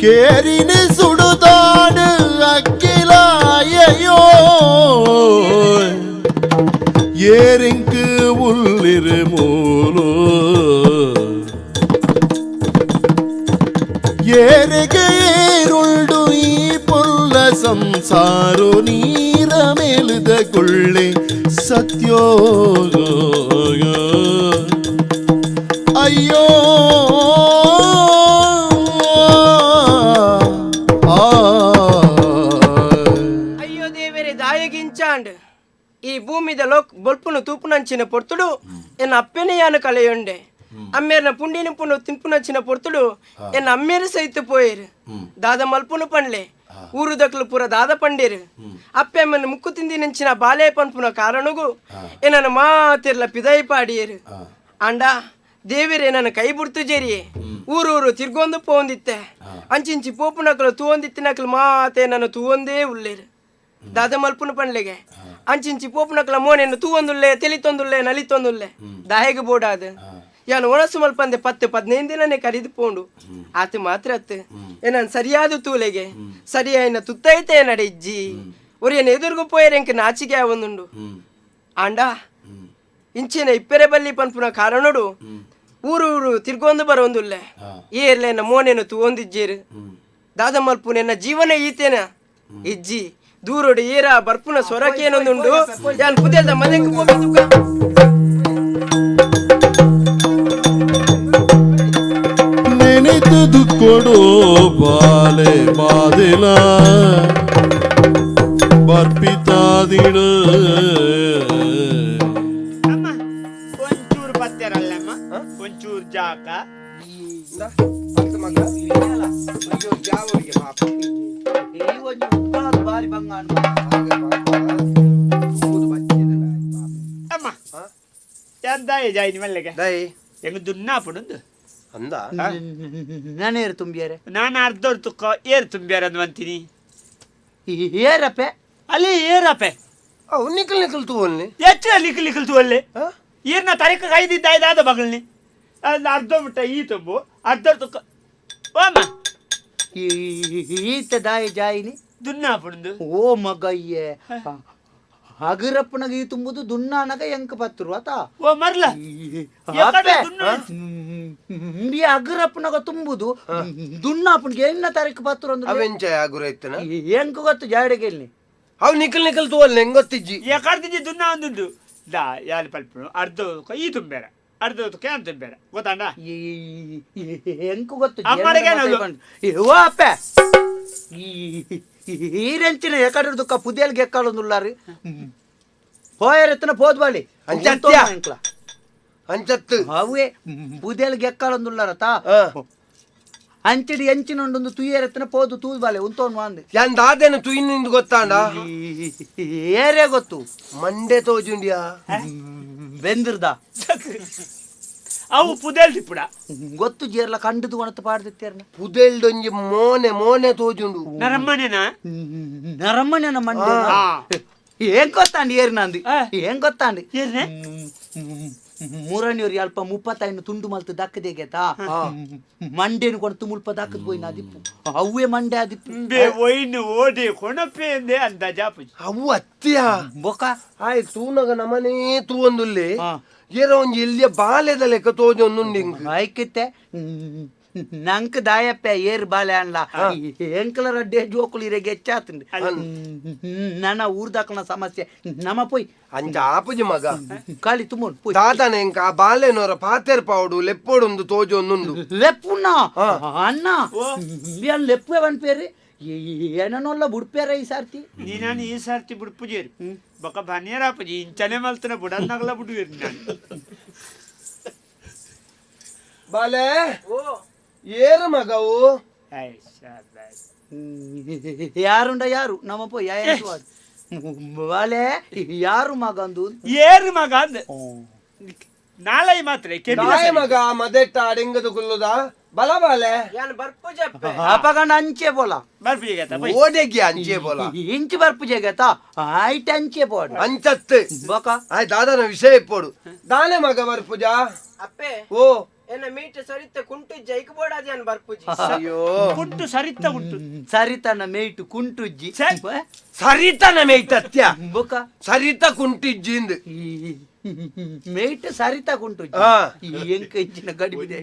ಕೇರಿನಿ ಸುಡುದಾಡು ಅಕ್ಕಿಲಾಯಯ್ಯೋ. ಏರಿಂಕು ಉಳ್ಳಿರು ಮೂಲು, ಏರಿಗೆ ಏರುಳ್ಡು ಈ ಪೊಲ್ಲ ಸಂಸಾರು. ನೀರ ಮೇಲಿದ ಗುಳ್ಳೆ ಸತ್ಯೋ ಅಯ್ಯೋ. ಆ ಅಯ್ಯೋ ದೇವರೇ, ದಾಯಗಿಂಚಾಂಡ್ ಈ ಭೂಮಿದ ಲೋಕ್ ಬೊಲ್ಪುನು ತೂಪುನಂಚಿನ ಪೊರ್ತುಡು ಎನ್ನ ಅಪ್ಪೆನೆ ಯಾನು ಕಲೆಯೊಂಡೆ. ಅಮ್ಮೇರ್ನ ಪುಂಡಿನ ಪುಂಡು ತಿನ್ಪುನಂಚಿನ ಪೊರ್ತುಡು ಎನ್ನ ಅಮ್ಮೇರು ಸೈತು ಪೋಯೇರು. ದಾದ ಮಲ್ಪುನು ಪಂಡ್ಲೆ, ಊರು ದಕ್ಲು ಪೂರ ದಾದ ಪಂಡೇರು. ಅಪ್ಪೆ ಅಮ್ಮನ ಮುಕ್ಕು ತಿಂದಿನಂಚಿನ ಬಾಲೆ ಪನ್ಪುನ ಕಾರಣಗು ಎನ್ನನ ಮಾತಿರ್ಲ ಪಿದೈ ಪಾಡಿಯೇರು. ಅಂಡ ದೇವಿರೇ, ನನ್ನ ಕೈ ಬುಡ್ತು ಜೇರಿಯೇ. ಊರೂರು ತಿರ್ಗೊಂದು ಪೋಂದಿತ್ತೆ. ಅಂಚಿಂಚಿ ಪೋಪುನಕಲು ತೂವೊಂದಿತ್ತಿನಕಲು ಮಾತೆ ನನ್ನ ತೂವೊಂದೇ ಉಲ್ಲೇರು. ದಾದ ಮಲ್ಪುನ ಪಂಡ್ಲೆಗೆ, ಅಂಚಿಂಚಿ ಪೋಪುನಕಲ ಮೋನೆನ್ನು ತೂವೊಂದುಲ್ಲೆ, ತೆಲಿತೊಂದುಲ್ಲೆ, ನಲಿತೊಂದುಲ್ಲೆ. ದಾಹೆಗೆ ಬೋಡಾದ ಯಾನು ಒಣಸು ಮಲ್ಪಂದೆ 10-15 ದಿನನೇ ಕರಿದು ಪೋಂಡು. ಆತ ಮಾತ್ರ ಅತ್ತು ಏನನ್ ಸರಿಯಾದ ತೂಲೆಗೆ ಸರಿಯಾಯಿನ ತುತ್ತೈತೆ ನಡೆ ಇಜ್ಜಿ. ಒರಿಯನ ಎದುರುಗು ಪೋಯರೆಂಕ್ ನಾಚಿಕೆ ಆವೊಂದುಂಡು. ಆಂಡ ಇಂಚಿನ ಇಪ್ಪೆರೆ ಬಲ್ಲಿ ಪನ್ಪುನ ಕಾರಣಡು ಊರು ಊರು ತಿರ್ಗೊಂದು ಬರೋಂದುಲ್ಲೆ. ಏರ್ಲೆನ ಮೋನೆನು ತೂವೊಂದಿಜ್ಜೇರು. ದಾದ ಮಲ್ಪುನೆನ್ನ ಜೀವನ ಈತೇನ ಇಜ್ಜಿ. ದೂರೋಡು ಏರ ಬರ್ಪುನ ಸ್ವರಕೇನೊಂದುಂಡು. ಯಾನ್ ಪುದೆಲ್ದ ಮನೆಗೆ ಪೋಪೆ. ನೆನೆತದು ಕೊಡು ಬಾಲೆ ಬಾದಿಲ ಬರ್ಪಿತಾದಿಡ. ಅಮ್ಮ, ಒಂಚೂರು ಪತ್ತೆರಲ್ಲಮ್ಮ, ಒಂಚೂರು ಜಾಕ. ಮಗ ಜಾವರಿಗೆ ಪಾಪ. ಈ ಒಂಜಿ ಉಪ್ಪಳದ ಬಾರಿ ಬಂಗಾಣ. ಅಮ್ಮ, ಎಂದಾಯ ಜಾಯಿನಿ ಮಲ್ಲಿಗೆ? ದೈ. ಹೆಂಗ ದುನ್ನಾಪುಡುಂದು. ಅಂದ. ನಾನೇರು ತುಂಬಿಯರೆ? ನಾನು ಅರ್ಧ ತುಕ್ಕ ಏರ್ ತುಂಬ್ಯಾರ ಅಂದ್ ಅಂತೀನಿ. ಏರಪ್ಪೆ? ಅಲ್ಲಿ ಏರಪ್ಪೆ. ಅವು ನಿಕಲ್ ನಿಕಲ್ ತೂವಲ್ನಿ. ಹೆಚ್ಚು ಲಿಕ್ ಲಿಕ್ಕಲ್ ತೂವಲ್ಲಿ. ಏರ್ನ ತರಕ ಕೈದಿದ್ದ ಇದಾದ ಮಗಳನಿ ಅದು ಅರ್ಧ ಮುಟ್ಟ ಈ ತುಂಬು ಅರ್ಧ ತುಕ್ಕ ಓಮ್ಮ. ಈತ ದಾಯ ಜಾಯಿನಿ? ದುನ್ನಾಪುಡುಂದು. ಓ ಮಗಯ್ಯೆ, ಹಗರಪ್ಪನಗ ಈ ತುಂಬುದು ದುನ್ನಾನಗ ಎಂಕ ಪತ್ತರು ಆತ. ಓ ಮರ್ಲ. ಅಪ್ಪೆ, ಈ ಹಗರಪ್ಪನಗ ತುಂಬುದು ದುನ್ನಾಪನಿಗೆ ಎನ್ನ ತಾರೀಕು ಪತ್ತರು ಅಂದ್ರೆ? ಅವೆಂಚ ಆಗುರೈತನ? ಎಂಕ ಗೊತ್ತು ಜಾಡಿಗೆ ಇಲ್ಲಿ. ಅವು ನಿಕಲ್ ನಿಕಲ್ ತೂವಲ್ನಿ, ಹೆಂಗ್ ಗೊತ್ತಿಜ್ಜಿ? ಎಕಡ್ದಿಂಜಿ ದುನ್ನ ಒಂದುಂಡು ದಾ ಯಾಲ್ ಪಲ್ಪುನು. ಅರ್ಧ ತುಕ್ಕ ಈ ತುಂಬೇರ, ಅರ್ಧ ತುಕ್ಕ ಏನ್ ತುಂಬೇರ ಗೊತ್ತಾಂಡ? ಎಂಕ ಗೊತ್ತು. ಅಮ್ಮಡಿಗೆ ಏನದು? ಓ ಅಪ್ಪೆ, ಈರೆಂಚಿನ ಎಕಡೆ ದುಕ್ಕ ಪುದೇಲ್ಗೆ ಎಕ್ಕಾಲೊಂದುಲ್ಲಾರಿ ಪೋಯರೆತ್ತನ ಪೋದ್ಬಾಲಿ. ಅಂಚತ್ಯ? ಅಂಚತ್ತು. ಅವೇ ಪುದೇಲ್ಗೆ ಎಕ್ಕಾಲೊಂದುಲ್ಲಾರ ತಾ. ಅಂಚಡಿ ಎಂಚಿನೊಂಡೊಂದು ತುಯ್ಯರೆತ್ತನ ಪೋದು ತೂದ್ಬಾಲೆ ಉಂತೋನ್ ವಾಂದ್. ಯಾನ್ ದಾದೇನ ತುಯಿನಿಂದ ಗೊತ್ತಾಂಡ? ಏರೇ ಗೊತ್ತು? ಮಂಡೆ ತೋಜುಂಡಿಯಾ. ಬೆಂದಿರ್ದ. ಅವು ಪುದೇಲ್ ತಿಪ್ಪುಡ. ಗೊತ್ತು ಜೇರ್ಲ ಕಂಡುದು ಕೊಣತ ಪಾಡ್ದಿತ್ತೇರ್ನ. ಪುದೆಲ್ಡೊಂಜಿ ಮೋನೆ ಮೋನೆ ತೋಜುಂಡು. ನರಮ್ಮನೇನಾ? ನರಮ್ಮನೆನ ಮಂಡೆ ಏನ್ ಗೊತ್ತಾಂಡಿ ಏರ್ನಂದು? ಏನ್ ಗೊತ್ತಾಂಡಿ? ಏರ್ನೆ? ಮೂರನಿಯವ್ರು ಅಲ್ಪ 35 ತುಂಡು ಮಲ್ತು ದಕ್ಕದೇಗೆತಾ ಮಂಡೇನು ಕೊಡ್ತು ಮುಲ್ಪ ದಕ್ಕದ್ ಪೋಯಿನ ಅದಿಪ್ಪು ಅವೇ ಮಂಡೆ ಅದಿಪ್ಪು. ಬೇ ಒಯ್ನು ಓಡಿ ಕೊಣಪೇಂದೆ ಅಂದಾಜಾಪುಜಿ. ಅವು ಅತ್ತಿಯ. ಬೊಕ ಆಯ್ ತೂನಗ ನಮನೇ ತೂವೊಂದುಲ್ಲೆ. ಏರ ಒಂಜಿ ಎಲ್ಲಿಯ ಬಾಲೆದ ಲೆಕ್ಕ ತೋಜೊಂದುಂಡು ಇಂಕ್. ಐಕಿತ್ತೆ ನಂಕ್ ದಾಯಪ್ಪೆ ಏರ್ ಬಾಲೆ ಅನ್ಲ. ಎಂಕಲ ರಡ್ಡೆ ಜೋಕುಲು ಇರೆಗೆ ಹೆಚ್ಚಾತುಂಡು. ನನ್ನ ಊರ್ದಾಕನ ಸಮಸ್ಯೆ ನಮ ಪೋಯ್. ಅಂಚ ಆಪುಜಿ ಮಗ. ಖಾಲಿ ತುಂಬ ಪೋಯ್. ದಾದನ ಎಂಕ ಆ ಬಾಲೆನೋರ ಪಾತೆರ್ ಪಾವುಡು ಲೆಪ್ಪೋಡುಂದು ತೋಜೊಂದುಂಡು. ಲೆಪ್ಪುನ ಅಣ್ಣ ಏನ್ ಲೆಪ್ಪು ಪೇರು ಏನನ್ನೊಲ್ಲ ಬುಡ್ಪೇರ ಈ ಸಾರ್ತಿ. ನೀನಾನು ಈ ಸರ್ತಿ ಬುಡ್ಪುಜೇರು ಬೊಕ ಬನಿಯರಾಪುಜಿ ಇಂಚನೆ ಮಲ್ತನ ಬುಡನ್ನಗಲ ಬುಡುವೇರು ನಾನು. ಬಾಲೆ ಏರು ಮಗವು. I ಶಾಬಾಸ್. ಯಾರುಂಡ ಯಾರು ನಮ್ಮ ಪೋಯ್ ಬಾಲೆ ಯಾರು ಮಗಂದು? ಏರು ಮಗ ಅಂದ್. ನಾಲೈ ಮಾತ್ರ ದಾಯ ಮಗ ಮದೆಟ್ಟ ಅಡೆಂಗದ ಕುಲ್ಲುದ ಬಲ ಬಾಲೆ ಯಾನ್ ಬರ್ಪುಜೆ ಅಪ್ಪೆ. ಅಪಗಂಡ ಅಂಚೆ ಬೋಲ ಬರ್ಪು ಓಡೆಗೆ ಅಂಚೆ ಬೋಲ ಇಂಚಿ ಬರ್ಪುಜೆ ಗತಾ ಆಯ್ಟ್ ಅಂಚೆ ಬೋಡ ಅಂಚತ್ತು ಬೊಕ ಆಯ್ ದಾದನ ವಿಷಯ ಇಪ್ಪೋಡು ದಾನೆ ಮಗ ಬರ್ಪುಜಾ ಅಪ್ಪೆ ಓ ಎನ್ನ ಮೀಟ್ ಸರಿತ ಕುಂಟು ಜೈಕ್ ಬೋಡಾದ ಯಾನ್ ಬರ್ಪುಜಿ. ಅಯ್ಯೋ ಕುಂಟು ಸರಿತ ಉಂಟು. ಸರಿತನ ಮೇಯ್ಟು ಕುಂಟುಜ್ಜಿ ಸರಿತನ ಮೇಯ್ತತ್ಯ ಬೊಕ ಸರಿತ ಕುಂಟಿಜ್ಜಿಂದ್ ಮೇಯ್ಟ್ ಸರಿತ ಕುಂಟುಜ್ಜಿ ಎಂಕ ಇಂಚಿನ ಗಡಿಬಿದೆ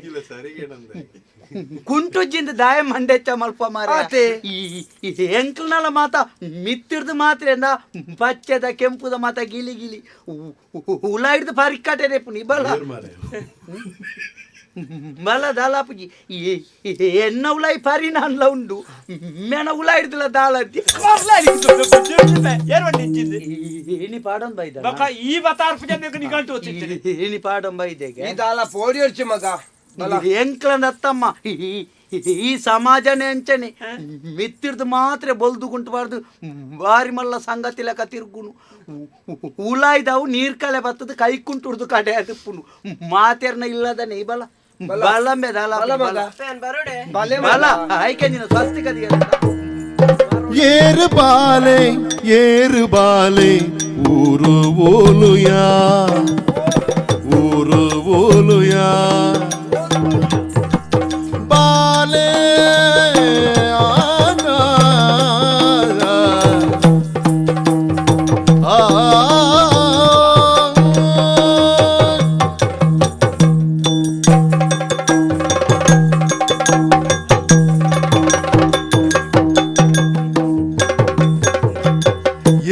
ಕುಂಟುಜ್ಜಿಂದ ದಾಯ ಮಂಡೆಚ್ಚ ಮಲ್ಪ ಮಾರ ಆತೆ. ಎಂಕ್ಲನಲ ಮಾತ ಮಿತ್ತಿರ್ದು ಮಾತ್ರ ಎಂದ ಪಚ್ಚೆದ ಕೆಂಪುದ ಮಾತ ಗಿಲಿ ಗಿಲಿ ಉಲ ಹಿಡ್ದು ಪರಿಕ್ಕಟೆ ರೇಪುನಿ ಬಲ ಬಲ ದಾಲಾಪುಜಿ ಎನ್ನ ಉಲಾಯಿ ಪರಿನಾನ್ಲ ಉಂಡು ಮೆನ ಉಲ ಹಿಡ್ದಲ ದಾಲತ್ತಿ ಇನಿ ಪಾಡಂ ಬೈದ ಬೊಕ ಈ ಬತಾರ್ಪುಜ ನಿಗಂಟು ಇನಿ ಪಾಡಂ ಬೈದೆಗೆ ಈ ದಾಲ ಪೋಡಿಯೊರ್ಚಿ ಮಗ ಎಂಕ್ಲಂದತ್ತಮ್ಮ ಈ ಸಮಾಜನೇ ಅಂಚನೆ ಮಿತ್ತಿರ್ದು ಮಾತ್ರ ಬೊಲ್ದು ಕುಂಟಬಾರ್ದು ಬಾರಿ ಮಲ್ಲ ಸಂಗತಿ ಲೆಕ್ಕ ತಿರುಗುನು ಉಲಾಯ್ದವು ನೀರ್ ಕಲೆ ಬತ್ತದ ಕೈ ಕುಂಟುಡ್ದು ಕಡೆ ಅದಪ್ಪುನು ಮಾತೆರ್ನ ಇಲ್ಲದನೆ ಈ ಬಲ ಬಲಂಬೆ ದಲ ಬಲ ಬಲ ಆಯ್ಕೆ ಸ್ವಸ್ತಿ ಕದಿಗೆ ಏರು ಬಾಲೆ ಏರು ಬಾಲೆ ಊರು ಓಲುಯಾ ಊರು ಓಲುಯಾ ಬಾಲೆ ಆನಾ ಆ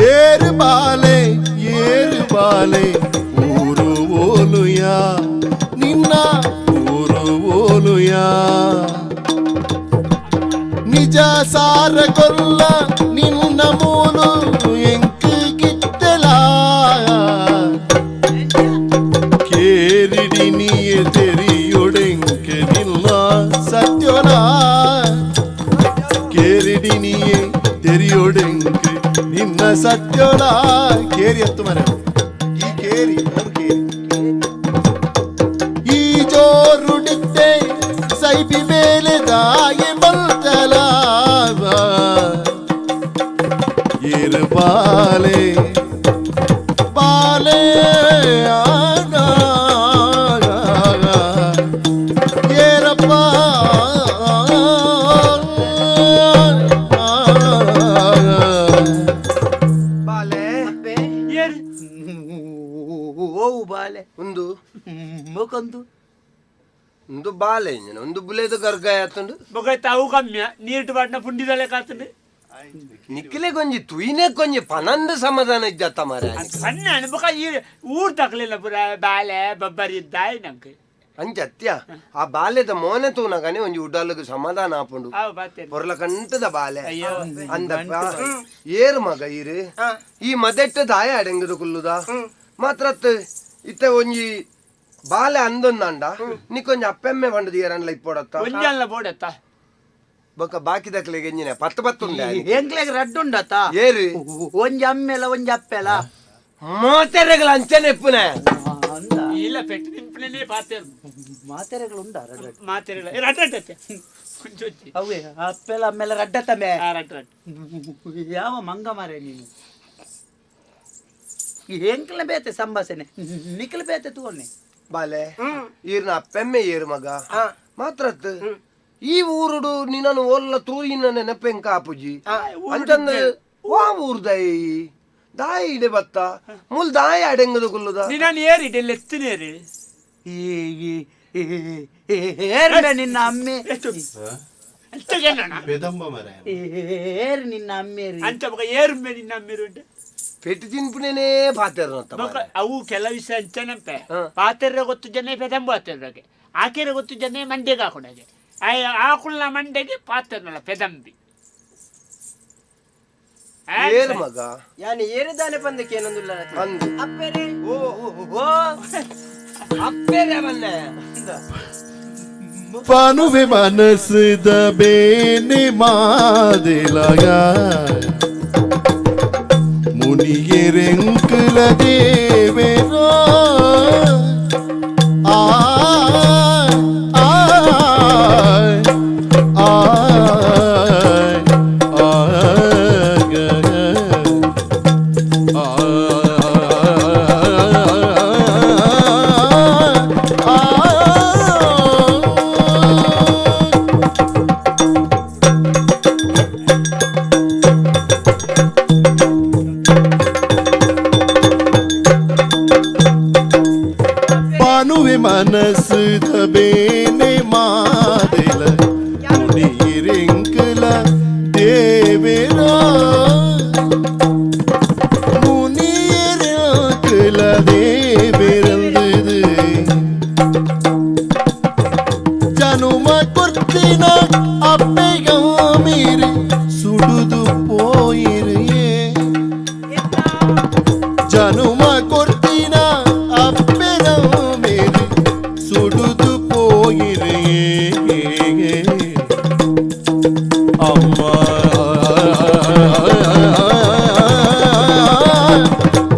ಏರು ಬಾಲೆ ಏರು ಬಾಲೆ ಊರು ಓಲುಯಾ ನಿನ್ನ ಊರು ಓಲುಯಾ ನಿಜ ಸಾರ ಕೊಲ್ಲ ನಿನ್ನ ಮೂಲು ಎಂಕು ಗಿತ್ತಲ ಕೇರಿಡಿ ನೀಯೆ ತೆರಿಯೊಡೆಂಕೆ ನಿಲ್ಲ ಸತ್ಯೋಲ ಕೇರಿಡಿ ನೀಯೆ ತೆರಿಯೊಡೆಂಕೆ ನಿನ್ನ ಸತ್ಯೋಲ ಕೇರಿ ಹತ್ತು ಮನೆ ಈ ಕೇರಿ ಅವ್ರು ಕೇರಿ ಈ ಜೋರುಡಿತ್ತೆ ಸೈಬಿ ಮೇಲೆ ದಾಯಿ ಮಲ್ತಲ ಏರು ಬಾಲೆ ಬಾಲೆ ಆಗ ಏರಪ್ಪ ಬಾಲೆ ಏರು ಓವು ಬಾಲೆ ಒಂದು ಮುಖಂದು ಒಂದು ಬಾಲೆ ಇಂಜಿನ ಒಂದು ಬುಲೇದು ಗರ್ಗಾಯ ಆತುಂಡು ಬೊಕ ತಾವು ಕಮ್ಮಿಯ ನೀರ್ಟು ಬಾಟ್ನ ಪುಂಡಿದಲೆ ಕಾತುಂಡು ನಿಕ್ಲೆ ಕೊಂಜಿ ತುಯಿನೆ ಕೊಂಜಿ ಪನಂದ ಸಮಾಧಾನ ಇಜ್ಜತ್ತ ಮಾರ ಸಣ್ಣ ಬೊಕ ಈ ಊರ್ ತಕ್ಲಿಲ್ಲ ಪುರ ಬಾಲೆ ಬಬ್ಬರಿ ಇದ್ದಾಯ್ ನಂಗೆ ಅಂಚತ್ಯ ಆ ಬಾಲೆದ ಮೋನೆ ತೂನಗನೆ ಒಂಜಿ ಉಡಲ್ಗ್ ಸಮಾಧಾನ ಆಪುಂಡು ಅವು ಬಾತೇನೆ ಪೊರ್ಲ ಕಂಟದ ಬಾಲೆ ಅಯ್ಯೋ. ಅಂದಪ್ಪ ಏರು ಮಗ ಈರು ಈ ಮದೆಟ್ಟ ದಾಯ ಅಡೆಂಗದ ಕುಲ್ಲುದ ಮಾತ್ರತ್ ಇತ್ತೆ ಒಂಜಿ ಬಾಲೆ ಅಂದೊಂದಾಂಡ ನಿಕ್ಕೊಂಜಿ ಅಪ್ಪೆಮ್ಮೆ ಪಂಡದು ಏರನ್ಲ ಇಪ್ಪೊಡತ್ತ ಒಂಜಲ್ಲ ಬೋಡತ್ತ ಬೊಕ ಬಾಕಿದಕ್ಲೆಗೆ ಎಂಜಿನ ಪತ್ತು ಪತ್ತು ಉಂಡೆ ಎಂಕ್ಲೆಗ್ ರಡ್ಡು ಉಂಡತ್ತ ಏರು ಒಂಜಿ ಅಮ್ಮೆಲ ಒಂಜಿ ಅಪ್ಪೆಲ ಮೋತೆರೆಗಳ ಅಂಚನೆ ಎಪ್ಪುನೆ ಇಲ್ಲ ಪೆಟ್ಟು ನಿಂಪುನೇ ಪಾತೇರು ಮಾತೆರೆಗಳು ಉಂಡ ರಡ್ಡು ಮಾತೆರೆಗಳ ರಡ್ಡ ಕೊಂಚೊಚ್ಚಿ ಅವೇ ಅಪ್ಪೆಲ ಅಮ್ಮೆಲ ರಡ್ಡತ್ತಮೆ ರಡ್ಡ ರಡ್ಡ ಯಾವ ಮಂಗ ಮಾರೆ ನೀನು ಎಂಕ್ಲ ಬೇತೆ ಸಂಭಾಷಣೆ ನಿಕ್ಲ ಬೇತೆ ತೂವನ್ನೆ ಬಾಲೆ ಈರ್ನ ಅಪ್ಪೆಮ್ಮೆ ಏರು ಮಗ ಮಾತ್ರತ್ ಈ ಊರುಡು ನಿನ್ನನ್ನು ಓಲ್ಲ ತೂಯಿನ ನೆನಪೆಂಕ ಆಪುಜಿ ಅಂಚಂದ ವಾ ಊರ್ದೈ ದಾಯಿ ಇಡೆ ಬತ್ತ ಮುಲ್ ದಾಯಿ ಅಡೆಂಗದು ಕುಲ್ಲುದ ನಿನ್ನ ಏರಿ ಲೆತ್ತಿನೇರಿ ಏರ್ಬೆ ನಿನ್ನ ಅಮ್ಮೆ ಪೆದಂಬ ಮರ ಏರ್ ನಿನ್ನ ಅಮ್ಮೇರಿ ಅಂಚ ಬೊಕ ಏರ್ಮೆ ನಿನ್ನ ಅಮ್ಮೇರು ಪೆಟ್ಟು ತಿನ್ಪುನೇನೆ ಪಾತೆರ್ನತ್ತ ಬೊಕ ಅವು ಕೆಲವು ವಿಷಯ ಅಂಚನಂಪೆ ಪಾತೆರ್ರೆ ಗೊತ್ತು ಜನ ಪೆದಂಬು ಆತೆರ್ರಗೆ ಆಕೆರೆ ಗೊತ್ತು ಜನ ಮಂಡ್ಯಗೆ ಹಾಕೊಂಡಾಗೆ ಆಕುಳ್ನ ಮಂಡೆಗೆ ಪಾತೆರ್ನಲ್ಲ ಪೆದಂಬಿ ಏರು ಮಗ ಯಾನ್ ಏರುದಾನೆ ಪಂದಕ್ಕೆ ಏನೊಂದುಲ್ಲ ಅಂದು ಅಪ್ಪೆರೆ ಓ ಓ ಅಪ್ಪೆರೆ ಬನ್ನೆ ಪನುವೆ ಮನಸ್ಸಿದ ಬೇನೆ ಮಾದಿಲಗ ಮುನಿಯರೆಂಕುಲ ದೇವೇರೋ ಮನಸ್ಸುದ ಬೇನೆ ಮಾದೆಲ ಮುನಿಯರೆಂಕಲ ದೇವೇರ ಮುನಿಯರೆಂಕಲ ದೇವೇರಂದುದು ಜನುಮ ಕೊರ್ತಿನ ಅಪ್ಪೆಗ ಮೀರಿ ಸುಡುದು ಪೋಯಿರಿಯೇ ಜನುಮ ಕೊರ್ತಿನ ಅಪ್ಪೆನ ಮೇರಿ ಸುಡುದು ಪೋಯಿರಿಯೇ ಅಮ್ಮ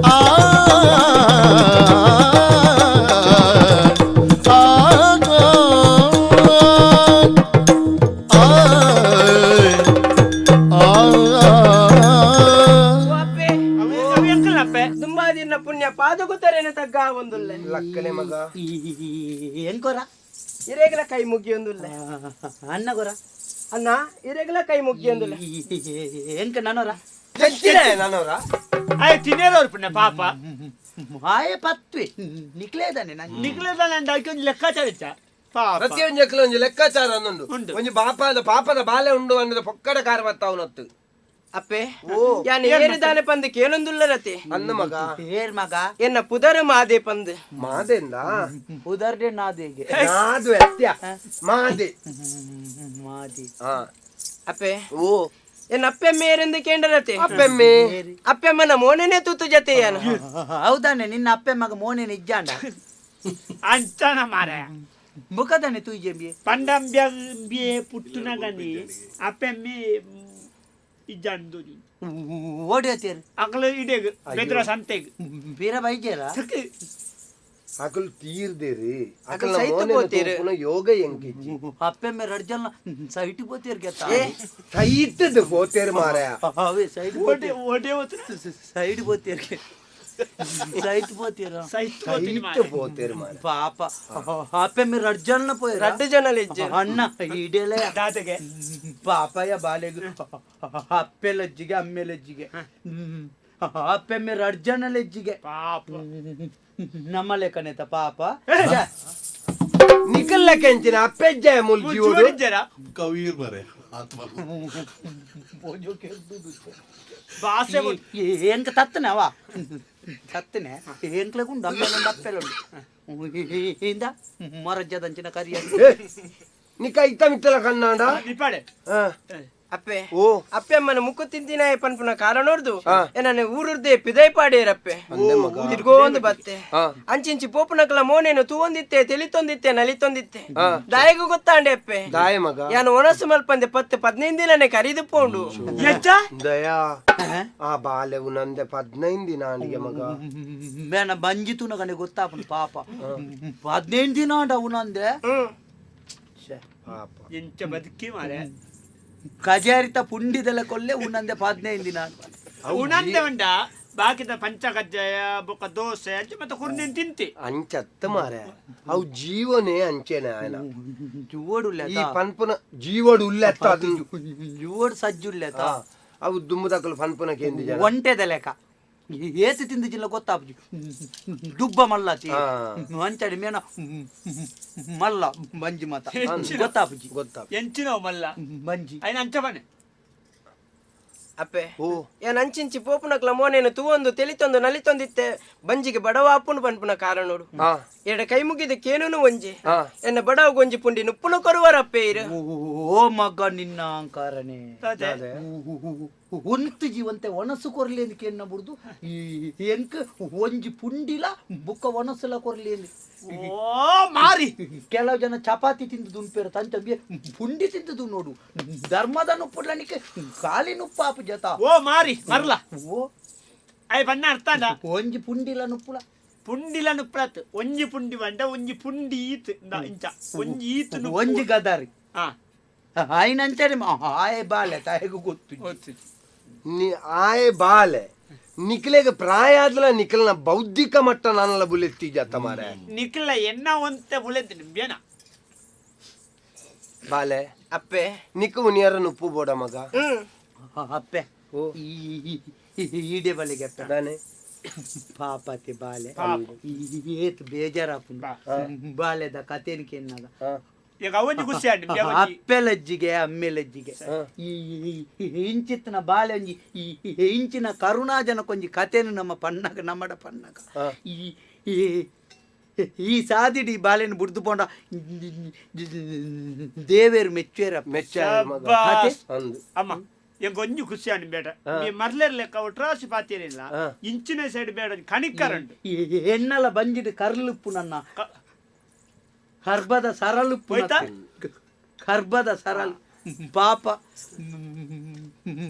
ಆ ಆ ಅಪ್ಪೆ ಎಂಕಲ್ನಪ್ಪೆ ದುಂಬಾದಿನ ಪುಣ್ಯ ಪಾದಗುತ್ತರೇನ ತಗ್ಗ ಒಂದುಲ್ಲೆ ಲಕ್ಕನೆ ಮಗ ಎಂಕೊರ ಇರೇಗಲ ಕೈ ಮುಗಿಯೊಂದುಲ್ಲೆ ಅನ್ನ ಗೊರ ಅಣ್ಣ ಇರೇಗಲ ಕೈ ಮುಗಿಯೊಂದುಲ್ಲೆ ಎಂಕ ನನೊರ ಜಜ್ಜಿನ ನಾನವರ ಆಯ್ ತಿನ್ನೇರವ್ರು ಪುಣ್ಯ ಪಾಪ ಆಯೆ ಪತ್ವೆ ನಿಕ್ಲೇದಾನೆ ನಂಗೆ ನಿಕ್ಲೇದಾನೆ ಅಂದ ಅಯ್ಕೆ ಒಂಜಿ ಲೆಕ್ಕಾಚಾರ ಇಚ್ಚ ಪಾಪ ಪ್ರತಿಯೊಂದು ಜಕ್ಲ ಒಂಜಿ ಲೆಕ್ಕಾಚಾರ ಉಂಡು ಉಂಡು. ಒಂಜಿ ಬಾಪದ ಪಾಪದ ಬಾಲೆ ಉಂಡು ಅನ್ನದ ಪೊಕ್ಕಡ ಕಾರ ಬತ್ತಾವನತ್ತು ಅಪ್ಪೆ ಯಾನ್ ಏರಿದಾನೆ ಪಂದ್ ಕೇನೊಂದುಲ್ಲರತೆ ಅಂದ ಮಗ ಏರ್ ಮಗ ಎನ್ನ ಪುದರ್ ಮಾದೆ ಪಂದ್ ಮಾದೆಂದ ಉದರ್ಡೆ ನಾದೇಗೆ ನಾದು ಎತ್ಯ ಮಾದೆ ಮಾದಿ ಹಾ ಅಪ್ಪೆ ಓ ಎನ್ನ ಅಪ್ಪೆ ಮೇರೆಂದು ಕೇಂದ್ರತೆ ಅಪ್ಪೆಮ್ಮೆ ಅಪ್ಪೆಮ್ಮನ ಮೋನೆನೆ ತೂತು ಜತೆ ಯಾನು ಹೌದಾನೆ ನಿನ್ನ ಅಪ್ಪೆ ಮಗ ಮೋನೆ ನಿಜ್ಜಾಂಡ ಅಂಚನ ಮಾರಾಯ ಮುಖದಾನೆ ತೂಜೆಂಬಿ ಪಂಡಂಬ್ಯಂಬಿಯೆ ಪುಟ್ಟುನಗನಿ ಅಪ್ಪೆಮ್ಮಿ ಇಜ್ಜಂದು ಓಡಿಯತೇರು ಅಕಲು ಇಡೆಗ್ ಬೆದ್ರ ಸಂತೆಗ್ ಬೀರ ಬೈಜೇರ ಅಕಲ್ ತೀರ್ದೇರಿ ಅಕಲ್ ಅಕಲ್ನ ಸೈತು ಮೋನೆನ ಪೋತೇರು. ತೂಪುನ ಯೋಗ ಎಂಕಿಜ್ಜಿ ಅಪ್ಪೆಮ್ಮೆ ರಡ್ ಜನ ಸೈಟ್ ಪೋತೇರು ಗೆತ್ತ ಸೈತದ ಪೋತೇರು ಮಾರಾಯ ಅವೇ ಸೈಡ್ ಓಡೆ ಓಡೆ ಹೋತ್ರ ಸೈಡ್ ಪೋತೇರು ಸೈಟ್ ಪೋತೇರ ಸೈತ್ ಹೋತಿನಿ ಸೈತ ಮಾರಾಯ. ಪೋತೇರು ಮಾರಾಯ ಪಾಪ ಅಪ್ಪೆಮ್ಮೆ ರಡ್ ಜನ ಪೋಯ್ ರಡ್ಡು ಜನ ಲೆಜ್ಜೆ ಅಣ್ಣ ಇಡೆಲೆ ದಾದಗೆ ಪಾಪಯ್ಯ ಬಾಲೆಗು ಅಪ್ಪೆ ಲಜ್ಜಿಗೆ ಅಮ್ಮೆ ಲಜ್ಜಿಗೆ ಅಪ್ಪೆಮ್ಮೆ ರಡ್ ಜನ ಲಜ್ಜಿಗೆ ಪಾಪ ನಮ್ಮ ಲೆಕ್ಕನೇತ ಪಾಪ ನಿಕಲ್ಲ ಕೆಂಚಿನ ಅಪ್ಪೆಜ್ಜ ಮುಲ್ಜಿ ಓಡು ಜೋಡಿದ್ದೀರಾ ಕವೀರ್ ಮರೆ ಆತ್ಮ ಬಾಸೆ ಎಂಕ ತತ್ತನೆ ಅವ ತತ್ತನೆ ಎಂಕ್ಲೆಗುಂಡು ಅಮ್ಮೆಲುಂಡು ಅಪ್ಪೆಲುಂಡು ಇಂದ ಮರಜ್ಜದಂಚಿನ ಕರಿಯ ನಿಕ ಇತ್ತ ಮಿತ್ತಲ ಕಣ್ಣಾಂಡ ನಿಪಾಡೆ ಹಾ ಅಪ್ಪೆ ಓ ಅಪ್ಪೆಮ್ಮನ ಮುಕ್ಕು ತಿಂತಿನಾಯ ಪನ್ಪುನ ಕಾರಣ ನೋಡ್ದು ಹಾ. ನನ್ನ ಊರುರ್ದೆ ಪಿದೈ ಪಾಡೇರಪ್ಪೆ ಅಂದೆ ಮಗ ತಿರ್ಗೋಂದು ಬತ್ತೆ ಹಾ. ಅಂಚಿಂಚಿ ಪೋಪುನಕಲ ಮೋನೇನು ತೂವೊಂದಿತ್ತೆ ತಿಳಿತೊಂದಿತ್ತೆ ನಲಿತೊಂದಿತ್ತೆ ಹಾ. ದಾಯಗು ಗೊತ್ತಾಂಡೆ ಅಪ್ಪೆ ದಾಯ ಮಗ ಯಾನು ಒಣಸು ಮಲ್ಪಂದೆ ಪತ್ತು 15 ದಿನನೇ ಕರಿದು ಪೋಂಡು ಎಚ್ಚ ದಯಾ ಆ ಬಾಲೆವು ನಂದೆ 15 ದಿನ ಅನಿಗೆ ಮಗ ಮೇನ ಬಂಜಿ ತುನಗನೆ ಗೊತ್ತಾಪನು ಪಾಪ 15 ದಿನ ಅಂಡ ಅವನಂದೆ ಹ್ಮ್ ಪಾಪ ಎಂಚ ಬದುಕಿ ಮಾರೆ ಕಜಾರಿತ ಪುಂಡಿದೆಲ್ಲ ಕೊಲ್ಲೆ ಉನ್ನಂದೆ 15 ದಿನ ಉಣಂದೆ ಉಂಡ ಬಾಕಿದ ಪಂಚಕಜ್ಜಾಯ ಬೊಕ್ಕ ದೋಸೆ ಅಂಚೆ ಮತ್ತೆ ಕುರ್ದಿನ ತಿಂತಿ ಅಂಚತ್ತ ಮಾರೆ ಅವು ಜೀವನೇ ಅಂಚೆನೆ ಆಯನ ಜುವಡುಲ್ಲ ಈ ಪನ್ಪುನ ಜೀವಡು ಉಲ್ಲೆತ್ತ ಅದು ಜುವಡು ಸಜ್ಜುಲ್ಲೆತ ಆ, ಅವು ದುಮ್ಮದಕಲು ಪನ್ಪುನ ಕೇಂದ್ರ ಜನ ಒಂಟೆದ ಲೆಕ್ಕ ಏತು ತಿಂದು ಜಿಲ್ಲ ಗೊತ್ತಾಪುಜಿ ದುಬ್ಬ ಮಲ್ಲತಿ ಹಾ. ಅಂಚಡಿ ಮೇನ ಮಲ್ಲ ಬಂಜಿ ಮಾತ ಗೊತ್ತಾಪುಜಿ ಗೊತ್ತಾಪ ಎಂಚಿನವು ಮಲ್ಲ ಬಂಜಿ ಅಯ್ನ ಅಂಚ ಬನ್ನಿ ಅಪ್ಪೆ ಓ ಯಾನ್ ಅಂಚಿಂಚಿ ಪೋಪುನಕ್ಲ ಮೋನೇನು ತೂವೊಂದು ತಿಳಿತೊಂದು ನಲಿತೊಂದಿತ್ತೆ ಬಂಜಿಗೆ ಬಡವ ಅಪ್ಪುನು ಪನ್ಪುನ ಕಾರಣ ನೋಡು ಹಾ ಎಡ ಕೈ ಮುಗಿದ ಕೇನುನು ಒಂಜಿ ಹಾ. ಎನ್ನ ಬಡವ ಗೊಂಜಿ ಪುಂಡಿ ನುಪ್ಪುನು ಕೊರುವರಪ್ಪೆ ಇರು ಓ ಮಗ ನಿನ್ನ ಅಹಂಕಾರನೇ ಅದೇ. ಉಂತು ಜೀವಂತೆ ಒಣಸು ಕೊರ್ಲಿ ಅಂದ್ ಕೆನ್ನ ಬುಡ್ದು ಎಂಕ್ ಒಂಜಿ ಪುಂಡಿಲ ಬುಕ್ಕ ಒಣಸುಲ ಕೊರ್ಲಿ ಅಂದ್ ಓ ಮಾರಿ ಕೆಲವು ಜನ ಚಪಾತಿ ತಿಂದು ದುಂಪೇರು ತಂಚ ಪುಂಡಿ ತಿಂದು ನೋಡು ಧರ್ಮದ ನುಪ್ಪುಡ್ಲನಿಕೆ ಖಾಲಿ ನುಪ್ಪ ಆಪು ಜತ ಓ ಮಾರಿ ಮರ್ಲ ಓ ಅಯ್ ಬಣ್ಣ ಅರ್ಥ ಅಂಡ ಒಂಜಿ ಪುಂಡಿಲ ನುಪ್ಪುಲ ಪುಂಡಿಲ ನುಪ್ಪಳತ್ ಒಂಜಿ ಪುಂಡಿ ಬಂಡ ಒಂಜಿ ಪುಂಡಿ ಈತ್ ಇಂದ ಇಂಚ ಒಂಜಿ ಈತ್ ನುಪ್ಪು. ಒಂಜಿ ಗದಾರಿ ಹಾ ಆಯ್ನಂಚಾನೆ ಆಯೆ ಬಾಲೆ ತಾಯಿಗೂ ಗೊತ್ತು ಗೊತ್ತು. ನಿ ಆಯೆ ಬಾಲೆ ನಿಕ್ಲೆಗ್ ಪ್ರಾಯ ಆದ್ಲ ನಿಖಲ್ನ ಬೌದ್ಧಿಕ ಮಟ್ಟ ನಾನಲ್ಲ ಬುಲೆತ್ತಿ ಜತ್ತ ಮಾರೆ ನಿಖಿಲ ಎನ್ನ ಒಂತೆ ಬುಲೆತ್ತಿನ ಬೇನ ಬಾಲೆ ಅಪ್ಪೆ ನಿಕ್ಕು ಮುನಿಯರ ನುಪ್ಪು ಬೋಡ ಮಗ ಹ್ಮ್ ಅಪ್ಪೆ ಓ. ಈಡೆ ಬಲಿಗೆ ಅಪ್ಪೆ ದಾನೆ ಪಾಪತಿ ಬಾಲೆ ಏತ್ ಬೇಜಾರಾಪುಂಡು ಬಾಲೆದ ಕತೆನ್ ಕೆನ್ನಾಗ. ಈಗ ಅವೊಂಜಿ ಖುಷಿ ಆಂಡ್. ಅಪ್ಪೆಲಜ್ಜಿಗೆ ಅಮ್ಮೆಲಜ್ಜಿಗೆ ಈ ಇಂಚಿತ್ತಿನ ಬಾಲೆ ಒಂಜಿ ಈ ಇಂಚಿನ ಕರುಣಾಜನಕ್ಕೊಂಜಿ ಕತೆನು ನಮ್ಮ ಪನ್ನಗ ನಮ್ಮಡ ಪನ್ನಗ ಈ ಈ ಸಾದಿಡಿ ಬಾಲೆನ್ ಬುಡ್ದು ಪೋಂಡ ದೇವೇರು ಮೆಚ್ಚುವೇರ. ಅಮ್ಮ ಎಂಕ್ ಒಂಜಿ ಖುಷಿ ಆಂಡ್ ಬೇಟ ಮರ್ಲೆರ್ ಲೆಕ್ಕ ಒಟ್ರಾಸಿ ಪಾತಿರಿಲ್ಲ ಇಂಚಿನ ಸೈಡ್ ಬೇಡ ಕಣಿಕ್ಕರಂಡು ಎನ್ನಲ ಬಂಜಿಡ್ ಕರ್ಲುಪ್ಪು ನನ್ನ ಕರ್ಬದ ಸರಳುಪ್ಪು ಕರ್ಬದ ಸರಳು ಪಾಪ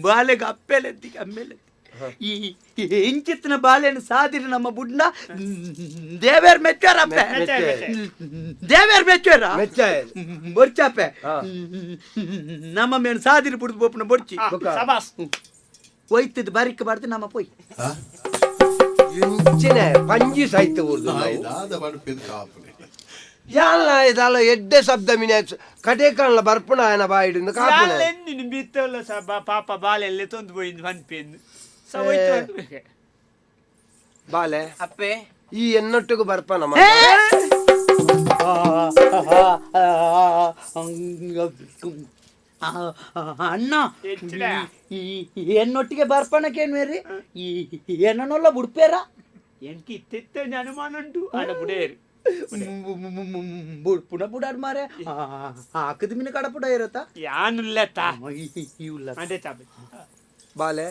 ಬಾಲೆಗೆ ಅಪ್ಪೆಲೆದ್ದಿಗೆ ಅಮ್ಮೆಲೆದ್ದಿ ಈ ಇಂಚಿತ್ತಿನ ಬಾಲೆನ ಸಾದಿರಿ ನಮ್ಮ ಬುಡ್ನ ದೇವೇರ್ ಮೆಚ್ಚಾರಪ್ಪೆ ದೇವೇರ್ ಮೆಚ್ಚುವೇರ ಬೊರ್ಚಾಪೆ ನಮ್ಮ ಮೇನ್ ಸಾದಿರಿ ಬುಡ್ದು ಬೋಪನ ಬೊರ್ಚಿ ಒಯ್ತದ ಬಾರಿಕ್ ಬಾರ್ದು ನಮ್ಮ ಪೋಯ್ ಇಂಚಿನ ಪಂಜಿ ಸಾಹಿತ್ಯ ಊರ್ದು ಯಾಲ ಇದಾಲ ಎಡ್ಡೆ ಶಬ್ದ ಮಿನ ಕಡೆ ಕಾಣಲ ಬರ್ಪಣ ಆಯನ ಬಾಯಿಡಿಂದ ಕಾಪುನೆ ಬಿತ್ತಲ್ಲ ಪಾಪ ಬಾಲೆಲ್ಲ ತೊಂದು ಪೋಯಿಂದು ಪನ್ಪೇಂದು ಬಾಲೆ ಅಪ್ಪೆ ಈ ಎನ್ನೊಟ್ಟಿಗೂ ಬರ್ಪಣ ಅಣ್ಣ ಎನ್ನೊಟ್ಟಿಗೆ ಬರ್ಪಣಕ್ಕೇನು ಈ ಎನ್ನೊಲ್ಲ ಬುಡ್ಪೇರ ಎಂಕಿ ಇತ್ತಿತ್ತ ಅನುಮಾನ ಉಂಟು ಆಡ ಬುಡೇರು ಬುಡ್ಪುಣ ಬುಡಾಡ್ ಮಾರೆ ಹಾಕದ ಮಿನ ಕಡಪುಡ ಇರತ್ತ ಯಾನುಲ್ಲ ತಾ ಅದೇ ಚಾಪೆ ಬಾಲೆ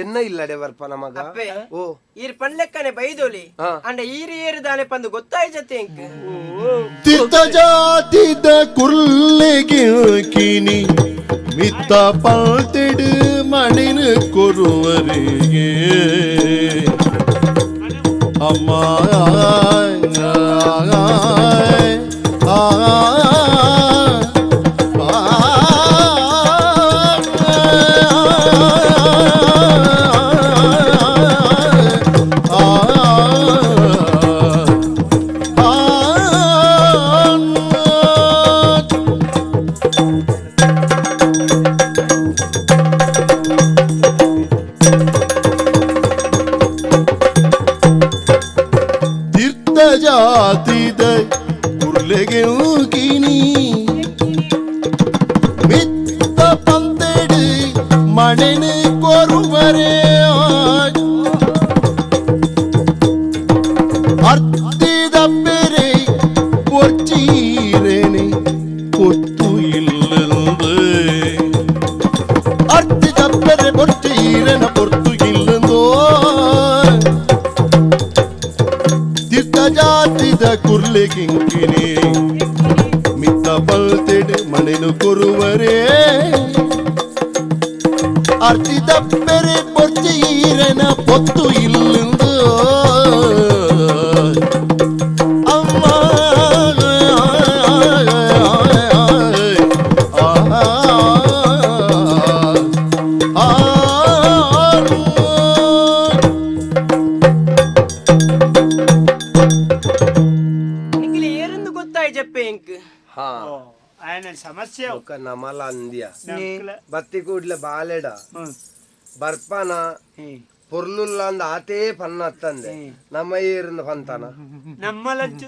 ಎನ್ನ ಇಲ್ಲಡೆ ಬರ್ಪನ ಮಗ ಓ ಈರ್ ಪನ್ಲೆಕ್ಕನೆ ಬೈದೋಲಿ ಅಂಡ ಈರು ಏರು ದಾನೆ ಪಂದು ಗೊತ್ತಾಯ್ ಜತೆ ಎಂಕ್ ತಿತ್ತ ಜಾತಿದ ಕುರ್ಲೆಗಿನಿ ಮಿತ್ತ ಪಲ್ತಿಡು ಮಣಿನ ಕೊರುವರಿಗೆ ಅಮ್ಮ ಜಾತಿದ ಕುರ್ಲೆಗಿನಿ ಮಿತ್ತ ಪಂತೆಡು ಮಣೆನು ಕೊರುವರೆ ಅರ್ತಿದ ಪೆರೆ பொற்சீரனை பொத்து இல்லந்து அர்த்தித பெರೆ பொற்சீரன பொர்த்து இல்லந்தோ ಜಾತಿದ ಕುರ್ಲೆಗಿಂಕಿನಿ ಮಿತ್ತ ಬಲ್ತೆಡು ಮಣೆನು ಕೊರುವರೇ ಅರ್ತಿದ ಪೆರೆ ಪೊರ್ಚೀರನ ಪೊತ್ತು ಇಲ್ಲಂದು ಅಮ್ಮ ಸಮಸ್ಯೆ ನಮಲ ಅಂದ್ಯ ಬತ್ತಿ ಕೂಡ್ಲೆ ಬಾಲೆಡ ಬರ್ಪನ ಪೊರ್ಲುಲ್ಲ ಅಂದ ಆತೇ ಪನ್ನ ಅತ್ತಂದೆ ನಮ್ಮ ಏರಿಂದ ಪಂತಾನ ನಮ್ಮಲಂಚು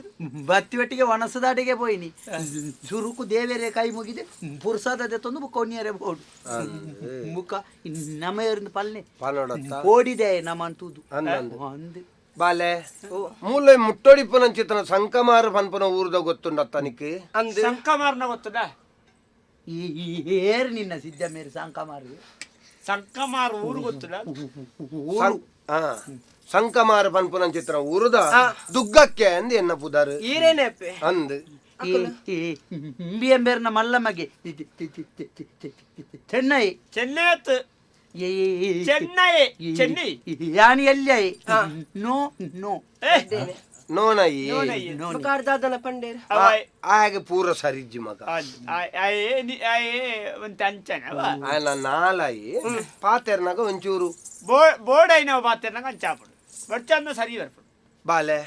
ಬತ್ತಿ ಒಟ್ಟಿಗೆ ಒಣಸದಾಟಿಗೆ ಪೋಯಿನಿ ಸುರುಕು ದೇವೇರೆ ಕೈ ಮುಗಿದೆ ಪುರ್ಸಾದ ತಂದು ಕೊನಿಯರೆ ಬೋಡು ಮುಖ ನಮ್ಮ ಏರಿಂದ ಪಲ್ನೆ ಪನ್ನೊಡತ್ತ ಓಡಿದೆ ನಮ್ಮ ಅಂತೂದು ಅಂದು ಬಾಲೆ ಮೂಲೆ ಮುಟ್ಟೊಡಿಪುನಂಚಿತನ ಸಂಕಮಾರ ಪನ್ಪುನ ಊರ್ದ ಗೊತ್ತುಂಡತ್ತ ನಿಕ್ ಸಂಕಮಾರನ ಗೊತ್ತದ ಏರು ನಿನ್ನ ಸಿದ್ಧ ಮೇರು ಸಂಕಮಾರು ಸಂಕಮಾರ ಊರು ಗೊತ್ತದ ಸಂಕಮಾರ ಪನ್ಪುನಂಚಿತನ ಊರುದ ದುಗ್ಗಕ್ಕೆ ಅಂದ್ ಎನ್ನ ಪುದಾರು ಈರೇನೆ ಅಂದ್ ಇಂಬಿಯಂಬೇರ್ನ ಮಲ್ಲಮಗೆ ಚೆನ್ನೈ ಚೆನ್ನೈ ಚೆನ್ನೈ ಚೆನ್ನೈ ಯಾನಿ ಎಲ್ಲಿ ನೋ ನೋ ನೋನಯಿ ದಾದನ ಪಂಡೇರ್ ಆಗ ಪೂರ ಸರಿಜ್ಜಿ ಮಗ ಆಯನ ನಾಲಾಯಿ ಪಾತೆರ್ನಾಗ ಒಂಚೂರು ಬೋರ್ಡ್ అయిన ಪಾತೆರ್ನಾಗ ಅಂಚಾಪಡು ಬಡ್ಚಂದ ಸರಿ ಬರ್ಪಡು ಬಾಲೆ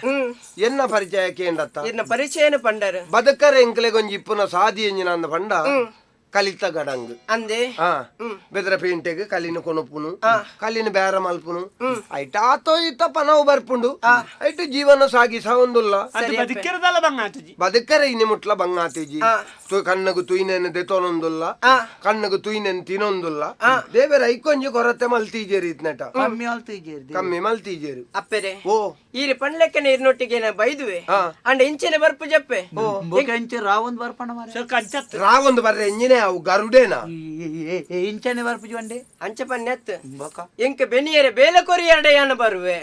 ಎನ್ನ ಪರಿಚಯ ಕೇಂಡತ್ತ ಎನ್ನ ಪರಿಚಯನ ಪಂಡರ್ ಬದುಕರೆ ಎಂಕ್ಲೆಗೊಂಜಿ ಇಪ್ಪುನ ಸಾದಿ ಎಂಜಿನ ಅಂದ ಪಂಡ ಕಲಿತ ಗಡಂಗ್ ಅಂದೆ ಬೆದ್ರ ಪೇಂಟೆಗ್ ಕಲಿನ ಕೊನೊಪುನು ಕಲಿನ ಬೇರ ಮಲ್ಪುನು ಐಟ ಆತೋ ಇತ್ತ ಪನವು ಬರ್ಪುಂಡು ಐಟ ಜೀವನ ಸಾಗಿಸ ಒಂದುಲ್ಲ ಬದುಕಿರದಲ್ಲ ಬಂಗಾತುಜಿ ಬದುಕರೆ ಇನಿ ಮುಟ್ಲ ಬಂಗಾತಿಜಿ ಕಣ್ಣಗು ತುಯ್ನೆನ್ ದೆತೊನೊಂದುಲ್ಲ ಕಣ್ಣಗು ತುಯ್ನೆನ್ ತಿನೊಂದುಲ್ಲ ದೇವರ ಐಕೊಂಜಿ ಕೊರತೆ ಮಲ್ತೀಜೇರಿ ಇತ್ನೆಟ ಕಮ್ಮಿ ಮಲ್ತೀಜೇರಿ ಕಮ್ಮಿ ಮಲ್ತೀಜೇರು ಅಪ್ಪೆರೆ ಓ ಈರಿ ಪಣ್ಲೆಕ್ಕನೆ ಇರ್ನೊಟ್ಟಿಗೆ ಬೈದುವೆ ಅಂಡ ಇಂಚೆನೆ ಬರ್ಪು ಜಪ್ಪೆ ಇಂಚೆ ರಾವೊಂದು ಬರ್ಪಣ ಮಾರೆ ರಾವೊಂದು ಬರ್ರೆ ಇಂಜಿನೇ ಅವು ಗರುಡೇನಾ ಇಂಚನೆ ಬರ್ಪು ಜಂಡೆ ಅಂಚೆ ಪನ್ನೆತ್ ಎಂಕ ಬೆನಿಯರೆ ಬೇಲೆ ಕೊರಿಯಡೆ ಯಾನ ಬರುವೆ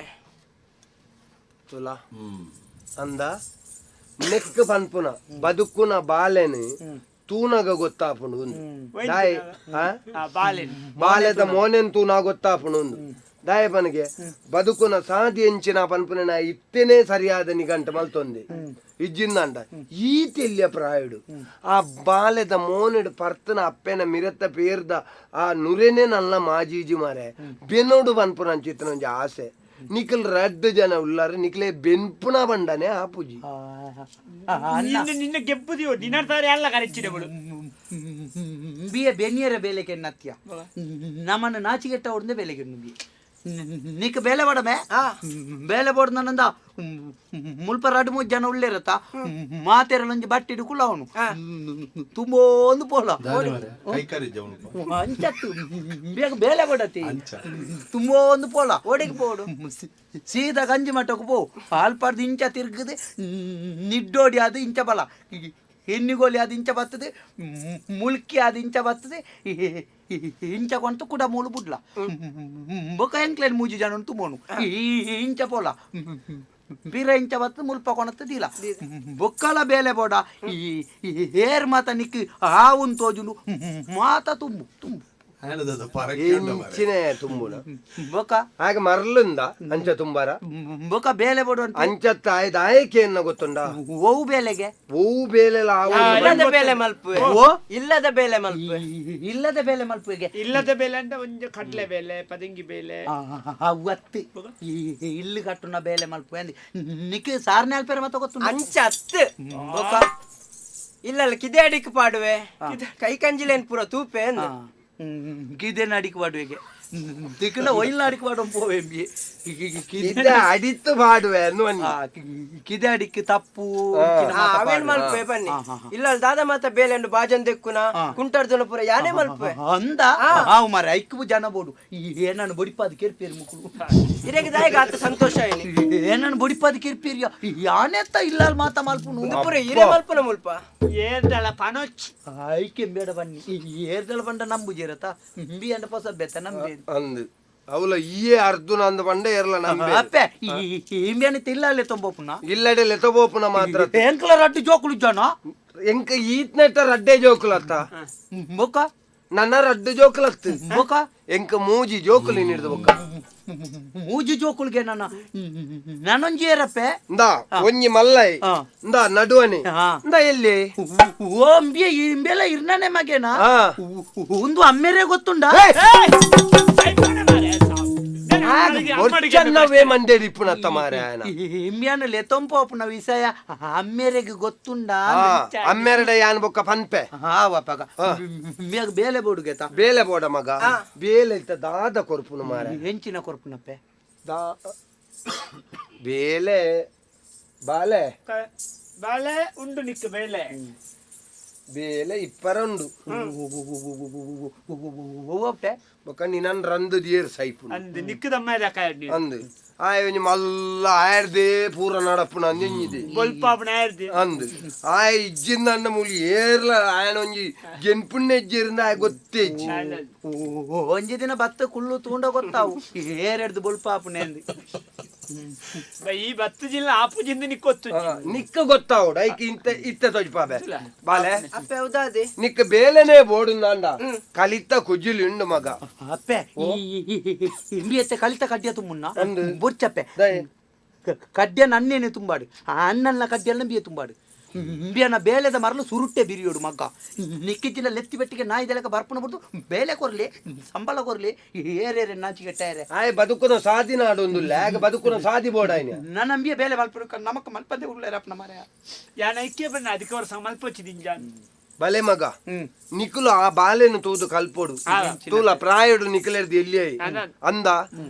ತುಲಾ ಅಂದ ನೆಕ್ ಪನ್ಪುನ ಬದುಕುನ ಬಾಲೆನು ತೂನಗ ಗೊತ್ತಾಪುಂಡು ಒಂದು ದಾಯೆ ಬಾಲೆದ ಮೋನೆನ್ ತೂನ ಗೊತ್ತಾಪುಂಡು ಒಂದು ದಾಯ ಪನಗೆ ಬದುಕುನ ಸಾದಿ ಎಂಚಿನ ಪನ್ಪುನ ನಾ ಇತ್ತೇನೆ ಸರಿಯಾದ ನಿಗಂಟ ಮಲ್ತೊಂದೆ ಇಜ್ಜಿಂದಂಡ ಈ ತೆಲ್ಯ ಪ್ರಾಯುಡು ಆ ಬಾಲೆದ ಮೋನೆಡು ಪರ್ತನ ಅಪ್ಪೆನ ಮಿರತ್ತ ಪೇರ್ದ ಆ ನುರೆನೆ ನಲ್ಲ ಮಾಜೀಜಿ ಮಾರೆ ಬೆನ್ನೋಡು ಪನ್ಪುನ ಅಂಚಿತ್ತನ ಒಂಜಿ ಆಸೆ ನಿಖಲ್ ರಡ್ಡು ಜನ ಉಲ್ಲಾರ ನಿಖಲೆ ಬೆನ್ಪುನ ಬಂಡನೆ ಆ ಪೂಜಿ ನಿನ್ನ ಗೆಪ್ಪುದಿಯೋ ನಿನ್ನರ್ತಾರೆ ಅಲ್ಲ ಕರೆಚ್ಚಿದವಳು ಬಿಯ ಬೆನಿಯರ ಬೇಲೆಗೆ ನತ್ಯ ನಮ್ಮನ್ನು ನಾಚಿಗೆಟ್ಟ ಹೊಡೆದೇ ಬೇಲೆಗೆ ಬಿ ನಿಕ್ ಬೇಲೆ ಬಡಮೆ ಬೇಲೆ ಬೋಡ್ ನನ್ನಂದ ಮುಲ್ಪ ರಡು ಮೂರು ಜನ ಉಳ್ಳೇರತ್ತ ಮಾತೆರಲೊಂಜಿ ಬಟ್ಟಿಡು ಕುಲ್ಲ ಅವನು ತುಂಬೊಂದು ಪೋಲ ಅಂಚತ್ತು ಬೇಗ ಬೇಲೆ ಬಡತಿ ತುಂಬೊಂದು ಪೋಲ ಓಡಿಗೆ ಪೋಡು ಸೀದಾ ಗಂಜಿ ಮಟ್ಟಕ್ಕೆ ಪೋ ಆಲ್ಪಾರ್ದು ಇಂಚ ತಿರುಗದೆ ನಿಡ್ಡೋಡಿ ಅದು ಇಂಚ ಬಲ ಎನ್ನಿಗೋಲಿ ಅದು ಇಂಚ ಬರ್ತದೆ ಮುಲ್ಕಿ ಅದು ಇಂಚ ಬರ್ತದೆ ಇಂಚ ಕೊಂತು ಕೂಡ ಮೂಲು ಬುಡ್ಲ ಬೊಕ ಎಂಕ್ಲೇನ್ ಮೂಜಿ ಜನ ತುಂಬೋನು ಇಂಚ ಪೋಲ ಬೀರ ಇಂಚ ಬತ್ತು ಮುಲ್ಪ ಕೊಣತ್ತದಿಲ್ಲ ಬೊಕ್ಕಲ ಬೇಲೆ ಬೋಡ ಈ ಏರ್ ಮಾತ ನಿಕ್ ಆವುನ್ ತೋಜುನು ಮಾತ ತುಂಬು ತುಂಬು ಇಂಚಿನೇ ತುಂಬುನ ಬೊಕ ಹಾಗೆ ಮರ್ಲುಂದ ಅಂಚ ತುಂಬಾರ ಬೊಕ ಬೇಲೆ ಬೋಡು ಅಂಚತ್ತ ದಾಯಕೆ ಎನ್ನ ಗೊತ್ತುಂಡ ಓವು ಬೇಲೆಗೆ ಓವು ಬೇಲೆ ಇಲ್ಲದ ಬೇಲೆ ಮಲ್ಪುವೆ ಇಲ್ಲದ ಬೇಲೆ ಮಲ್ಪುವೆ ಇಲ್ಲದ ಬೇಲೆ ಮಲ್ಪುವೆಗೆ ಇಲ್ಲದ ಬೇಲೆ ಅಂತ ಒಂಜಿ ಕಡ್ಲೆ ಬೇಲೆ ಪದಂಗಿ ಬೇಲೆ ಅವತ್ತು ಇಲ್ಲು ಕಟ್ಟುನ ಬೇಲೆ ಮಲ್ಪುವೆ ಅಂದ್ ನಿಕ್ ಸಾರ್ನೆ ಅಲ್ಪೇರ ಮತ್ತೆ ಗೊತ್ತು ಅಂಚ ಅತ್ತು ಬೊಕ ಇಲ್ಲ ಕಿದೆ ಅಡಿಕ್ ಪಾಡುವೆ ಕೈ ಕಂಜಿಲೇನ್ ಪೂರ ತೂಪೆ ಅಂದ ಗಿದೆ ಅಡಿಕ್ ಪಾಡುವೆಗೆ ತಿಕ್ಕನ ಒಯ್ಲ್ ಅಡಿಕ್ ಪಾಡು ಪೋವೆ ಕಿದೆ ಅಡಿತ್ತು ಪಾಡುವೆ ಕಿದೆ ಅಡಿಕ್ ತಪ್ಪು ಅವೇನ್ ಮಲ್ಪೆ ಬನ್ನಿ ಇಲ್ಲ ದಾದ ಮಾತ ಬೇಲೆ ಬಾಜನ್ ದೆಕ್ಕುನ ಕುಂಟರ್ಜನ ಪೂರ ಯಾನೇ ಮಲ್ಪೆ ಅಂದ ಹಾವು ಮಾರೆ ಐಕ್ಕು ಜನ ಬೋಡು ಏನನ್ನು ಬೊಡಿಪಾದ ಕೇರ್ಪೇರು ಮುಕ್ಕಳು ಇರೆಗೆ ದಾಯಗ ಆತ ಸಂತೋಷ ಏನನ್ನು ಬೊಡಿಪಾದ ಕೇರ್ಪೇರಿಯ ಯಾನೆತ್ತ ಇಲ್ಲ ಮಾತ ಮಲ್ಪುನು ಪೂರ ಇರೆ ಮಲ್ಪುನ ಮುಲ್ಪ ಏರ್ದಳ ಪನೊಚ್ಚಿ ಐಕೆ ಬೇಡ ಬನ್ನಿ ಏರ್ದಳ ಬಂಡ ನಂಬು ಜೇರತ ಬಿ ಅಂಡ ಪೊಸ ಬೆತ್ತ ನಂಬೆ ಅಂದು ಅವಲ ಈಯೇ ಅರ್ಜುನ ಅಂದ ಬಂಡ ಏರ್ಲ ನಂಬೆ ಅಪ್ಪೆ ಇಂಬಿಯನ ತಿಲ್ಲಲ್ಲೇ ತೊಂಬೋಪುನ ಇಲ್ಲಡೆ ಲೆತಬೋಪುನ ಮಾತ್ರ ಎಂಕಲ ರಡ್ಡು ಜೋಕುಲು ಜನ ಎಂಕ ಈತ್ನೆಟ್ಟ ರಡ್ಡೆ ಜೋಕುಲತ್ತ ಬೊಕ ನನ್ನ ರಡ್ಡು ಜೋಕುಲತ್ತು ಬೊಕ ಎಂಕ ಮೂಜಿ ಜೋಕುಲು ನೀಡ್ದು ಬೊಕ್ಕ ಮೂಜಿ ಜೋಕುಲ್ಗೆ ನನ್ನ ನಾನೊಂಜಿ ಏರಪ್ಪೆ ಇಂದಾ ಒಂಜಿ ಮಲ್ಲೈ ಇಂದಾ ನಡುವನೆ ಇಂದಾ ಎಲ್ಲಿ ಓ ಅಂಬಿಯ ಇಂಬೆಲ್ಲ ಇರ್ನಾನೆ ಮಗೇನಾ ಒಂದು ಅಮ್ಮೇರೆ ಗೊತ್ತುಂಡ ಒರ್ಚನ್ನವೇ ಮಂಡೇರಿ ಇಪ್ಪುನತ್ತ ಮಾರೆ ಆಯನ ಇಂಬಿಯಾನ ಲೆತೊಂಪೋಪುನ ವಿಷಯ ಅಮ್ಮೇರೆಗೆ ಗೊತ್ತುಂಡ ಅಮ್ಮೇರಡ ಯಾನ್ ಬೊಕ್ಕ ಪನ್ಪೆ ಹಾವಪ್ಪಗ ಇಂಬಿಯಾಗ ಬೇಲೆ ಬೋಡುಗೆತ ಬೇಲೆ ಬೋಡ ಮಗ ಬೇಲೆ ಇತ್ತ ದಾದ ಕೊರ್ಪುನ ಮಾರೆ ಎಂಚಿನ ಕೊರ್ಪುನಪ್ಪೆ ದಾ ಬೇಲೆ ಬಾಲೆ ಬಾಲೆ ಉಂಡು ನಿಕ್ ಬೇಲೆ ಬೇಲೆ ಇಪ್ಪರ ಉಂಡು ಓಪೆ ಬೊಕ್ಕ ನಿನನ್ ರಂದು ದಿಯರ್ ಸೈಪು ಅಂದ್ ನಿಕ್ಕದಮ್ಮ ಅಂದು ಆಯ್ ಒಂಜಿ ಮಲ್ಲ ಆಯರ್ದೇ ಪೂರ ನಡಪುನ ಅಂದಿಂಜಿದೆ ಬೊಲ್ಪಾಪುನ ಆಯರ್ದೆ ಅಂದು ಆಯ್ ಇಜ್ಜಿಂದ ಅಂಡ ಮೂಲಿ ಏರ್ಲ ಆಯನ ಒಂಜಿ ಗೆನ್ಪುಣ್ಣ ಇಜ್ಜಿರಿಂದ ಆಯ್ ಗೊತ್ತೇ ಇಜ್ಜಿ ಒಂಜಿ ದಿನ ಭತ್ತ ಕುಳ್ಳು ತೂಂಡ ಗೊತ್ತಾವು ಏರೆಡ್ದು ಬೊಲ್ಪಾಪುನೆ ಅಂದು ಈ ಬತ್ತು ಜಿಲ್ಲ ಆಪುಜಿಂದ ನಿಕ್ಕೊತ್ತು ನಿಕ್ಕ ಗೊತ್ತಾವುಡ ಐಕ್ ಇಂತ ಇತ್ತ ತೊಜ್ಪಾಬೆ ಬಾಲೆ ಅಪ್ಪೆ ಹೌದಾದೆ ನಿಕ್ಕ ಬೇಲೆನೇ ಬೋಡುಂದಾಂಡ ಕಲಿತ ಕುಜಿಲಿ ಉಂಡು ಮಗ ಅಪ್ಪೆ ಇಂಬಿಯತ್ತೆ ಕಲಿತ ಕಡ್ಡಿಯ ತುಂಬುನ್ನ ಬೊಚ್ಚಪ್ಪೆ ಕಡ್ಡಿಯ ನನ್ನೇನೆ ತುಂಬಾಡು ಅಣ್ಣನ ಕಡ್ಡಿಯನ್ನ ಬಿಯ ತುಂಬಾಡು ಇಂಬಿಯನ ಬೇಲೆದ ಮರಲು ಸುರುಟ್ಟೆ ಬಿರಿಯೋಡು ಮಗ್ಗ ನಿಕ್ಕಿಚ್ಚಿನ ಲೆತ್ತಿ ಬೆಟ್ಟಿಗೆ ನಾಯಿ ದೆಲಕ ಬರ್ಪುನ ಬಿಡ್ದು ಬೇಲೆ ಕೊರ್ಲಿ ಸಂಬಳ ಕೊರ್ಲಿ ಏರೇರೆ ನಾಚಿಗೆಟ್ಟಾರೆ ಆಯ್ ಬದುಕುನ ಸಾದಿ ನಾಡೊಂದು ಆಗ ಬದುಕುನ ಸಾದಿ ಬೋಡಾಯ್ನ ನನ್ನ ಅಂಬಿಯ ಬೇಲೆ ಮಲ್ಪಡು ನಮಕ್ ಮಲ್ಪದೆ ಉಳ್ಳೇರಪ್ಪನ ಮಾರಾಯ ಯಾನ ಐಕ್ಯ ಬಣ್ಣ ಅದಕ್ಕೆ ಅವ್ರ ಸಮಲ್ಪೊಚ್ಚಿದಿಂಜ ಬಲೆ ಮಗ ನಿಕುಲು ಆ ಬಾಲೆನು ತೂದು ಕಲ್ಪೊಡು ತೂಲ ಪ್ರಾಯಡು ನಿಕುಲೆರ್ದು ಎಲ್ಲಿಯೈ ಅಂದ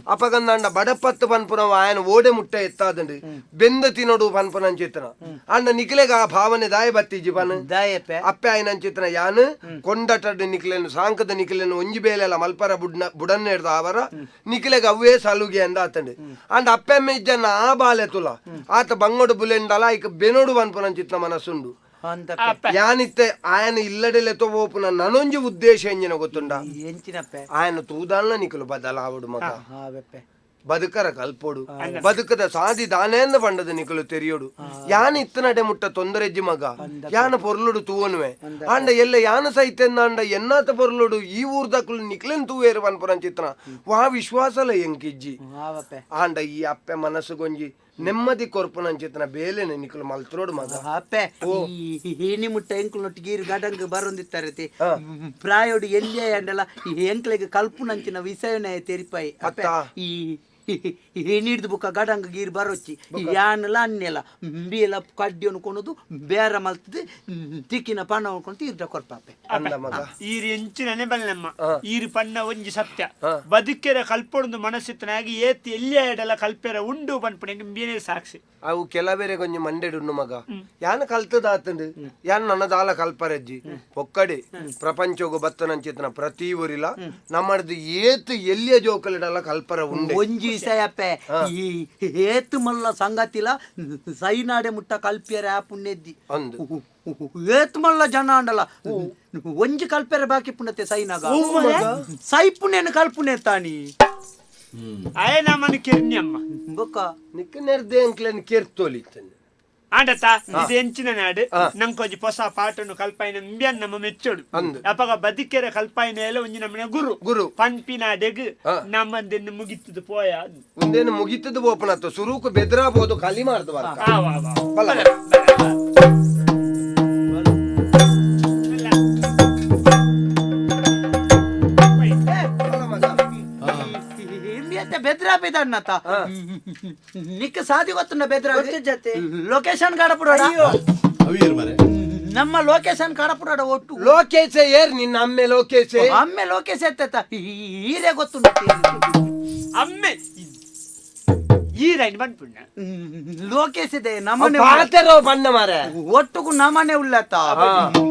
ಅಪಗಂದಾಂಡ ಬಡಪತ್ತು ಪನ್ಪುನವ ಆಯನ ಓಡೆ ಮುಟ್ಟ ಎತ್ತಾದಂಡು ಬೆಂದ ತಿನೋಡು ಪನ್ಪುನಂಚಿತ್ತನ ಅಂಡ ನಿಕುಲೆಗ ಆ ಭಾವನೆ ದಾಯ ಬತ್ತಿಜ್ಜಿ ಪನ್ ದಾಯಪ್ಪೆ ಅಪ್ಪೆ ಆಯನಂಚಿತ್ತನ ಯಾನು ಕೊಂಡಟಡ್ ನಿಕುಲೆನು ಸಾಂಕದ ನಿಕುಲೆನು ಒಂಜಿ ಬೇಲೆಲ ಮಲ್ಪರ ಬುಡ್ನ ಬುಡನ್ನ ಹಿಡ್ದು ಆವರ ನಿಕುಲೆಗ ಅವೇ ಸಲುಗೆ ಅಂದ ಆತಂಡು ಅಂಡ ಅಪ್ಪೆ ಅಮ್ಮ ಇಜ್ಜನ್ನ ಆ ಬಾಲೆ ತುಲ ಆತ ಬಂಗೋಡು ಬುಲೆಂಡಲ ಐಕ ಬೆನೋಡು ಪನ್ಪುನಂಚಿತ್ತನ ಮನಸ್ಸುಂಡು ಯಾನಿತ್ತೆ ಆಯನ ಇಲ್ಲಡೆಲೆ ತೋಪುನ ನನೊಂಜಿ ಉದ್ದೇಶ ಎಂಜಿನ ಗೊತ್ತುಂಡ ಎಂಚಿನಪ್ಪೆ ಆಯನ ತೂದಾಳ್ನ ನಿಕುಲು ಬದಲಾವಡು ಮಗ ಹಾವೆಪ್ಪೆ ಬದುಕರ ಕಲ್ಪೋಡು ಬದುಕದ ಸಾದಿ ದಾನೇಂದ ಪಂಡದ ನಿಕುಲು ತೆರಿಯೋಡು ಯಾನ ಇತ್ತನಡೆ ಮುಟ್ಟ ತೊಂದರೆಜ್ಜಿ ಮಗ ಯಾನ ಪೊರ್ಲುಡು ತೂವನುವೆ ಆಂಡ ಎಲ್ಲ ಯಾನ ಸೈತೆಂದಾಂಡ ಎನ್ನಾತ ಪೊರ್ಲುಡು ಈ ಊರ್ದಕ್ಲು ನಿಕ್ಲೆನ್ ತೂವೇರು ಪನ್ಪುರಂಚಿತ್ನ ವಾ ವಿಶ್ವಾಸಲ ಎಂಕಿಜ್ಜಿ ಹಾವಪ್ಪೆ ಆಂಡ ಈ ಅಪ್ಪೆ ಮನಸ್ಸುಗೊಂಜಿ ನೆಮ್ಮದಿ ಕೊರ್ಪುನಂಚಿತ್ನ ಬೇಲೆನೆ ನಿಕುಲು ಮಲ್ತ್ರೋಡು ಮಗ ಅಪ್ಪೆ ಈ ಮುಟ್ಟ ಎಂಕುಲೊಟ್ಟು ಗೀರು ಗಡಂಗ್ ಬರೊಂದಿತ್ತಾರತಿ ಪ್ರಾಯೋಡು ಎಲ್ಲಿಯ ಅಂಡಲ ಈ ಎಂಕ್ಲೆಗ್ ಕಲ್ಪುನಂಚಿನ ವಿಷಯನೇ ತೆರಿಪಾಯಿ ಅಪ್ಪೆ ಈ ನೀಡ್ದು ಬುಕ್ಕ ಗಡಂಗ್ ಗೀರು ಬರೊಚ್ಚಿ ಯಾನಲ ಅನ್ನೆಲ ಬೇಲ ಕಡ್ಡಿಯನ್ನು ಕೊನದು ಬೇರ ಮಲ್ತದೆ ತಿಕ್ಕಿನ ಪಣ ಕೊಂಡು ತೀರ್ದ ಕೊರ್ಪಾಪೆ ಅಂದ ಮಗ ಈರು ಎಂಚಿನನೆ ಬಲ್ಲಮ್ಮ ಈರು ಪಣ್ಣ ಒಂಜಿ ಸತ್ಯ ಬದುಕೆರ ಕಲ್ಪೊಂದು ಮನಸ್ಸಿತ್ತನಾಗಿ ಏತ್ ಎಲ್ಲಿಯ ಎಡಲ ಕಲ್ಪೆರ ಉಂಡು ಪನ್ಪುಣೆ ಬೇನೆ ಸಾಕ್ಷಿ ಅವು ಕೆಲವೇರೆ ಕೊಂಚ ಮಂಡೆಡುಂಡು ಮಗ ಯಾನ ಕಲ್ತದಾತಂಡು ಯಾನ್ ನನ್ನ ದಾಲ ಕಲ್ಪರಜ್ಜಿ ಪೊಕ್ಕಡೆ ಪ್ರಪಂಚಗು ಬತ್ತನಂಚಿತನ ಪ್ರತಿ ಊರಿಲ ನಮ್ಮದು ಏತ್ ಎಲ್ಲಿಯ ಜೋಕಲಿಡಲ ಕಲ್ಪರ ಉಂಡೆ ಒಂಜಿ ವಿಷಯಪ್ಪೆ ಈ ಏತು ಮಲ್ಲ ಸಂಗತಿಲ ಸೈನಾಡೆ ಮುಟ್ಟ ಕಲ್ಪಿಯರೆ ಆ ಪುಣ್ಯದ್ದಿ ಅಂದು ಏತ್ ಮಲ್ಲ ಜನ ಅಂಡಲ ಒಂಜಿ ಕಲ್ಪೆರೆ ಬಾಕಿ ಪುಣ್ಯತೆ ಸೈನಾಗ ಸೈ ಪುಣ್ಯನ ಕಲ್ಪುಣ್ಯ ತಾನಿ ಆಯ ನಮ್ಮನ್ನು ಕಿರ್ನಿ ಅಮ್ಮ ಬೊಕ್ಕ ನಿಕ್ಕ ನೆರ್ದೆ ಅಂಕ್ಲೆನ್ ಕೆರ್ತೋಲಿತ್ತಂದು ಆಂಡತ ಇದು ಎಂಚಿನ ನಾಡು ನಂಕೊಂಜಿ ಹೊಸ ಪಾಟನ್ನು ಕಲ್ಪಾಯಿನ ಇಂಬ್ಯನ್ ನಮ್ಮ ಮೆಚ್ಚೋಡು ಅಪಗ ಬದುಕೆರೆ ಕಲ್ಪಾಯಿನ ಎಲ್ಲ ಒಂಜಿ ನಮ್ಮನೆ ಗುರು ಗುರು ಪನ್ಪಿನಾಡೆಗ್ ನಮ್ಮಂದೆನ್ನು ಮುಗಿತ್ತದು ಪೋಯ ಉಂದೇನು ಮುಗಿತದ ಬೋಪನತ್ತು ಸುರುಕು ಬೆದ್ರಾಬೋದು ಖಾಲಿ ಮಾಡ್ದು ಬರ್ಕ ಬಲ ಬೆದ್ರಾ ಬೇದಣ್ಣತ ನಿಕ್ಕ ಸಾದಿ ಗೊತ್ತುಂಡ ಬೆದ್ರಾ ಲೊಕೇಶನ್ ಕಾಡಪುಡ ನಮ್ಮ ಲೊಕೇಶನ್ ಕಾಡಪುಡ ಒಟ್ಟು ಲೋಕೇಶ್ ಏರ್ ನಿನ್ನ ಅಮ್ಮೆ ಲೋಕೇಶ್ ಅಮ್ಮೆ ಲೋಕೇಶ್ ಎತ್ತ ಈರೇ ಗೊತ್ತುಂಡ ಅಮ್ಮೆ ಈರೈನ್ ಬಂದ್ಪುಣ್ಣ ಲೋಕೇಶ್ ಇದೆ ನಮ್ಮನೆ ಪಾತೆರೋ ಬಣ್ಣ ಮಾರೆ ಒಟ್ಟುಗು ನಮ್ಮನೆ ಉಳ್ಳತ್ತ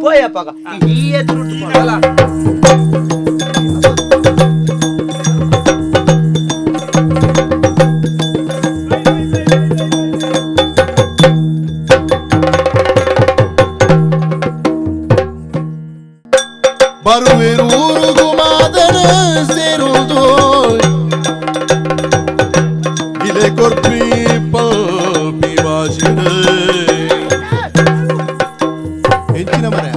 ಪೋಯಪ್ಪಾಗ ಈ ಎದುರು ಬರುವೆರೂರುಗು ಮಾದರ ಸೇರುವುದು ಇಲೆ ಕೊರ್ಪಿ ಪಲ್ಪಿ ವಾಸಿಡ ಹೆಚ್ಚಿನ ಮನೆ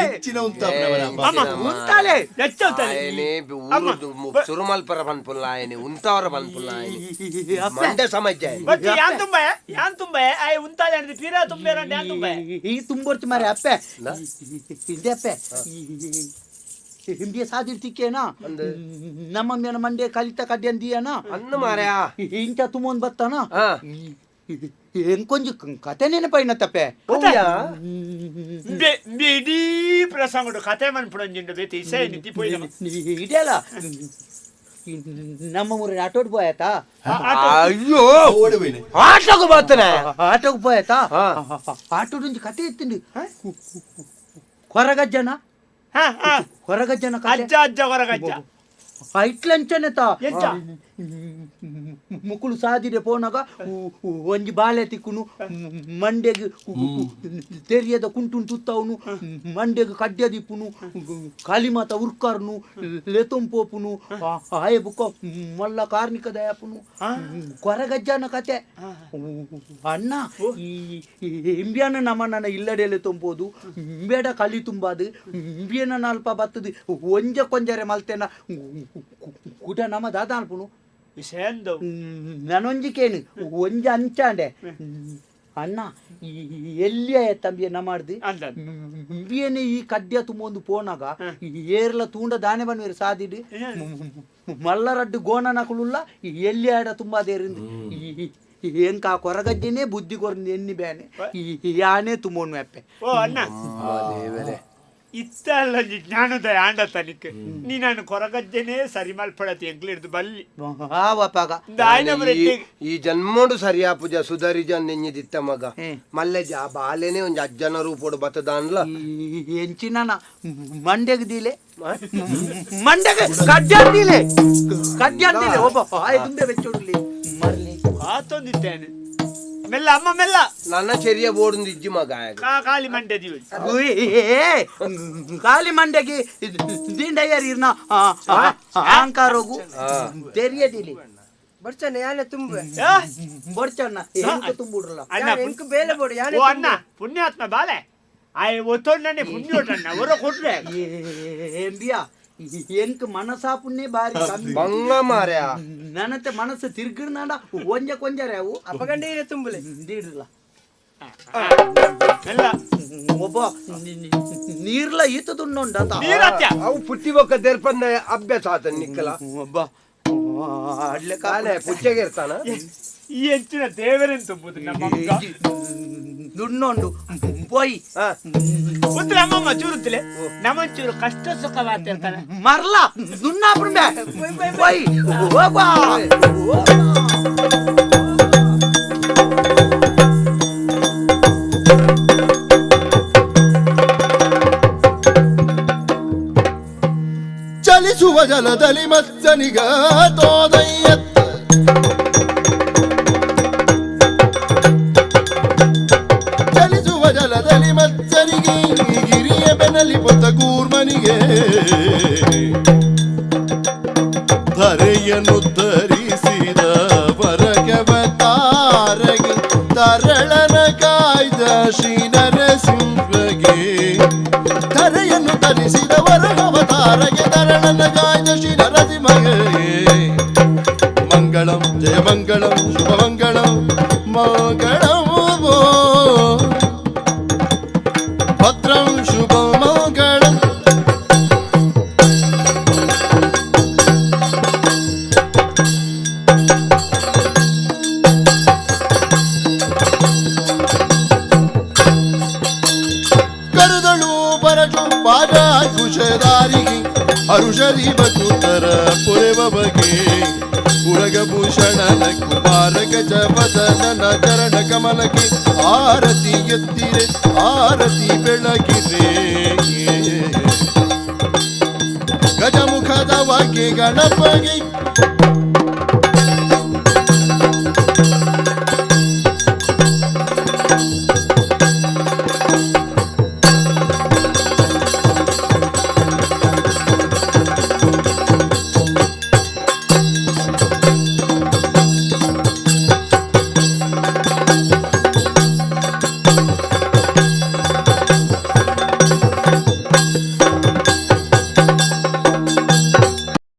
ಹೆಚ್ಚಿನ ಉಂತಾಪ್ನ ಮನೆ ಉಂತಾಲೆ ಆಯನೆ ಊರುದು ಸುರುಮಲ್ಪರ ಪನ್ಪುಲ್ಲ ಆಯನೆ ಉಂತಾವರ ಪನ್ಪುಲ್ಲ ಆಯನೆ ಮಂಡೆ ಸಮಸ್ಯೆ ಬಟ್ ಯಾನ್ ತುಂಬ ಯಾನ್ ತುಂಬ ಆಯ್ ಉಂತಾಲೆ ಅಂದ್ರೆ ತೀರಾ ತುಂಬೇರಂಡೆ ಯಾನ್ ತುಂಬ ಈ ತುಂಬೋರ್ತಿ ಮಾರೆ ಅಪ್ಪೆ ಇದೆ ಅಪ್ಪೆ ಹಿಂದಿಯ ಸಾದಿರ್ತಿಕ್ಕೇನಾ ನಮ್ಮ ಮೇನ ಮಂಡೆ ಕಲಿತ ಕಡ್ಡಿ ಅಂದಿಯನ ಅನ್ನ ಮಾರ್ಯಾ ಇಂಚ ತುಂಬೊಂದ್ ಬತ್ತಾನ ಎಂಕೊಂಜಿ ಕತೆ ನೆನಪೈನ ತಪ್ಪೆ ಇಡೀ ಪ್ರಸಂಗಡು ಕತೆ ಮನ್ಪುಡಂಜಿಂಡು ಬೇತಿ ಇಸೆ ನಿತಿ ಪೋಯಿನ ಇದೆಯಲ್ಲ ನಮ್ಮ ಊರಿನ ಆಟೋಡ್ ಬೋಯತಾ ಅಯ್ಯೋ ಆಟೋకు పోతున్నా ಆಟೋಗ್ ಪೋಯತಾ ಆಟೋಡ್ ಒಂಜಿ ಕತೆ ಇತ್ತಿಂಡು ಕೊರಗಜ್ಜನ ಕೊರಗಜ್ಜನ ಕತೆ ಅಜ್ಜ ಅಜ್ಜ ಕೊರಗಜ್ಜ ಐಟ್ಲಂಚನೆ ತಾ ಮುಕುಲು ಸಾದಿಡೆ ಪೋನಾಗ ಒಂಜಿ ಬಾಲೆ ತಿಕ್ಕುನು ಮಂಡೆಗ್ ತೆರಿಯದ ಕುಂಟುನ್ ತುತ್ತವನು ಮಂಡೆಗ್ ಕಡ್ಯ ದಿಪ್ಪುನು ಕಾಲಿಮಾತ ಉರ್ಕಾರ್ನು ಲೆತೊಂಪೋಪುನು ಆಯೆ ಬುಕ್ಕ ಮಲ್ಲ ಕಾರ್ನಿಕ ದಯಾಪುನು ಕೊರಗಜ್ಜನ ಕತೆ ಅಣ್ಣ ಈ ಇಂಬಿಯನ ನಮನನ ಇಲ್ಲಡೆ ಲೆತೊಂಬೋದು ಇಂಬೇಡ ಕಲಿ ತುಂಬಾದು ಇಂಬಿಯನ ನಾಲ್ಪ ಬತ್ತದು ಒಂಜ ಕೊಂಜರೆ ಮಲ್ತೆನ ಕುಟ ನಮ್ಮ ದಾದ ಅನ್ಪುನು ನನೊಂಜಿಕೇನು ಒಂಜಿ ಅಂಚಾಂಡೆ ಅಣ್ಣ ಎಲ್ಲಿಯ ತಂಬಿಯ ಮಾಡ್ದು ಇಂಬಿಯನೆ ಈ ಕಡ್ಯ ತುಂಬೊಂದು ಪೋನಾಗ ಏರ್ಲ ತೂಂಡ ದಾನೆ ಬನ್ವೇರು ಸಾದಿಡು ಮಲ್ಲರಡ್ಡು ಗೋಣನಕುಲುಲ್ಲ ಎಲ್ಲಿ ಆಡ ತುಂಬಾದೇರಿಂದು ಎಂಕ ಆ ಕೊರಗಜ್ಜನೇ ಬುದ್ಧಿ ಕೊರಂದು ಎನ್ನಿ ಬೇನೆ ಯಾನೇ ತುಮೋನು ಅಪ್ಪೆ. ಓ ಅಣ್ಣ, ಇತ್ತಲ್ಲ ಜ್ಞಾನೋದಯ ಆಂಡ ತನಿಕ್ ನೀ ನಾನು ಕೊರಗಜ್ಜನೇ ಸರಿ ಮಲ್ಪಡತಿ ಎಂಕ್ಲಿಡ್ದು ಬಲ್ಲಿ ಆವಪಾಗ ಈ ಜನ್ಮೋಡು ಸರಿಯಾ ಪೂಜಾ ಸುಧಾರಿ ಜನ್ ನೆಂಜಿದಿತ್ತ ಮಗ ಮಲ್ಲೆಜ ಆ ಬಾಲೆನೆ ಒಂಜಿ ಅಜ್ಜನ ರೂಪೋಡು ಬತ್ತದಾನ್ಲ ಎಂಚಿನ ಮಂಡ್ಯಗ್ ದೀಲೆ ಮಂಡ್ಯಗ್ ಕಡ್ಜಾಂದಿಲೆ ಕಡ್ಜಾಂದಿಲೆ ಒಬ್ಬ ಆಯ್ ತುಂಬೆ ಬೆಚ್ಚೋಡ್ಲಿ ಮರ್ಲಿ ಆತೊಂದಿತ್ತೇನೆ ಮೆಲ್ಲ ಅಮ್ಮ ಮೆಲ್ಲ ನನ್ನ ಚೆರಿಯ ಬೋರ್ಡ್ ಇಜ್ಜಿ ಮಗ ಖಾಲಿ ಮಂಡ್ಯ ದಿವಿ ಖಾಲಿ ಮಂಡ್ಯಗೆ ದಿಂಡಯ್ಯರ್ ಇರ್ನ ಅಹಂಕಾರೋಗು ತೆರಿಯದಿಲಿ ಬರ್ಚಣ್ಣ ಯಾನೆ ತುಂಬೆ ಬರ್ಚಣ್ಣ ಎಂಕ ತುಂಬಿಡ್ರಲ್ಲ ಅಣ್ಣ ಎಂಕ್ ಬೇಲೆ ಬೋಡು ಯಾನೆ ಓ ಅಣ್ಣ ಪುಣ್ಯಾತ್ಮ ಬಾಲೆ ಆಯ್ ಒತ್ತೊಣ್ಣನೆ ಪುಣ್ಯೋಟಣ್ಣ ಒರ ಕೊಟ್ರೆ ಎಂಬಿಯಾ ಎಂಕ್ ಮನಸಾಪುನ್ನೇ ಬಾರಿ ಕಮ್ಮಿ. ಬಂಗ ಮಾರ್ಯಾ ನನತೆ ಮನಸ್ಸು ತಿರ್ಗಿಡ್ನಾಡ ಒಂಜ ಕೊಂಜರೆ ಅವು ಅಪಗಂಡ ಇರ ತುಂಬುಲೆ ದೀಡ್ರಲ್ಲ ಮೆಲ್ಲ ಒಬ್ಬ ನೀರ್ಲ ಈತ ದುಂಡುಂಡ ಅವು ಪುಟ್ಟಿ ಬೊಕ್ಕ ದೇರ್ಪಂದ ಅಭ್ಯಾಸ ಆತ ನಿಕ್ಕಲ ಒಬ್ಬ ಅಡ್ಲೆ ಕಾಲೆ ಪುಚ್ಚೆಗೆ ಇರ್ತಾನ ಈ ಹೆಚ್ಚಿನ ದೇವರನ್ನು ತುಂಬುದು ನಮ್ಮ ಮಗ ದುಣ್ಣುಂಡು ಪೋಯಿ ಉತ್ತಲ ಅಮ್ಮಮ್ಮ ಚೂರುತ್ತಲೆ ನಮ್ಮಂಚೂರು ಕಷ್ಟ ಸುಖ ಮಾತಿರ್ತಾನೆ ಮರ್ಲ ದುಣ್ಣಾಪುಂಬೆ ಪೋಯಿ ಹೋಗ್ವಾ ಚಲಿಸುವ ಜಲದಲ್ಲಿ ಮತ್ಸನಿಗ ತೋದಯ್ಯತ್ತ ಚಲಿಸುವ ಜಲದಲ್ಲಿ ಮತ್ಸನಿಗೆ ಗಿರಿಯ ಬೆನಲಿ ಪೊತ್ತ ಕೂರ್ಮನಿಗೆ ಧರೆಯನ್ನು ಧರಿಸಿದ ವರಗವ ತಾರಗೆ ತರಳನ ಕಾಯ್ದ ಶ್ರೀ ನರಸಿಂಹಗೆ ಧರೆಯನ್ನು ಧರಿಸಿದ ವರಗವತಾರಗೆ ತರಳನ ಕಾಯ್ದ ಶ್ರೀ ನರಸಿಂಹಗೆ ಮಂಗಳಂ ಜಯ ಮಂಗಳಂ ಶುಭ ಮಂಗಳಂ ಮಂಗಳಂ ಭದ್ರಂ ಶುಭ ಮಂಗಳಂ. ಕರುದಳು ಪರಜು ಪಾದ ಕುಶದಾರಿಗೆ ಹರುಷದಿ ಬಕುತರ ಪುರೆವ ಬಗೆ ಉರಗಭೂಷಣನ ಕುಮಾರ ಗಜವದನನ ಚರಣ ಕಮಲಕ್ಕೆ ಆರತಿ ಎತ್ತಿರೆ ಆರತಿ ಬೆಳಗಿರೆ ಗಜಮುಖದ ವಾಕ್ಯ ಗಣಪಗೆ